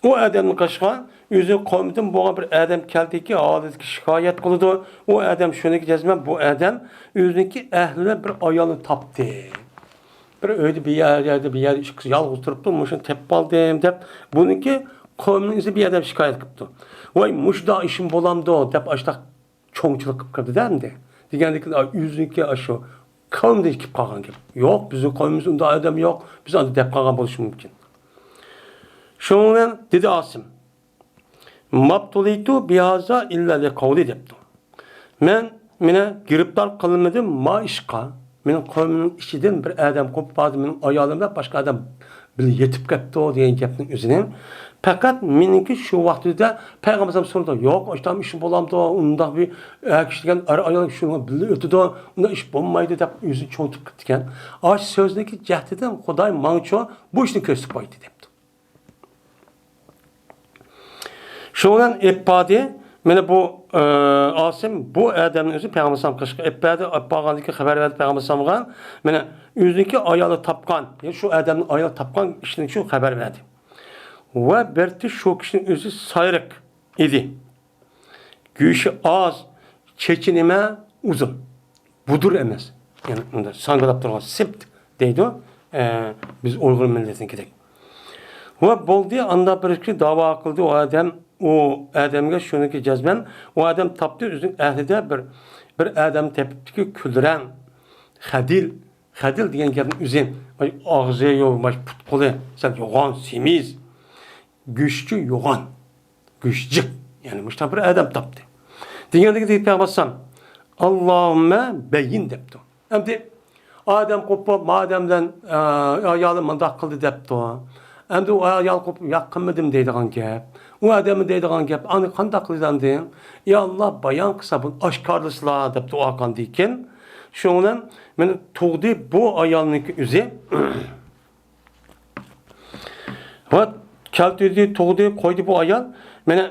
ئۇ ئادەمنىڭ قېشىغا ئۆزى قويمىدىن بولغان بىر ئادەم كەلدىكى، ھالىتىگە شىكايەت قىلىدۇ. ئۇ ئادەم شۇنىڭكى جەزمەن بۇ ئادەم ئۆزىنىڭكى ئەھلىدە بىر ئايالنى تاپتى. بىر ئۆيدە بىر يەر-، يەردە بىر يەردە ئىككىسى يالغۇز تۇرۇپتۇ، مۇشۇنى تېپىپ ئالدىم دەپ، بۇنىڭكى قوينىڭ ئىزى بىر ئادەم شىكايەت قىپتۇ. ۋاي، مۇشۇنداق ئىشىم بولامدۇ دەپ ئاشتاق چوڭچىلىق قىلىپ كىردى-دە ئەمدى. دېگەندىكىن، ئا، ئۆزىنىڭكى ئاشۇ قەۋمدىن كېلىپ قالغان گەپ. يوق، بىزنىڭ قەۋمىمىزدە ئۇنداق ئادەم يوق، بىز ئانداق دەپ قالغان بولۇشى مۇمكىن. شۇنىڭ بىلەن دېدى ئاسىم، مابتۇلىتۇ بىھازا ئىللا لىقەۋلى دەپتۇ. مەن، مېنى گىرىپتار قىلمىدىم ما ئىشقا. مېنىڭ قەۋمىمنىڭ ئىچىدىن بىر ئادەم قوپۇپ، ھازىر مېنىڭ ئايالىم بىلەن باشقا ئادەم بىللە يېتىپ كەپتۇ دېگەن گەپنىڭ ئۆزىنى. پەقەت مېنىڭكى شۇ ۋاقتىدا پەيغەمبەر ئەلەيھىسسالام سورىدى، يوق، ئاشۇنداق ئىش بولامدۇ؟ ئۇنداق بىر ئەر كىشى دېگەن ئەر ئايال شۇنىڭ بىللە ئۆتىدۇ، ئۇنداق ئىش بولمايدۇ دەپ ئۆزىنى چوڭىتىپ كېتىدىكەن. ئاشۇ سۆزنىڭكى جەھىتىدىن خۇداي ماڭىچۇ بۇ ئىشنى كۆرسىتىپ قويدى دەپتۇ. شۇنىڭ بىلەن ئېلىپ باردى. مانا بۇ، ئە، ئاسىم بۇ ئادەمنى ئۆزى پەيغەمبەر ئەلەيھىسسالام قېشىغا ئېلىپ باردى. ئېلىپ بارغاندىن كېيىن خەۋەر بەردى پەيغەمبەر ئەلەيھىسسالامغا. مانا ئۆزىنىڭكى ئايالى تاپقان، يا شۇ ئادەمنىڭ ئايالى تاپقان ئىشىنى شۇ خەۋەر بەردى. ۋە بىرتى شۇ كىشىنىڭ ئۆزى سايرىق ئىدى. گۆشى ئاز، چېچى نېمە؟ ئۇزۇن. بۇدۇر ئەمەس. يەنى ئۇنداق ساڭگىلاپ تۇرغان سىپت دەيدۇ. ئە، بىز ئۇيغۇر مىللىتىنىڭكىدەك. ۋە بولدى، ئاندا بىر كىشى داۋا قىلدى، ئۇ ئادەم، ئۇ ئادەمگە شۇنىكى جەزمەن، ئۇ ئادەم تاپتى ئۆزىنىڭ ئەھلىدە بىر، بىر ئادەم تېپىپتىكى كۈلرەڭ، خەدىل، خەدىل دېگەن گەپنىڭ ئۆزى، ئاغزى يوق، پۇت قولى سەل يوغان، سېمىز. گۆشچۇ يوغان، گۆشى جىق، يەنى مۇشۇنداق بىر ئادەم تاپتى. دېگەندىكىن دېدى پەيغەمبەر ئەلەيھىسسالام، ئاللاھۇممە بەييىن دەپتۇ. ئەمدى ئادەم قوپۇپ، مادەم بىلەن، ئە، ئايالى مۇنداق قىلدى دەپتۇ. ئەمدى ئۇ ئايال قوپۇپ، ياق، قىلمىدىم دەيدىغان گەپ. ئۇ ئادەممۇ دەيدىغان گەپ، ئانا قانداق قىلىدۇ ئەمدى؟ يا ئاللا، بايان قىلسا بۇنى، ئاشكارىلىسىلا دەپتۇ ئاقاندىكىن. شۇنىڭ بىلەن مېنى تۇغدى بۇ ئايالنىڭكى ئۆزى. ۋە كەلتۈردى، تۇغدى، قويدى بۇ ئايال. مانا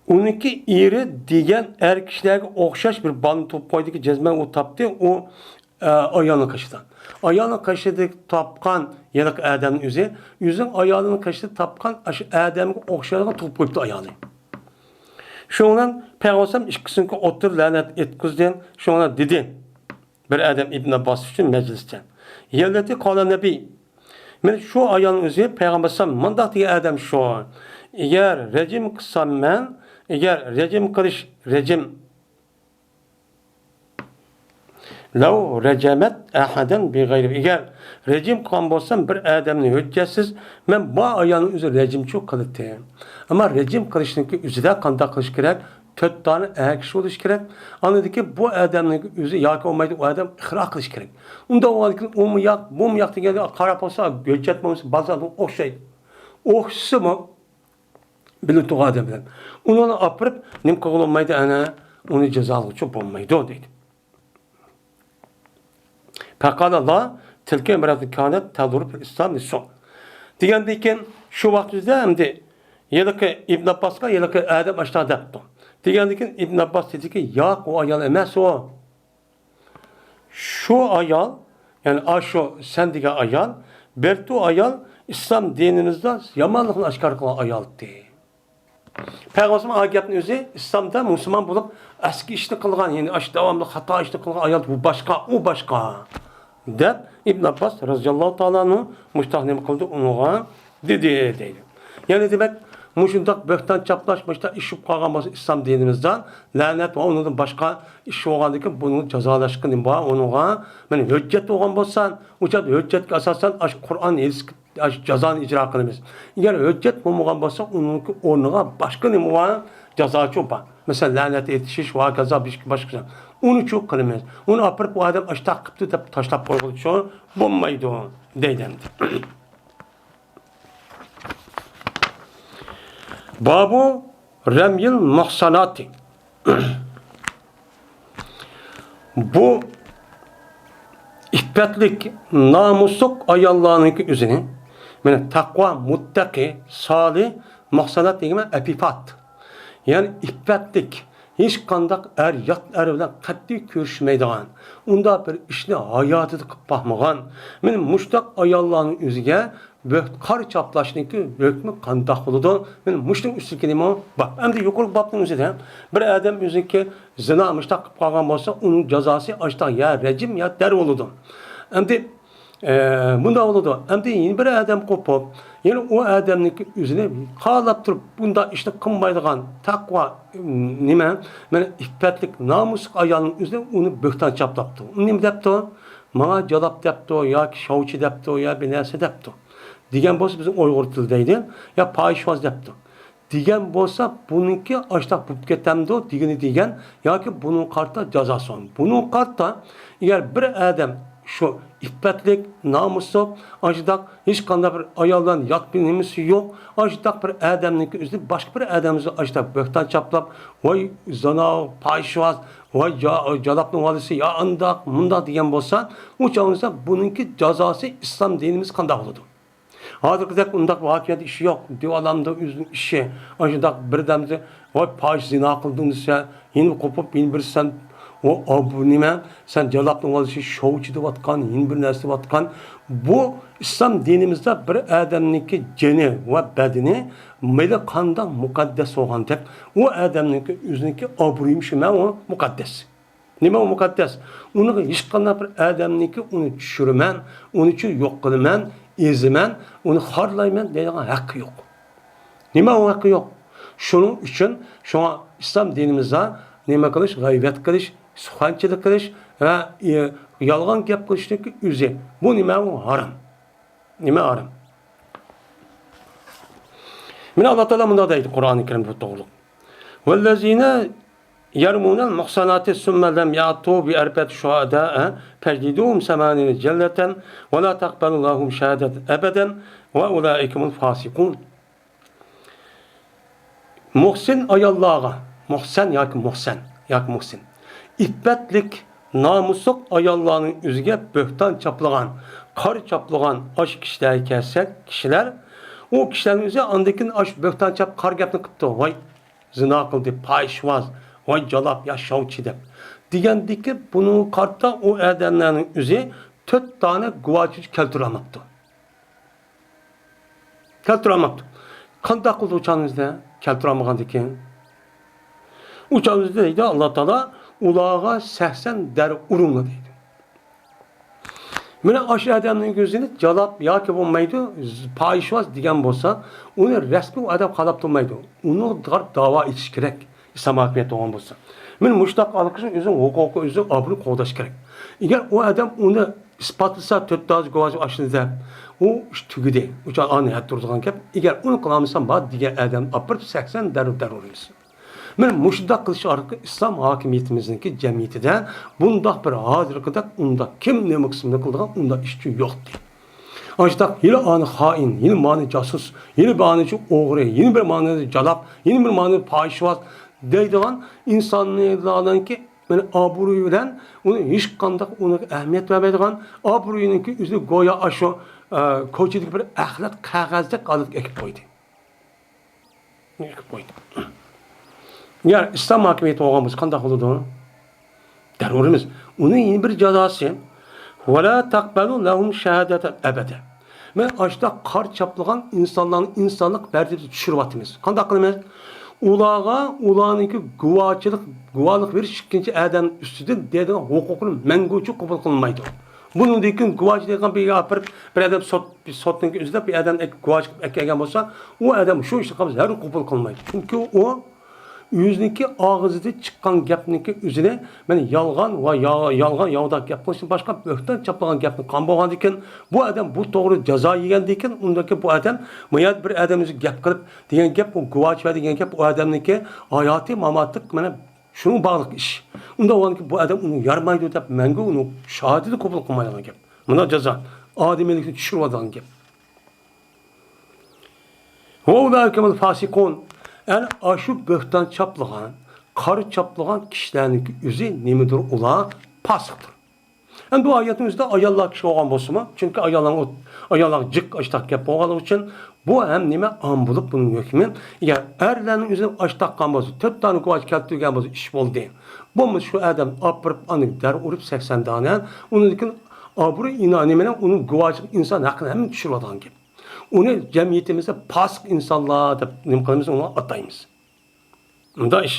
ئۇنىڭكى ئېرى دېگەن ئەر كىشىلەرگە ئوخشاش بىر بالىنى تۇغۇپ قويدىكى جەزمەن ئۇ تاپتى، ئۇ، ئە، ئايالنىڭ قېشىدا. ئايالنىڭ قېشىدا تاپقان يەنە ئادەمنىڭ ئۆزى، ئۆزىنىڭ ئايالىنىڭ قېشىدا تاپقان ئاشۇ ئادەمگە ئوخشايدىغان تۇغۇپ قويۇپتۇ ئايالى. شۇنىڭ بىلەن پەيغەمبەر ئەلەيھىسسالام ئىككىسىنىڭكى ئوتتۇرا لەنەت ئېيتقۇزدى. شۇڭا دېدى. بىر ئادەم ئىبن ئابباس ئۈچۈن مەجلىستە. يەللىتى قالە نەبىي. مانا شۇ ئايالنىڭ ئۆزى پەيغەمبەر ئەلەيھىسسالام مۇنداق دېگەن ئادەم شۇ. ئەگەر رەجىم قىلسام مەن، ئەگەر رەجىم قىلىش، رەجىم. لەۋ رەجەمەت ئەھەدەن بىغەيرى. ئەگەر رەجىم قىلغان بولسام بىر ئادەمنى ھۆججەتسىز، مەن بۇ ئايالنىڭ ئۆزى رەجىمچۇ قىلاتتى. ئەمما رەجىم قىلىشنىڭكى ئۆزىدە قانداق قىلىش كېرەك؟ تۆت دانە ئەر كىشى بولۇش كېرەك. ئاندىن كېيىن بۇ ئادەمنىڭ ئۆزى ياكى بولمايدۇ، ئۇ ئادەم ئىقرار قىلىش كېرەك. ئۇنداق بولغاندىن كېيىن ئۇمۇ ياق، بۇمۇ ياق دېگەندە قاراپ قالسا، ھۆججەت بولمىسا، بازاردا ئوخشايدۇ. ئوخشىسىمۇ، بىلىدۇ ئادەم بىلەن. ئۇنى ئاپىرىپ، نېمە قىلغىلى بولمايدۇ، ئەنە، ئۇنى جازالىغۇچى بولمايدۇ، دەيدۇ. فقال لا، تلك امرأة كانت تضرب الإسلام بالسوء. دېگەندىن كېيىن شۇ ۋاقىتتا ئەمدى ھېلىقى ئىبن ئابباسقا ھېلىقى ئادەم ئاشۇنداق دەپتۇ. دېگەندىن كېيىن ئىبن ئابباس دېدىكى، ياق، ئۇ ئايال ئەمەس ئۇ. شۇ ئايال يەنى ئاشۇ سەن دېگەن ئايال، بىر تۇ ئايال ئىسلام دىنىمىزدا يامانلىقنى ئاشكارا قىلغان ئايالتى. پەيغەمبەرمۇ ئا گەپنى ئۆزى ئىسلامدا مۇسۇلمان بولۇپ ئەسكى ئىشنى قىلغان، يەنى ئاشۇ داۋاملىق خاتا ئىشنى قىلغان ئايال بۇ باشقا، ئۇ باشقا، دەپ ئىبن ئابباس رازىياللاھۇ تائالا ئەنھۇ مۇشۇنداق نېمە قىلدى ئۇنىڭغا دېدى دەيدۇ. يەنى دېمەك، مۇشۇنداق بۆھتان چاپلاش، مۇشۇنداق ئىش بولۇپ قالغان بولسا ئىسلام دىنىمىزدا لەنەت ۋە ئۇنىڭدىن باشقا ئىش بولغاندىكىن بۇنىڭ جازالاشقا نېمە بار ئۇنىڭغا؟ مانا ھۆججەت بولغان بولسا، ئۇ چاغدا ھۆججەتكە ئاساسەن ئاشۇ قۇرئان، ھەدىس ئاشۇ جازانى ئىجرا قىلىمىز. ئەگەر ھۆججەت بولمىغان بولسا، ئۇنىڭكى ئورنىغا باشقا نېمە بار؟ جازاچۇ بار. مەسىلەن، لەنەت ئېيتىش ۋە ھاكازا باشقا. ئۇنىچۇ قىلىمىز. ئۇنى ئاپىرىپ، ئۇ ئادەم ئاشتاق قىپتۇ دەپ تاشلاپ قويغىلىچۇ بولمايدۇ، دەيدۇ ئەمدى. بابۇ رەميىل مۇھساناتى. بۇ ئىپپەتلىك، نامۇسلۇق ئاياللارنىڭكى ئۆزىنى، مانا، تەقۋا، مۇتتەقى، سالىھ، مۇھسانات دېگەن ئەپىپات. يەنى ئىپپەتلىك، ھېچقانداق ئەر، يات ئەر بىلەن قەتئىي كۆرۈشمەيدىغان، ئۇنداق بىر ئىشنى ھاياتىدا قىلىپ باقمىغان، مانا مۇشۇنداق ئاياللارنىڭ ئۆزىگە بۆھت-، قارا چاپلاشنىڭكى ھۆكمى قانداق بولىدۇ؟ مانا مۇشۇنىڭ ئۈستىدىكى نېمە بار؟ ئەمدى يۇقىرىقى بابنىڭ ئۆزىدە بىر ئادەم ئۆزىنىڭكى زىنا مۇشۇنداق قىلىپ قالغان بولسا، ئۇنىڭ جازاسى ئاشتاق يا رەجىم، يا دەر بولىدۇ. ئەمدى، ئە، بۇنداق بولىدۇ. ئەمدى يەنە بىر ئادەم قوپۇپ، يەنە ئۇ ئادەمنىڭكى ئۆزىنى خالاپ تۇرۇپ، بۇنداق ئىشنى قىلمايدىغان تەقۋا، نېمە، مانا ئىپپەتلىك، نامۇسلۇق ئايالنىڭ ئۆزىنى ئۇنى بۆھتان چاپلاپتۇ. ئۇ نېمە دەپتۇ؟ ماڭا جالاپ دەپتۇ، ياكى شاۋچى دەپتۇ، يا بىر نەرسە دەپتۇ. دېگەن بولسا بىزنىڭ ئۇيغۇر تىلى دەيدۇ، يا پاھىشۋاز دەپتۇ. دېگەن بولسا بۇنىڭكى ئاشتاق بولۇپ كېتەمدۇ دېگىنى دېگەن ياكى بۇنىڭغا قارىتا جازاسى بار. بۇنىڭغا قارىتا ئەگەر بىر ئادەم شۇ ئىپپەتلىك، نامۇسلۇق، ئاشۇنداق ھېچقانداق بىر ئايال بىلەن يات بىر نېمىسى يوق، ئاشۇنداق بىر ئادەمنىڭكى ئۆزىنى باشقا بىر ئادەم ئۆزى ئاشۇنداق بۆھتان چاپلاپ، ۋاي زانا، پاھىشۋاز، ۋاي جا-، جالاپنىڭ بالىسى، يا ئانداق، مۇنداق دېگەن بولسا، ئۇ چاغدا بۇنىڭكى جازاسى ئىسلام دىنىمىز قانداق بولىدۇ؟ ھازىرقىدەك ئۇنداق ۋاقىئەدە ئىشى يوق. دېۋالامدا ئۆزىنىڭ ئىشى. ئاشۇنداق بىردەمدە، ۋاي پاھىش زىنا قىلدىڭ دېسە، يەنە قوپۇپ، يەنە بىر سەن، ئۇ، ئۇ، بۇ نېمە؟ سەن جالاپنىڭ بالىسى شوۋچى دەۋاتقان، يەنە بىر نەرسە دەۋاتقان. بۇ ئىسلام دىنىمىزدا بىر ئادەمنىڭكى جېنى ۋە بەدىنى مەيلى قانداق مۇقەددەس بولغاندەك، ئۇ ئادەمنىڭكى ئۆزىنىڭكى ئابرۇيىمۇ شۇ مۇقەددەس. نېمە ئۇ مۇقەددەس؟ ئۇنىڭغا ھېچقانداق بىر ئادەمنىڭكى ئۇنى چۈشۈرىمەن، ئۇنىچۇ يوق قىلىمەن، ئېزىمەن، ئۇنى خارلايمەن دەيدىغان ھەققى يوق. نېمە ئۇ ھەققى يوق؟ شۇنىڭ ئۈچۈن شۇڭا ئىسلام دىنىمىزدا نېمە قىلىش؟ غەيۋەت قىلىش، سۇخەنچىلىك قىلىش ۋە، ئى، يالغان گەپ قىلىشنىڭكى ئۆزى. بۇ نېمە؟ ئۇ ھارام. نېمە ھارام؟ مانا ئاللا تائالا مۇنداق دەيدۇ قۇرئانى كەرىمدە بۇ توغرۇلۇق. والذين يرمون المحصنات ثم لم يأتوا بأربعة شهداء فاجلدوهم ثمانين جلدة ولا تقبلوا لهم شهادة أبدا وأولئك هم الفاسقون. مۇھسىن ئاياللارغا، مۇھسەن ياكى مۇھسەن ياكى مۇھسىن، ئىپپەتلىك، نامۇسلۇق ئاياللارنىڭ ئۆزىگە بۆھتان چاپلىغان، قارا چاپلىغان ئاشۇ كىشىلەرگە كەلسەك، كىشىلەر، ئۇ كىشىلەرنىڭ ئۆزى ئاندىن كېيىن ئاشۇ بۆھتان چاپ قارا گەپنى قىپتۇ، ۋاي زىنا قىلدى، پاھىشۋاز، ۋاي جالاپ، يا شاۋچى دەپ دېگەندىكى بۇنىڭغا قارىتا ئۇ ئادەملەرنىڭ ئۆزى تۆت دانە گۇۋاھچى كەلتۈرەلمەپتۇ. كەلتۈرەلمەپتۇ. قانداق قىلدى ئۇ چاغىمىزدا كەلتۈرەلمىگەندىكىن؟ ئۇ چاغىمىزدا دەيدۇ ئاللا تائالا، ئۇلارغا سەكسەن دەر ئۇرۇڭلار دەيدۇ. مانا ئاشۇ ئادەمنىڭ ئۆزىنى جالاپ ياكى بولمايدۇ، پاھىشۋاز دېگەن بولسا، ئۇنى رەسمىي ئۇ ئادەم قالاپ تۇرمايدۇ. ئۇنىڭغا داۋا ئېتىش كېرەك. ئىسلام ھاكىمىيەت بولغان بولسا. مانا مۇشۇنداق ئالقىشنىڭ ئۆزىنىڭ ھوقۇقى، ئۆزىنىڭ ئابرۇيىنى قوغداش كېرەك. ئەگەر ئۇ ئادەم ئۇنى ئىسپاتلىسا، تۆت تازا گۇۋاھچى ئاشۇنى دەپ، ئۇ ئىش تۈگىدى. ئۇ چاغ ئانى ھەددە تۇرىدىغان گەپ. ئەگەر ئۇنى قىلالمىسا، بار دېگەن ئادەمنى ئاپىرىپ سەكسەن دەر دەر ئۇرىمىز. مانا مۇشۇنداق قىلىش ئارقىلىق ئىسلام ھاكىمىيىتىمىزنىڭكى جەمئىيىتىدە بۇنداق بىر ھازىرقىدەك ئۇنداق كىم نېمە قىلسىمۇ قىلىدىغان ئۇنداق ئىشچۇ يوقتى. ئاشۇنداق يەنە ئانى خائىن، يەنە مانى جاسۇس، يەنە بىر ئانىچۇ ئوغرى، يەنە بىر مانى جالاپ، يەنە بىر مانى پاھىشۋاز دەيدىغان ئىنسانلارنىڭكى مانا ئابرۇيى بىلەن ئۇنى ھېچقانداق ئۇنىڭغا ئەھمىيەت بەرمەيدىغان، ئابرۇيىنىڭكى ئۆزىنى گويا ئاشۇ، ئە، كوچىدىكى بىر ئەخلەت قەغەزدەك ھالەتكە ئەكىپ قويدى. ئەكىپ قويدى. يا ئىسلام ھاكىمىيىتى بولغان بولسا قانداق بولىدۇ؟ دەر ئۇرىمىز. ئۇنىڭ يەنە بىر جازاسى، ولا تقبلوا لهم شهادة أبدا. مانا ئاشۇنداق قارا چاپلىغان ئىنسانلارنى ئىنسانلىق مەرتىۋىسىگە چۈشۈرۈۋاتىمىز. قانداق قىلىمىز؟ ئۇلارغا ئۇلارنىڭكى گۇۋاچىلىق، گۇۋاھلىق بېرىش ئىككىنچى ئادەم ئۈستىدىن دەيدىغان ھوقۇقىنى مەڭگۈچە قوبۇل قىلمايدۇ. بۇنىڭدىن كېيىن گۇۋاچى دەيدىغان بىر ئاپىرىپ، بىر ئادەم سوت، سوتنىڭ ئۆزىدە بىر ئادەم گۇۋاچى قىلىپ ئەكەلگەن بولسا، ئۇ ئادەم شۇ ئىشنى قىلمىسا ھەرگىز قوبۇل قىلمايدۇ. چۈنكى ئۇ ئۆزىنىڭكى ئاغزىدىن چىققان گەپنىڭكى ئۆزىنى، مەن يالغان ۋە يا-، يالغان ياۋىداق گەپ قىلىشتىن باشقا بۆھتان چاپلىغان گەپنى قىلغان بولغاندىكىن، بۇ ئادەم بۇ توغرا جازا يېگەندىكىن، ئۇندىن كېيىن بۇ ئادەم، مانا بىر ئادەم ئۆزى گەپ قىلىپ دېگەن گەپ، ئۇ گۇۋاچى بەر دېگەن گەپ، ئۇ ئادەمنىڭكى ھاياتىي ماماتلىق مانا شۇنىڭ باغلىق ئىش. ئۇنداق بولغاندىكىن بۇ ئادەم ئۇنى يارىمايدۇ دەپ مەڭگۈ ئۇنىڭ شاھادىتىنى قوبۇل قىلمايدىغان گەپ. مانا جازا. ئادىمىيلىكنى چۈشۈرۈۋالىدىغان گەپ. وأولئك هم الفاسقون. ئەنە ئاشۇ بۆھتان چاپلىغان، قارا چاپلىغان كىشىلەرنىڭكى ئۆزى نېمىدۇر؟ ئۇلار پاسىقتۇر. ئەمدى بۇ ئايەتنىڭ ئۆزىدە ئاياللار كىشى بولغان بولسىمۇ، چۈنكى ئاياللارغا ئوت-، ئاياللارغا جىق ئاشتاق گەپ بولغانلىقى ئۈچۈن، بۇ ھەم نېمە ئام بولۇپ بۇنىڭ ھۆكمى. ئەگەر ئەرلەرنىڭ ئۆزى ئاشتاق قىلغان بولسا، تۆت دانە گۇۋاھ كەلتۈرگەن بولسا، ئىش بولدى. بولمىسا شۇ ئادەم ئاپىرىپ ئاندىن دەر ئۇرۇپ سەكسەن دانە، ئۇنىڭدىن كېيىن ئابرۇي ئىنا-، نېمىنى، ئۇنىڭ گۇۋاھچىلىق ئىنسان ھەققىنى ھەممىنى چۈشۈرۈۋالىدىغان گەپ. ئۇنى جەمئىيىتىمىزدە پاسىق ئىنسانلار دەپ نېمە قىلىمىز، ئۇنى ئاتايمىز. مۇنداق ئىش.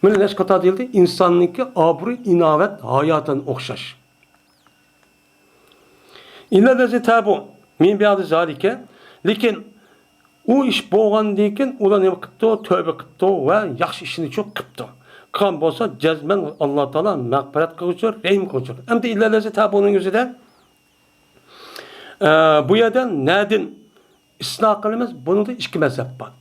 مانا نەچچە قېتىم دېيىلدى، ئىنساننىڭكى ئابرۇي، ئىناۋەت، ھاياتىغا ئوخشاش. إلا الذين تابوا من بعد ذلك. لېكىن ئۇ ئىش بولغاندىن كېيىن ئۇلار نېمە قىپتۇ؟ تۆبە قىپتۇ ۋە ياخشى ئىشنى چۇ قىپتۇ. قىلغان بولسا، جەزمەن ئاللا تائالا مەغپىرەت قىلغۇچىدۇر، رەھىم قىلغۇچىدۇر. ئەمدى إلا الذين تابوا نىڭ ئۆزىدە، ئە، بۇ يەردە نەدىن ئىستىسنا قىلىمىز، بۇنىڭدا ئىككى مەزھەپ بار.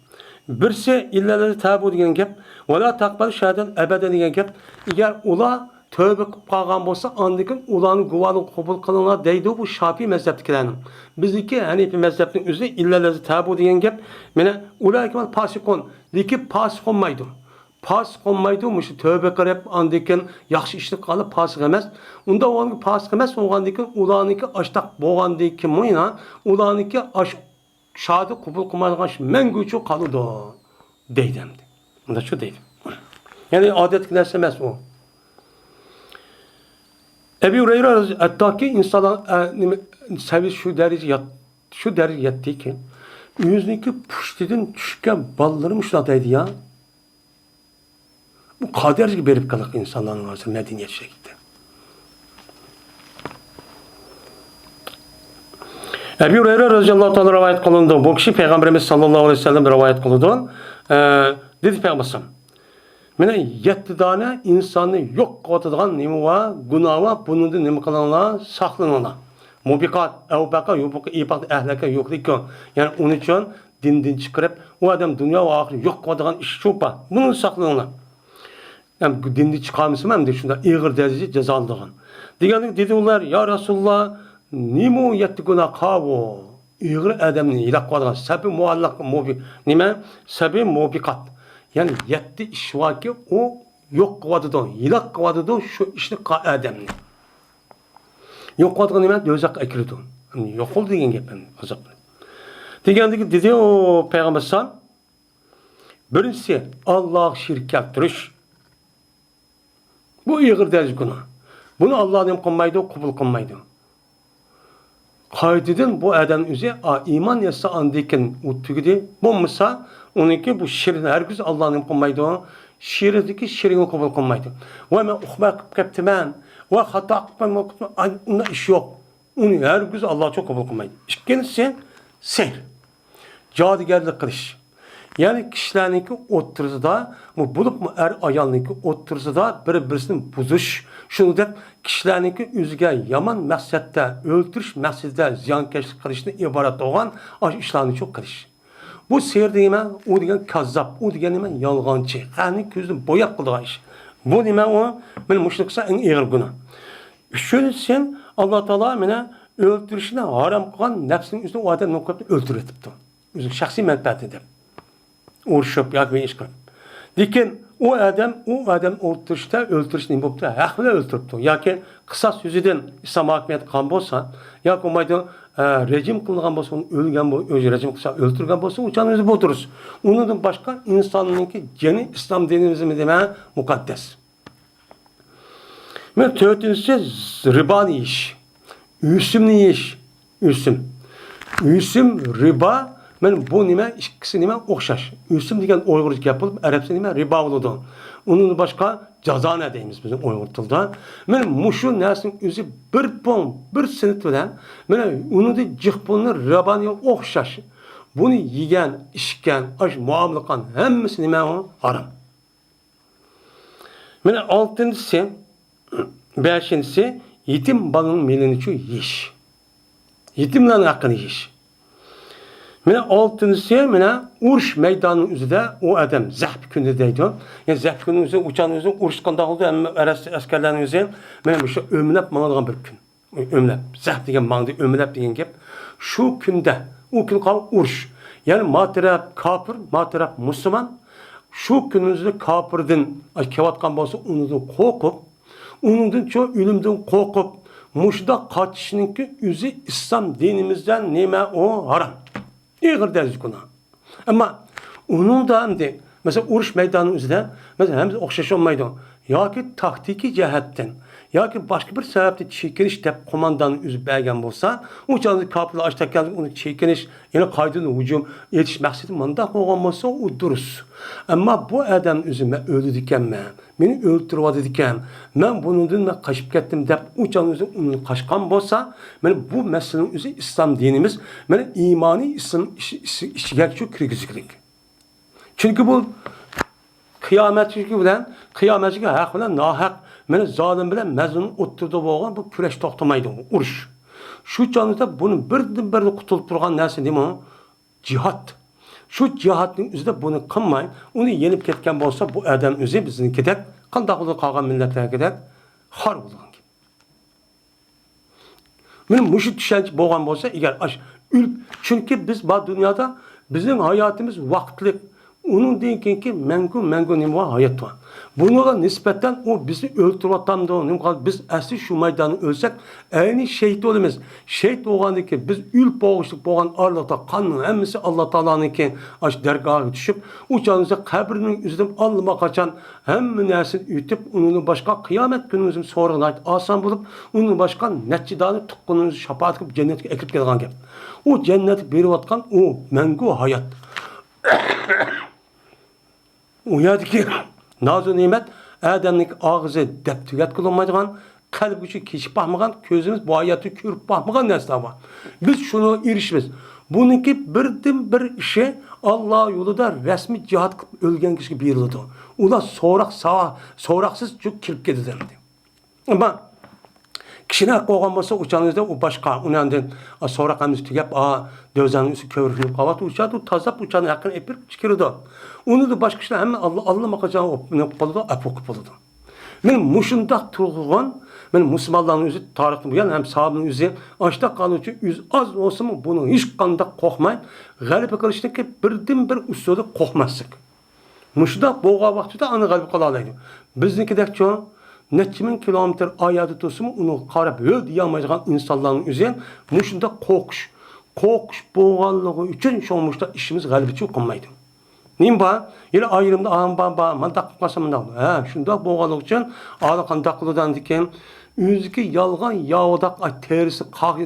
بىرسى، إلا الذين تابوا دېگەن گەپ، ولا تقبلوا شهادتهم أبدا دېگەن گەپ. ئەگەر ئۇلار تۆبە قىلىپ قالغان بولسا، ئاندىن كېيىن ئۇلارنىڭ گۇۋاھلىقى قوبۇل قىلىڭلار دەيدۇ، بۇ شافىئىي مەزھەپتىكىلەرنىڭ. بىزنىڭكى ھەنىفىي مەزھەپنىڭ ئۆزى، إلا الذين تابوا دېگەن گەپ، مانا، أولئك هم الفاسقون، لېكىن پاسىق بولمايدۇ. پاسىق بولمايدۇ، مۇشۇ تۆبە قىلىپ، ئاندىن كېيىن ياخشى ئىشنى قىلىپ پاسىق ئەمەس. ئۇنداق بولغاندا پاسىق ئەمەس بولغاندىن كېيىن، ئۇلارنىڭكى ئاشتاق بولغاندىن كېيىن، مۇينا، ئۇلارنىڭكى ئاش-، شاھادەت قوبۇل قىلمايدىغان ئىش مەڭگۈچە قالىدۇ، دەيدۇ ئەمدى. مۇنداقچۇ دەيدۇ. يەنى ئادەتتىكى نەرسە ئەمەس ئۇ. ئەبى ھۇرەيرە رازى-، ھەتتاكى ئىنسانلار، ئە، نېمە، سەۋىيەسى شۇ دەرىجە يات-، شۇ دەرىجىگە يەتتىكى، ئۆزىنىڭكى پۇشتىدىن چۈشكەن بالىلىرىمۇ شۇنداق دەيدۇ يا. بۇ قەدەرگە بېرىپ قالدۇق ئىنسانلارنىڭ ھازىر مەدەنىيەت شەكلىدە. ئەبى ھۇرەيرە رەزىياللاھۇ تائالا رىۋايەت قىلىنىدۇ. بۇ كىشى پەيغەمبىرىمىز ساللاللاھۇ ئەلەيھى ۋەسەللەم رىۋايەت قىلىدۇ. ئە، دېدى پەيغەمبەر ئەلەيھىسسالام، مانا يەتتە دانە ئىنساننى يوق قىلىۋاتىدىغان نېمە بار، گۇناھ بار، بۇنىڭدىن نېمە قىلىڭلار؟ ساقلىنىڭلار. مۇبىقات، ئەۋبەقە، يۇبۇقى، ئىباق، ئەھلەكە، يۇھلىكۇ. يەنى ئۇنى ئۈچۈن دىندىن چىقىرىپ، ئۇ ئادەم دۇنيا ۋە ئاخىرەت يوق قىلىدىغان ئىش شۇ بار. بۇنى ساقلىنىڭلار. ھەم دىندىن چىقارمىسىمۇ ئەمدى شۇنداق ئېغىر دەرىجىدە جازالىدىغان. دېگەندە دېدى ئۇلار، يا رەسۇلاللا، نېمە ئۇ يەتتە گۇناھ قاۋۇ؟ ئېغىر ئادەمنى ھالاك قىلىدىغان سەبى مۇئەللەق، مۇبى-، نېمە؟ سەبى مۇبىقات. يەنى يەتتە ئىش باركى، ئۇ يوق قىلىۋاتىدۇ، ھالاك قىلىۋاتىدۇ شۇ ئىشنى قىلغان ئادەمنى. يوق قىلىۋاتقان نېمە؟ دوزاخقا ئەكىرىدۇ. يوقىلىدۇ دېگەن گەپ ئەمدى، ئازاب. دېگەندىكى دېدى ئۇ پەيغەمبەر ئەلەيھىسسالام، بىرىنچىسى، ئاللاغا شېرىك كەلتۈرۈش. بۇ ئېغىر دەرىجە گۇناھ. بۇنى ئاللا نېمە قىلمايدۇ؟ قوبۇل قىلمايدۇ. قايتىدىن بۇ ئادەم ئۆزى، ئا، ئىمان يەتسە ئاندىن كېيىن ئۇ تۈگىدى. بولمىسا، ئۇنىڭكى بۇ شېرىكنى ھەرگىز ئاللا نېمە قىلمايدۇ؟ شېرىكتىكى شېرىكنى قوبۇل قىلمايدۇ. ۋاي، مەن ئۇقماي قىلىپ كەپتىمەن. ۋاي، خاتا قىلىپ كەپتىمەن. ئاي، ئۇنداق ئىش يوق. ئۇنى ھەرگىز ئاللا قوبۇل قىلمايدۇ. ئىككىنچىسى، سېھىر. جادۇگەرلىك قىلىش. يەنى كىشىلەرنىڭكى ئوتتۇرىسىدا، بۇ بولۇپمۇ ئەر-ئايالنىڭكى ئوتتۇرىسىدا بىر-بىرسىنى بۇزۇش، شۇنىڭدەك كىشىلەرنىڭكى ئۆزىگە يامان مەقسەتتە، ئۆلتۈرۈش مەقسىتىدە زىيانكەشلىك قىلىشتىن ئىبارەت بولغان ئاشۇ ئىشلارنى چوق قىلىش. بۇ سېھىر دېگەن نېمە؟ ئۇ دېگەن كاززاپ، ئۇ دېگەن نېمە؟ يالغانچى، خەقنىڭ كۆزىنى بوياپ قىلىدىغان ئىش. بۇ نېمە ئۇ؟ مانا مۇشۇنى قىلسا ئەڭ ئېغىر گۇناھ. ئۈچىنچىسى، ئاللا تائالا مانا ئۆلتۈرۈشنى ھارام قىلغان نەپسىنىڭ ئۆزىنى ئۇ ئادەم نوقۇپ ئۆلتۈرۈۋېتىپتۇ. ئۆزىنىڭ شەخسىي مەنپەئەتى دەپ ئۇرۇشۇپ ياكى بىر ئىش قىلىپ. لېكىن ئۇ ئادەم، ئۇ ئادەم ئولتۇرۇشتا ئۆلتۈرۈش نېمە بوپتۇ؟ ھەق بىلەن ئۆلتۈرۈپتۇ. ياكى قىساس يۈزىدىن ئىسلام ھاكىمىيەت قىلغان بولسا، ياكى بولمايدۇ، ئە، رېجىم قىلىنغان بولسا، ئۇنى ئۆلگەن بول-، ئۆزى رېجىم قىلسا، ئۆلتۈرگەن بولسا، ئۇ چاغدا ئۆزى بۇ دۇرۇس. ئۇنىڭدىن باشقا ئىنساننىڭكى جېنى ئىسلام دىنىمىزدا نېمە؟ مۇقەددەس. مانا تۆتىنچىسى، رىبانى يېيىش. ئۆسۈمنى يېيىش. ئۆسۈم. ئۆسۈم، رىبا، مانا بۇ نېمە؟ ئىككىسى نېمە؟ ئوخشاش. ئۆسۈم دېگەن ئۇيغۇرچە گەپ بولۇپ، ئەرەبچە نېمە؟ رىبا بولىدۇ. ئۇنىڭدىن باشقا جازانە دەيمىز بىزنىڭ ئۇيغۇر تىلىدا. مانا مۇشۇ نەرسىنىڭ ئۆزى بىر پوڭ، بىر سېنت بىلەن، مانا ئۇنىڭدىن جىق پۇلنى رىبانى ئوخشاش. بۇنى يېگەن، ئىچكەن، ئاش مۇئامىلە قىلغان ھەممىسى نېمە ئۇ؟ ھارام. مانا ئالتىنچىسى، بەشىنچىسى، يېتىم بالىنىڭ مېلىنىچۇ يېيىش. يېتىملەرنىڭ ھەققىنى يېيىش. مانا ئالتىنچىسى، مانا ئۇرۇش مەيدانىنىڭ ئۆزىدە ئۇ ئادەم زەھپ كۈنى دەيدۇ. يەنى زەھپ كۈنى ئۆزى، ئۇچانىڭ ئۆزى ئۇرۇش قانداق بولىدۇ؟ ھەممە ئەرەس-، ئەسكەرلەرنىڭ ئۆزى مانا مۇشۇ ئۆمىلەپ ماڭىدىغان بىر كۈن. ئۆمىلەپ، زەھپ دېگەن ماڭدى، ئۆمىلەپ دېگەن گەپ. شۇ كۈندە، ئۇ كۈن قالغان ئۇرۇش. يەنى ما تەرەپ كاپىر، ما تەرەپ مۇسۇلمان. شۇ كۈنىمىزدە كاپىردىن كېلىۋاتقان بولسا، ئۇنىڭدىن قورقۇپ، ئۇنىڭدىن چوڭ ئۆلۈمدىن قورقۇپ، مۇشۇنداق قاچىشنىڭكى ئۆزى ئىسلام دىنىمىزدە نېمە ئۇ؟ ھارام. ئېغىر دەرىجىدە گۇناھ. ئەمما ئۇنىڭدا ئەمدى، مەسىلەن، ئۇرۇش مەيدانىنىڭ ئۆزىدە، مەسىلەن، ھەممىسى ئوخشاش بولمايدۇ. ياكى تاكتىكىي جەھەتتىن، ياكى باشقا بىر سەۋەبتىن چېكىنىش دەپ قومانداننىڭ ئۆزى بەرگەن بولسا، ئۇ چاغدا كاپىرلار ئاشتاق كەلدى، ئۇنى چېكىنىش، يەنى قايتىدىن ھۇجۇم ئېتىش مەقسىتى مۇنداق بولغان بولسا، ئۇ دۇرۇس. ئەمما بۇ ئادەمنىڭ ئۆزى، مەن ئۆلىدىكەنمەن، مېنى ئۆلتۈرۈۋاتىدىكەن، مەن بۇنىڭدىن مەن قېچىپ كەتتىم دەپ ئۇ چاغدا ئۆزى ئۇنى قاچقان بولسا، مانا بۇ مەسىلىنىڭ ئۆزى ئىسلام دىنىمىز مانا ئىمانىي ئىسلام ئىچ-، ئىچ-، ئىچىگە شۇ كىرگۈزگۈلۈك. چۈنكى بۇ قىيامەتچىلىكى بىلەن، قىيامەتچىلىكى ھەق بىلەن ناھەق، مانا زالىم بىلەن مەزلۇم ئوتتۇرىدا بولغان بۇ كۈرەش توختىمايدۇ، بۇ ئۇرۇش. شۇ چاغدا بۇنى بىردىن بىر قۇتۇلدۇرغان نەرسە نېمە؟ جىھاد. شۇ جىھادنىڭ ئۆزىدە بۇنى قىلماي، ئۇنى يېنىپ كەتكەن بولسا، بۇ ئادەم ئۆزى بىزنىڭكىدەك، قانداق بولىدۇ، قالغان مىللەتلەرگىدەك خار بولىدىغان گەپ. مانا مۇشۇ چۈشەنچە بولغان بولسا، ئەگەر ئاش ئۆلۈپ، چۈنكى بىز بار دۇنيادا بىزنىڭ ھاياتىمىز ۋاقىتلىق، ئۇنىڭدىن كېيىنكى مەڭگۈ، مەڭگۈ نېمە بار؟ ھايات بار. بۇنىڭغا نىسبەتەن ئۇ بىزنى ئۆلتۈرۈۋاتامدۇ؟ نېمە قىلىدۇ؟ بىز ئەسلى شۇ مەيداندا ئۆلسەك، ئەينى شېھىت بولىمىز. شېھىت بولغاندىن كېيىن بىز ئۆلۈپ بولغۇچىلىق بولغان ئارىلىقتا قاننىڭ ھەممىسى ئاللا تائالانىڭكى ئاشۇ دەرگاھىغا چۈشۈپ، ئۇ چاغدا قەبرىنىڭ ئۆزىدىن ئاللىماقاچان ھەممە نەرسىنى ئۆتۈپ، ئۇنىڭدىن باشقا قىيامەت كۈنىمىزدە سورىقى ناھايىتى ئاسان بولۇپ، ئۇنىڭدىن باشقا نەچچە دانە تۇغقىنىمىزنى شاپائەت قىلىپ جەننەتكە ئەكىرىپ كېلىدىغان گەپ. ئۇ جەننەتكە بېرىۋاتقان ئۇ مەڭگۈ ھايات. ئۇ يەردىكى نازۇ نېمەت ئادەمنىڭ ئاغزى دەپ تۈگەتكىلى بولمايدىغان، قەلبىگىچە كېچىپ باقمىغان، كۆزىمىز بۇ ھاياتتا كۆرۈپ باقمىغان نەرسىلەر بار. بىز شۇنىڭغا ئېرىشىمىز. بۇنىڭكى بىردىن بىر ئىشى ئاللا يولىدا رەسمىي جىھاد قىلىپ ئۆلگەن كىشىگە بېرىلىدۇ. ئۇلار سوراق ساۋا-، سوراقسىز چۈ-، كىرىپ كېتىدۇ ئەمدى. ئەمما كىشىنىڭ ھەققى بولغان بولسا، ئۇ چاغنىڭ ئۆزىدە ئۇ باشقا، ئۇنى ئاندىن، ئا، سوراق ھەممىسى تۈگەپ، ئا، دۆزەخنىڭ ئۈستىگە كۆۋرۈكلىنىپ قالىۋاتىدۇ. ئۇ چاغدا ئۇ تازىلاپ، ئۇ چاغنىڭ ھەققىنى ئېلىپ بېرىپ كىرىدۇ. ئۇنىڭدىن باشقا كىشىلەر ھەممە ئاللا-، ئاللىماقاچان ئوپنىپ قالىدۇ، ئەپۇ قىلىپ بولىدۇ. مانا مۇشۇنداق تۇرغان، مانا مۇسۇلمانلارنىڭ ئۆزى تارىختىن بۇيان ھەم ساھابىنىڭ ئۆزى ئاشتاق قالغان ئۈچۈن ئۆزى ئاز بولسىمۇ بۇنىڭ ھېچقانداق قورقماي، غەلىبە قىلىشنىڭكى بىردىن بىر ئۇسۇلى قورقماسلىق. مۇشۇنداق بولغان ۋاقتىدا ئانا غەلىبە قىلالايدۇ. بىزنىڭكىدەكچۇ، نەچچە مىڭ كىلومېتىر ئاياغدا تۇرسىمۇ، ئۇنىڭغا قاراپ ھۆ دېيەلمەيدىغان ئىنسانلارنىڭ ئۆزى مۇشۇنداق قورقۇش، قورقۇش بولغانلىقى ئۈچۈن شۇڭا مۇشۇنداق ئىشىمىز غەلىبىچۇ قىلمايدۇ. نېمە بار؟ يەنە ئايرىمدا ئاڭ بار، بار، مانداق قىلىپ قالسا مۇنداق. ھە، شۇنداق بولغانلىقى ئۈچۈن ئانا قانداق قىلىدۇ ئاندىكىن؟ ئۆزىكى يالغان ياۋىداق، ئاي، تېرىسى قاق-،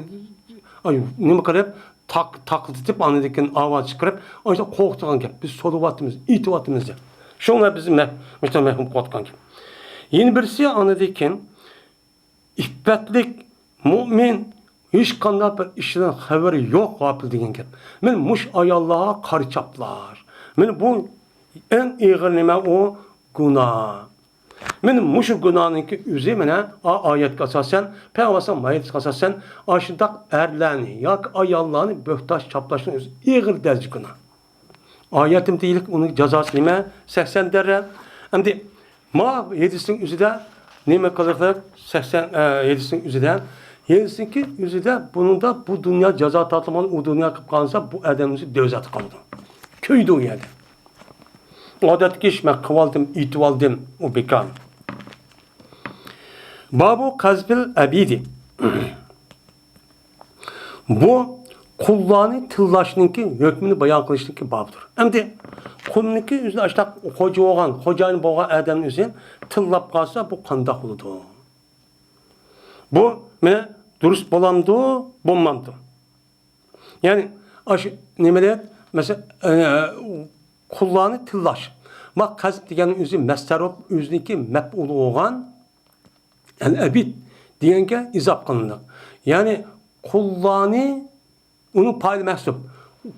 ئاي، نېمە قىلىپ، تاق-، تاقلىتىپ، ئاندىن كېيىن ئاۋاز چىقىرىپ، ئاشۇنداق قورقۇتىدىغان گەپ. بىز سولىۋاتىمىز، ئېتىۋاتىمىز دەپ. شۇڭا بىز مەھ-، مۇشۇنداق مەھرۇم قىلىۋاتقان گەپ. يەنە بىرسى ئاندىن كېيىن ئىپپەتلىك مۇئمىن ھېچقانداق بىر ئىشتىن خەۋىرى يوق غاپىل دېگەن گەپ. مانا مۇشۇ ئاياللارغا قارا چاپلاش. مانا بۇ ئەڭ ئېغىر نېمە ئۇ؟ گۇناھ. مانا مۇشۇ گۇناھنىڭكى ئۆزى مانا ئا-، ئايەتكە ئاساسەن، پەيغەمبەر ھەدىسىگە ئاساسەن، ئاشۇنداق ئەرلەرنى ياكى ئاياللارنى بۆھتان چاپلاشنىڭ ئۆزى ئېغىر دەرىجە گۇناھ. ئايەتتىن دېيىلىك ئۇنىڭ جازاسى نېمە؟ سەكسەن دەررە. ئەمدى ما ھەدىسنىڭ ئۆزىدە نېمە قىلىقلىق؟ سەكسەن، ئە، ھەدىسنىڭ ئۆزىدە، ھەدىسنىڭكى ئۆزىدە بۇنىڭدا بۇ دۇنيا جازا تارتىلمىغان، ئۇ دۇنيا قىلىپ قالسا، بۇ ئادەم ئۆزى دۆزەختە قالىدۇ. كۆيىدۇ ئۇ يەردە. ئادەتتىكى ئىش، مەن قىلىۋالدىم، ئېتىۋالدىم، ئۇ بىكار. بابۇ قەزفىل ئەبىدى. بۇ قۇللارنى تىللاشنىڭكى ھۆكمىنى بايان قىلىشنىڭكى بابىدۇر. ئەمدى قۇلنىڭكى ئۆزىنى ئاشتاق خوجا بولغان، خوجايىن بولغان ئادەمنى ئۆزى تىللاپ قالسا، بۇ قانداق بولىدۇ؟ بۇ مانا دۇرۇس بولامدۇ، بولمامدۇ؟ يەنى ئاشۇ نېمىلەر، مەسىلەن، ئە، قۇللارنى تىللاش. ما قەزب دېگەننىڭ ئۆزى مەسدەر بولۇپ، ئۆزىنىڭكى مەپئۇلى بولغان ئەل-ئەبىد دېگەنگە ئىزاپ قىلىنىدۇ. يەنى قۇللارنى، ئۇنىڭ پائىلى مەھسۇپ.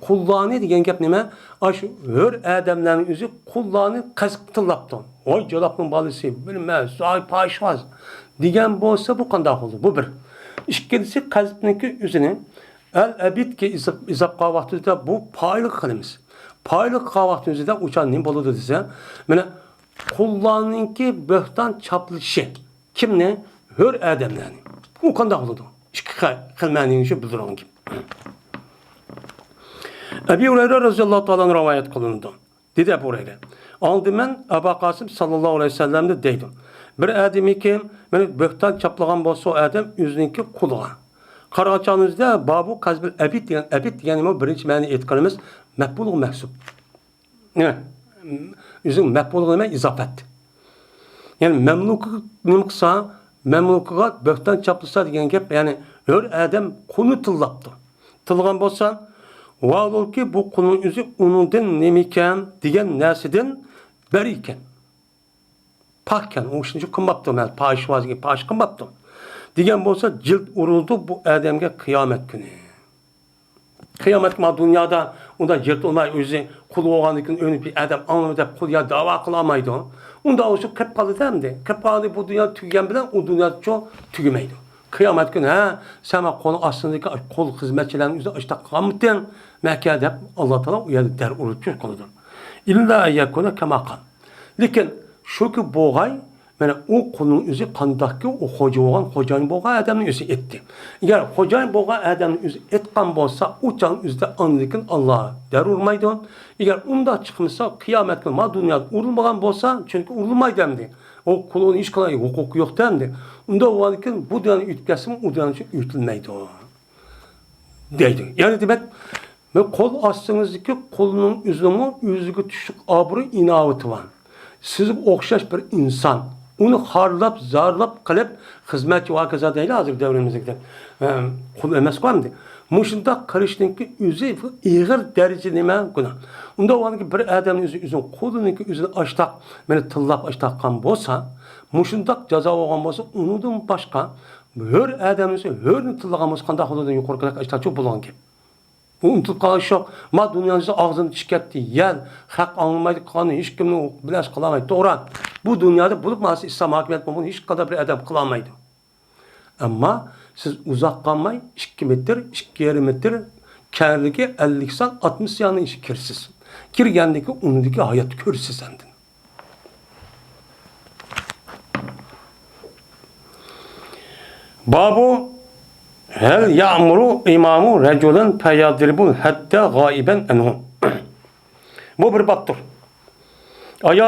قۇللارنى دېگەن گەپ نېمە؟ ئاشۇ ھۆر ئادەملەرنىڭ ئۆزى قۇللارنى قەزب تىللاپتۇ. ۋاي جالاپنىڭ بالىسى، بىلمەس، زاي پاھىشۋاز دېگەن بولسا، بۇ قانداق بولىدۇ؟ بۇ بىر. ئىككىنچىسى، قەزبنىڭكى ئۆزىنى ئەل-ئەبىدكە ئىزاپ، ئىزاپ قىلغان ۋاقتىدا بۇ پائىلغا قىلىمىز. پائىلغا قىلغان ۋاقتىمىزدا ئۇ چاغ نېمە بولىدۇ دېسە، مانا قۇللارنىڭكى بۆھتان چاپلىشى. كىمنى؟ ھۆر ئادەملەرنى. ئۇ قانداق بولىدۇ؟ ئىككى خىل، خىل مەنىنى شۇ بىلدۈرگەن گەپ. ئەبى ھۇرەيرە رەزىياللاھۇ تائالا ئەنھۇ رىۋايەت قىلىنىدۇ. دېدى ئەبۇ ھۇرەيرە، ئاڭلىدىم مەن ئەبا قاسىم ساللاللاھۇ ئەلەيھى ۋەسەللەمدىن دەيدۇ، بىر ئادەمكى مېنى بۆھتان چاپلىغان بولسا، ئۇ ئادەم ئۆزىنىڭكى قۇلىغا. قارىغان چاغىمىزدا بابۇ قەزبىل ئەبىد دېگەن، ئەبىد دېگەن نېمە؟ بىرىنچى مەنىنى ئېيتقىنىمىز مەپئۇلغا مەھسۇپ. نېمە؟ ئۆزىنىڭ مەپئۇلىغا نېمە؟ ئىزاپەت. يەنى مەملۇكىغا نېمە قىلسا، مەملۇكىغا بۆھتان چاپلىسا دېگەن گەپ، يەنى ھۆر ئادەم قۇلنى تىللاپتۇ. تىللىغان بولسا، ۋاھالۇكى بۇ قۇلنىڭ ئۆزى ئۇنىڭدىن نېمىكەن دېگەن نەرسىدىن بەر ئىكەن. پاككەن، ئۇ ئىشنى قىلماپتۇ، مەن پاھىشۋازگە پاھىش قىلماپتۇ دېگەن بولسا، جىلد ئۇرۇلىدۇ بۇ ئادەمگە قىيامەت كۈنى. قىيامەت ما دۇنيادا ئۇنداق جىلد ئۇرماي، ئۆزى قۇل بولغاندىن كېيىن ئۆلۈپ بىر ئادەم ئاڭلىما دەپ قۇل يا داۋا قىلالمايدۇ. ئۇنداق بولسا قېلىپ قالىدۇ ئەمدى. قېلىپ قالغاندا بۇ دۇنيا تۈگىگەن بىلەن ئۇ دۇنياچۇ تۈگىمەيدۇ. قىيامەت كۈنى، ھە، سەن ما قول ئاستىڭدىكى قۇل خىزمەتچىلەرنى ئۆزى ئاشتاق قىلغانمىتىڭ؟ مەكە دەپ ئاللا تائالا ئۇ يەردە دەر ئۇرۇپ چۈش قىلىدۇ. ئىللا ئەن يەكۇنە كەما قال. لېكىن شۇكى بولغاي، مانا ئۇ قۇلنىڭ ئۆزى قانداقكى ئۇ خوجا بولغان، خوجايىن بولغان ئادەمنىڭ ئۆزى ئېيتتى. ئەگەر خوجايىن بولغان ئادەمنىڭ ئۆزى ئېيتقان بولسا، ئۇ چاغنىڭ ئۆزىدە ئاندىن كېيىن ئاللا دەر ئۇرمايدۇ. ئەگەر ئۇنداق چىقمىسا، قىيامەت كۈنى ما دۇنيادا ئۇرۇلمىغان بولسا، چۈنكى ئۇرۇلمايدۇ ئەمدى. ئۇ قۇل ئۇنى ھېچقانداق ھوقۇقى يوق ئەمدى. ئۇنداق بولغاندىن كېيىن بۇ دۇنيانى ئۆتۈپ كەتسىمۇ، ئۇ دۇنيانى ئۆتۈلمەيدۇ. دەيدۇ. يەنى دېمەك، بۇ قول ئاستىڭىزدىكى قۇلنىڭ ئۆزىنىڭمۇ ئۆزىگە تۇشلۇق ئابرۇي ئىناۋىتى بار. سىزگە ئوخشاش بىر ئىنسان. ئۇنى خارلاپ، زارلاپ قىلىپ، خىزمەتچى ۋاكازا دەيلى ھازىر دەۋرىمىزدىكىدەك. ئەم، قۇل ئەمەسقۇ ئەمدى. مۇشۇنداق قىلىشنىڭكى ئۆزى ئېغىر دەرىجىدە نېمە؟ گۇناھ. ئۇنداق بولغاندىكىن بىر ئادەمنىڭ ئۆزى ئۆزىنىڭ قۇلىنىڭكى ئۆزىنى ئاشتاق، مېنى تىللاپ ئاشتاق قىلغان بولسا، مۇشۇنداق جازا بولغان بولسا، ئۇنىڭدىن باشقا ھۆر ئادەمنىڭ ئۆزى ھۆرنى تىللىغان بولسا قانداق بولىدۇ؟ يۇقىرىقىدەك ئاشتاق چوپ بولغان گەپ. ئۇ ئۇنتۇپ قالغان شۇ، ما دۇنيانىڭ ئاغزىنى چىشكەتتى، يەل، خەق ئاڭلىمايدۇ، قىلغاننى ھېچكىمنى بىلەس قىلالمايدۇ. توغرا، بۇ دۇنيادا بولۇپمۇ ھازىر ئىسلام ھاكىمىيەت بولغان ھېچقانداق بىر ئادەم قىلالمايدۇ. ئەمما سىز ئۇزاق قالماي ئىككى مېتىر، ئىككى يېرىم مېتىر كەڭلىكى ئەللىك سان، ئاتمىش ساننىڭ ئىچىگە كىرىسىز. كىرگەندىكى ئۇنىڭدىكى ھاياتنى كۆرىسىز ئاندىن. بابۇ ھەل يەئمۇرۇ ئىمامۇ رەجۇلەن فەيەضرىبۇل ھەددە غائىبەن ئەنھۇ. بۇ بىر بابتۇر. ئايا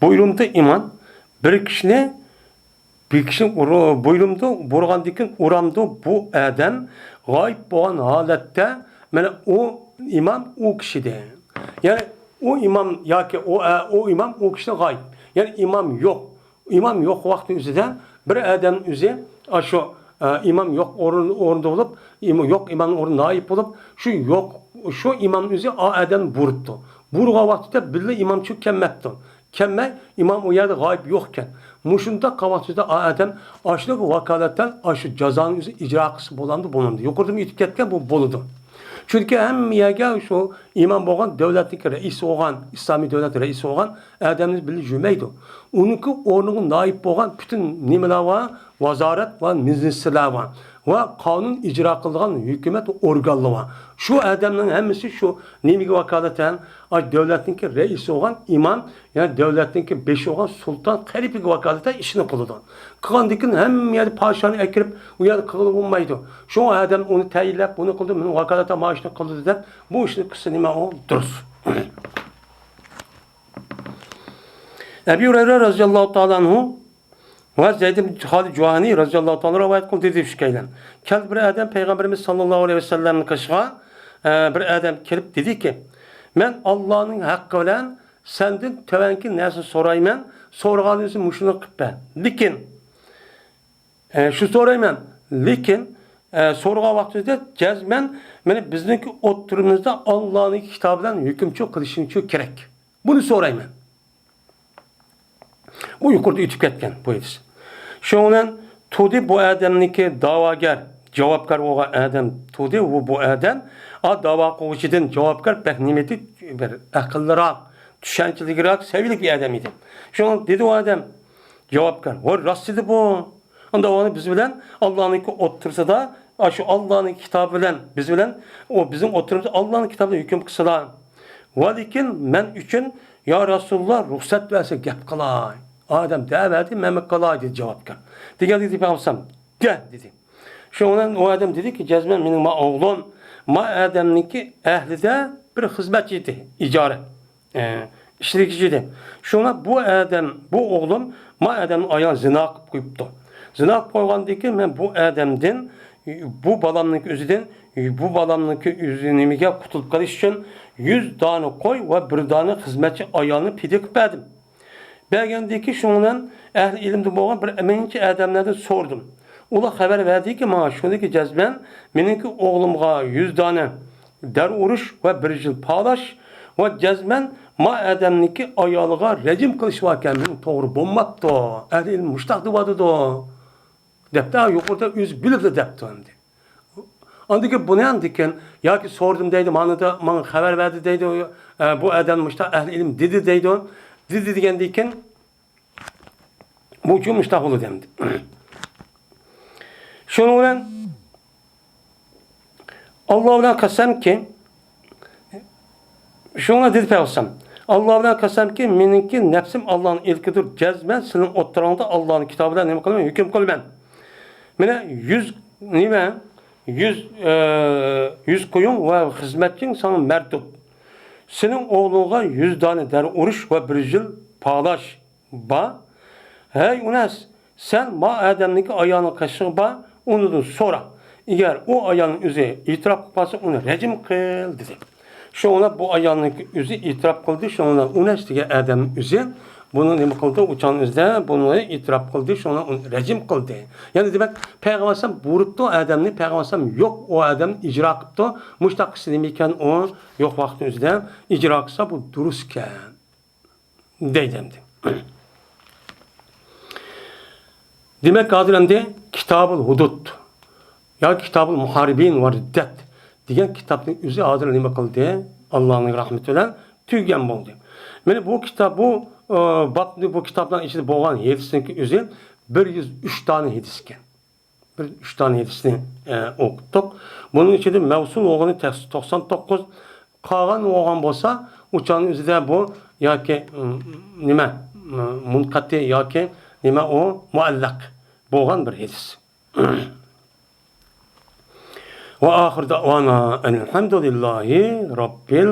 بۇيرۇمدا ئىمام بىر كىشىنى، بىر كىشىنى ئۇرۇ-، بۇيرۇمدا بۇرغاندىن كېيىن ئۇرامدۇ بۇ ئادەم غايىب بولغان ھالەتتە، مانا ئۇ ئىمام ئۇ كىشىدە. يەنى ئۇ ئىمام ياكى ئۇ، ئە، ئۇ ئىمام ئۇ كىشىدە غايىب. يەنى ئىمام يوق. ئىمام يوق ۋاقتى ئۆزىدە بىر ئادەم ئۆزى، ئاشۇ، ئە، ئىمام يوق ئورۇن، ئورنىدا بولۇپ، ئىم-، يوق ئىمامنىڭ ئورنىدا نائىب بولۇپ، شۇ يوق، شۇ ئىمام ئۆزى ئا ئادەمنى بۇرۇپتۇ. بۇرغان ۋاقتىدا بىللە ئىمام شۇ كەلمەپتۇ. كەلمەي، ئىمام ئۇ يەردە غايىب يوقكەن. مۇشۇنداق قىلغان ۋاقتىدا ئا ئادەم ئاشۇنىڭغا ۋاكالەتەن ئاشۇ جازانى ئۆزى ئىجرا قىلسا بولامدۇ؟ بولمامدۇ؟ يۇقىرىدىمۇ ئېيتىپ كەتكەن، بۇ بولىدۇ. چۈنكى ھەممە يەرگە شۇ ئىمام بولغان، دۆلەتنىڭكى رەئىسى بولغان، ئىسلامىي دۆلەت رەئىسى بولغان ئادەمنى بىللە يۈرمەيدۇ. ئۇنىڭكى ئورنىغا نائىب بولغان پۈتۈن نېمىلەر بار؟ ۋازارەت ۋە مىنىستىرلار بار ۋە قانۇن ئىجرا قىلىدىغان ھۆكۈمەت ئورگانلىرى بار. شۇ ئادەمنىڭ ھەممىسى شۇ نېمىگە ۋاكالىتەن؟ ئاشۇ دۆلەتنىڭكى رەئىسى بولغان ئىمام، يەنى دۆلەتنىڭكى بېشى بولغان سۇلتان، خەلىپىگە ۋاكالىتەن ئىشنى قىلىدۇ. قىلغاندىن كېيىن ھەممە يەردە پادىشاھنى ئەكىرىپ، ئۇ يەردە قىلغىلى بولمايدۇ. شۇڭا ئادەم ئۇنى تەيىنلەپ، بۇنى قىلدى، مېنىڭ ۋاكالىتەن مانا شۇنى قىلدى دەپ، بۇ ئىشنى قىلسا نېمە ئۇ دۇرۇس. ئەبى ھۇرەيرە رەزىياللاھۇ تائالا ئەنھۇ ۋە زەيد ئىبن خالىد جۇھانى رەزىياللاھۇ تائالا رىۋايەت قىلدى، دېدى ئىككىيلەن. كەلدى بىر ئادەم پەيغەمبىرىمىز ساللاللاھۇ ئەلەيھى ۋەسەللەمنىڭ قېشىغا، ئە، بىر ئادەم كېلىپ دېدىكى، مەن ئاللانىڭ ھەققى بىلەن سەندىن تۆۋەنكى نەرسىنى سورايمەن، سورىغانىمنى مۇشۇنى قىلىپ بەر. لېكىن، ئە، شۇ سورايمەن. لېكىن، ئە، سورىغان ۋاقتىمىزدا جەزمەن مانا بىزنىڭكى ئوتتۇرىمىزدا ئاللانىڭ كىتابى بىلەن ھۆكۈم چىقىرىشىڭ كېرەك. بۇنى سورايمەن. بۇ يۇقىرىدا ئۆتۈپ كەتكەن بۇ ھەدىس. شۇنىڭ بىلەن تۇدى بۇ ئادەمنىڭكى داۋاگەر، جاۋابكار بولغان ئادەم تۇدى، ئۇ بۇ ئادەم، ئا، داۋا قىلغۇچىدىن جاۋابكار بەك نېمە ئىدى؟ بىر ئەقىللىراق، چۈشەنچىلىكرەك، سەۋىيىلىك بىر ئادەم ئىدى. شۇڭا دېدى ئۇ ئادەم، جاۋابكار، ۋاي راست دېدى بۇ. ئۇندا ئۇنى بىز بىلەن ئاللانىڭكى ئوتتۇرىسىدا، ئاشۇ ئاللانىڭ كىتابى بىلەن بىز بىلەن، ئۇ بىزنىڭ ئوتتۇرىمىزدا ئاللانىڭ كىتابى بىلەن ھۆكۈم قىلسىلا. ۋە لېكىن مەن ئۈچۈن، يا رەسۇلۇللا، رۇخسەت بەرسە گەپ قىلاي. ئادەم دەۋەردى، مەنمۇ قىلاي دېدى جاۋابكار. دېگەندە دېدى پەيغەمبەر، دە دېدى. شۇنىڭ بىلەن ئۇ ئادەم دېدىكى، جەزمەن مېنىڭ ما ئوغلۇم، ما ئادەمنىڭكى ئەھلىدە بىر خىزمەتچى ئىدى، ئىجارە. ئە، ئىشلىگۈچى ئىدى. شۇڭا بۇ ئادەم، بۇ ئوغلۇم ما ئادەمنىڭ ئايالىنى زىنا قىلىپ قويۇپتۇ. زىنا قىلىپ قويغاندىن كېيىن مەن بۇ ئادەمدىن، بۇ بالامنىڭكى ئۆزىدىن، بۇ بالامنىڭكى ئۆزى نېمىگە قۇتۇلۇپ قېلىش ئۈچۈن يۈز دانە قوي ۋە بىر دانە خىزمەتچى ئايالنى پىدىيە قىلىپ بەردىم. بەرگەندىن كېيىن شۇنىڭ بىلەن ئەھلى ئىلىمدە بولغان بىر ئەمىنچى ئادەملەردىن سورىدىم. ئۇلار خەۋەر بەردىكى، ماڭا شۇنىڭكى جەزمەن مېنىڭكى ئوغلۇمغا يۈز دانە دەر ئۇرۇش ۋە بىر يىل پالاش ۋە جەزمەن ما ئادەمنىڭكى ئايالىغا رەجىم قىلىش باركەن، مېنىڭ توغرا بولماپتۇ. ئەھلى ئىلىم مۇشتاق دېۋاتىدۇ، دەپتۇ. يۇقىرىدا ئۆزى بىلىپلا دەپتۇ ئەمدى. ئاندىن كېيىن بۇنى ئاندىن كېيىن ياكى سورىدىم دەيدۇ، مانا ماڭا خەۋەر بەردى دەيدۇ، ئە، بۇ ئادەم مۇشتاق ئەھلى ئىلىم دېدى دەيدۇ. دېدى دېگەندىن كېيىن بۇ جۈملە مۇشتاق بولىدۇ ئەمدى. شۇنىڭ بىلەن ئاللا بىلەن قەسەمكى، شۇڭا دېدى پەيغەمبەر، ئاللا بىلەن قەسەمكى، مېنىڭكى نەپسىم ئاللانىڭ ئىلكىدۇر، جەزمەن سېنىڭ ئوتتۇراڭدا ئاللانىڭ كىتابى بىلەن نېمە قىلىمەن؟ ھۆكۈم قىلىمەن. مانا يۈز نېمە؟ يۈز، ئە، يۈز قويۇڭ ۋە خىزمەتچىڭ ساڭا مەردۇت. سېنىڭ ئوغلۇڭغا يۈز دانە دەر ئۇرۇش ۋە بىر يىل پالاش بار. ھەي ئۇناس، سەن ما ئادەمنىڭكى ئايالىنىڭ قېشىغا بار، ئۇنىڭدىن سورا. ئەگەر ئۇ ئايالنىڭ ئۆزى ئېتىراپ قىلىپ قالسا، ئۇنى رەجىم قىل، دېدى. شۇڭا بۇ ئايالنىڭكى ئۆزى ئېتىراپ قىلدى، شۇڭا ئۇناس دېگەن ئادەمنىڭ ئۆزى بۇنى نېمە قىلدى؟ ئۇچان ئىزدە بۇنى ئېتىراپ قىلدى، شۇڭا ئۇنى رەجىم قىلدى. يەنى دېمەك، پەيغەمبەر ئەلەيھىسسالام بۇيرۇپتۇ ئادەمنى، پەيغەمبەر ئەلەيھىسسالام يوق ئۇ ئادەمنى ئىجرا قىپتۇ. مۇشتاق قىلسا نېمە ئىكەن ئۇ؟ يوق ۋاقىتنىڭ ئۆزىدە ئىجرا قىلسا بۇ دۇرۇس ئىكەن. دەيدۇ ئەمدى. دېمەك، ھازىر ئەمدى كىتابۇل ھۇدۇد ياكى كىتابۇل مۇھارىبىن ۋە رىددەت دېگەن كىتابنىڭ ئۆزى ھازىر نېمە قىلدى؟ ئاللانىڭ رەھمىتى بىلەن تۈگىگەن بولدى. مانا بۇ كىتاب، بۇ، ئە، بابنى، بۇ كىتابنىڭ ئىچىدە بولغان ھەدىسنىڭكى ئۆزى بىر يۈز ئۈچ دانە ھەدىس ئىكەن. بىر ئۈچ دانە ھەدىسنى، ئە، ئوقۇتتۇق. بۇنىڭ ئىچىدە مەۋسۇل بولغىنى تەس-، توقسان توققۇز، قالغان بولغان بولسا، ئۇ چاغنىڭ ئۆزىدە بۇ ياكى، ئىم، نېمە، ئىم، مۇنقەتى ياكى نېمە ئۇ مۇئەللەق بولغان بىر ھەدىس. ۋە ئاخىر دەئۋانا ئەنىلھەمدۇلىللاھى رەببىل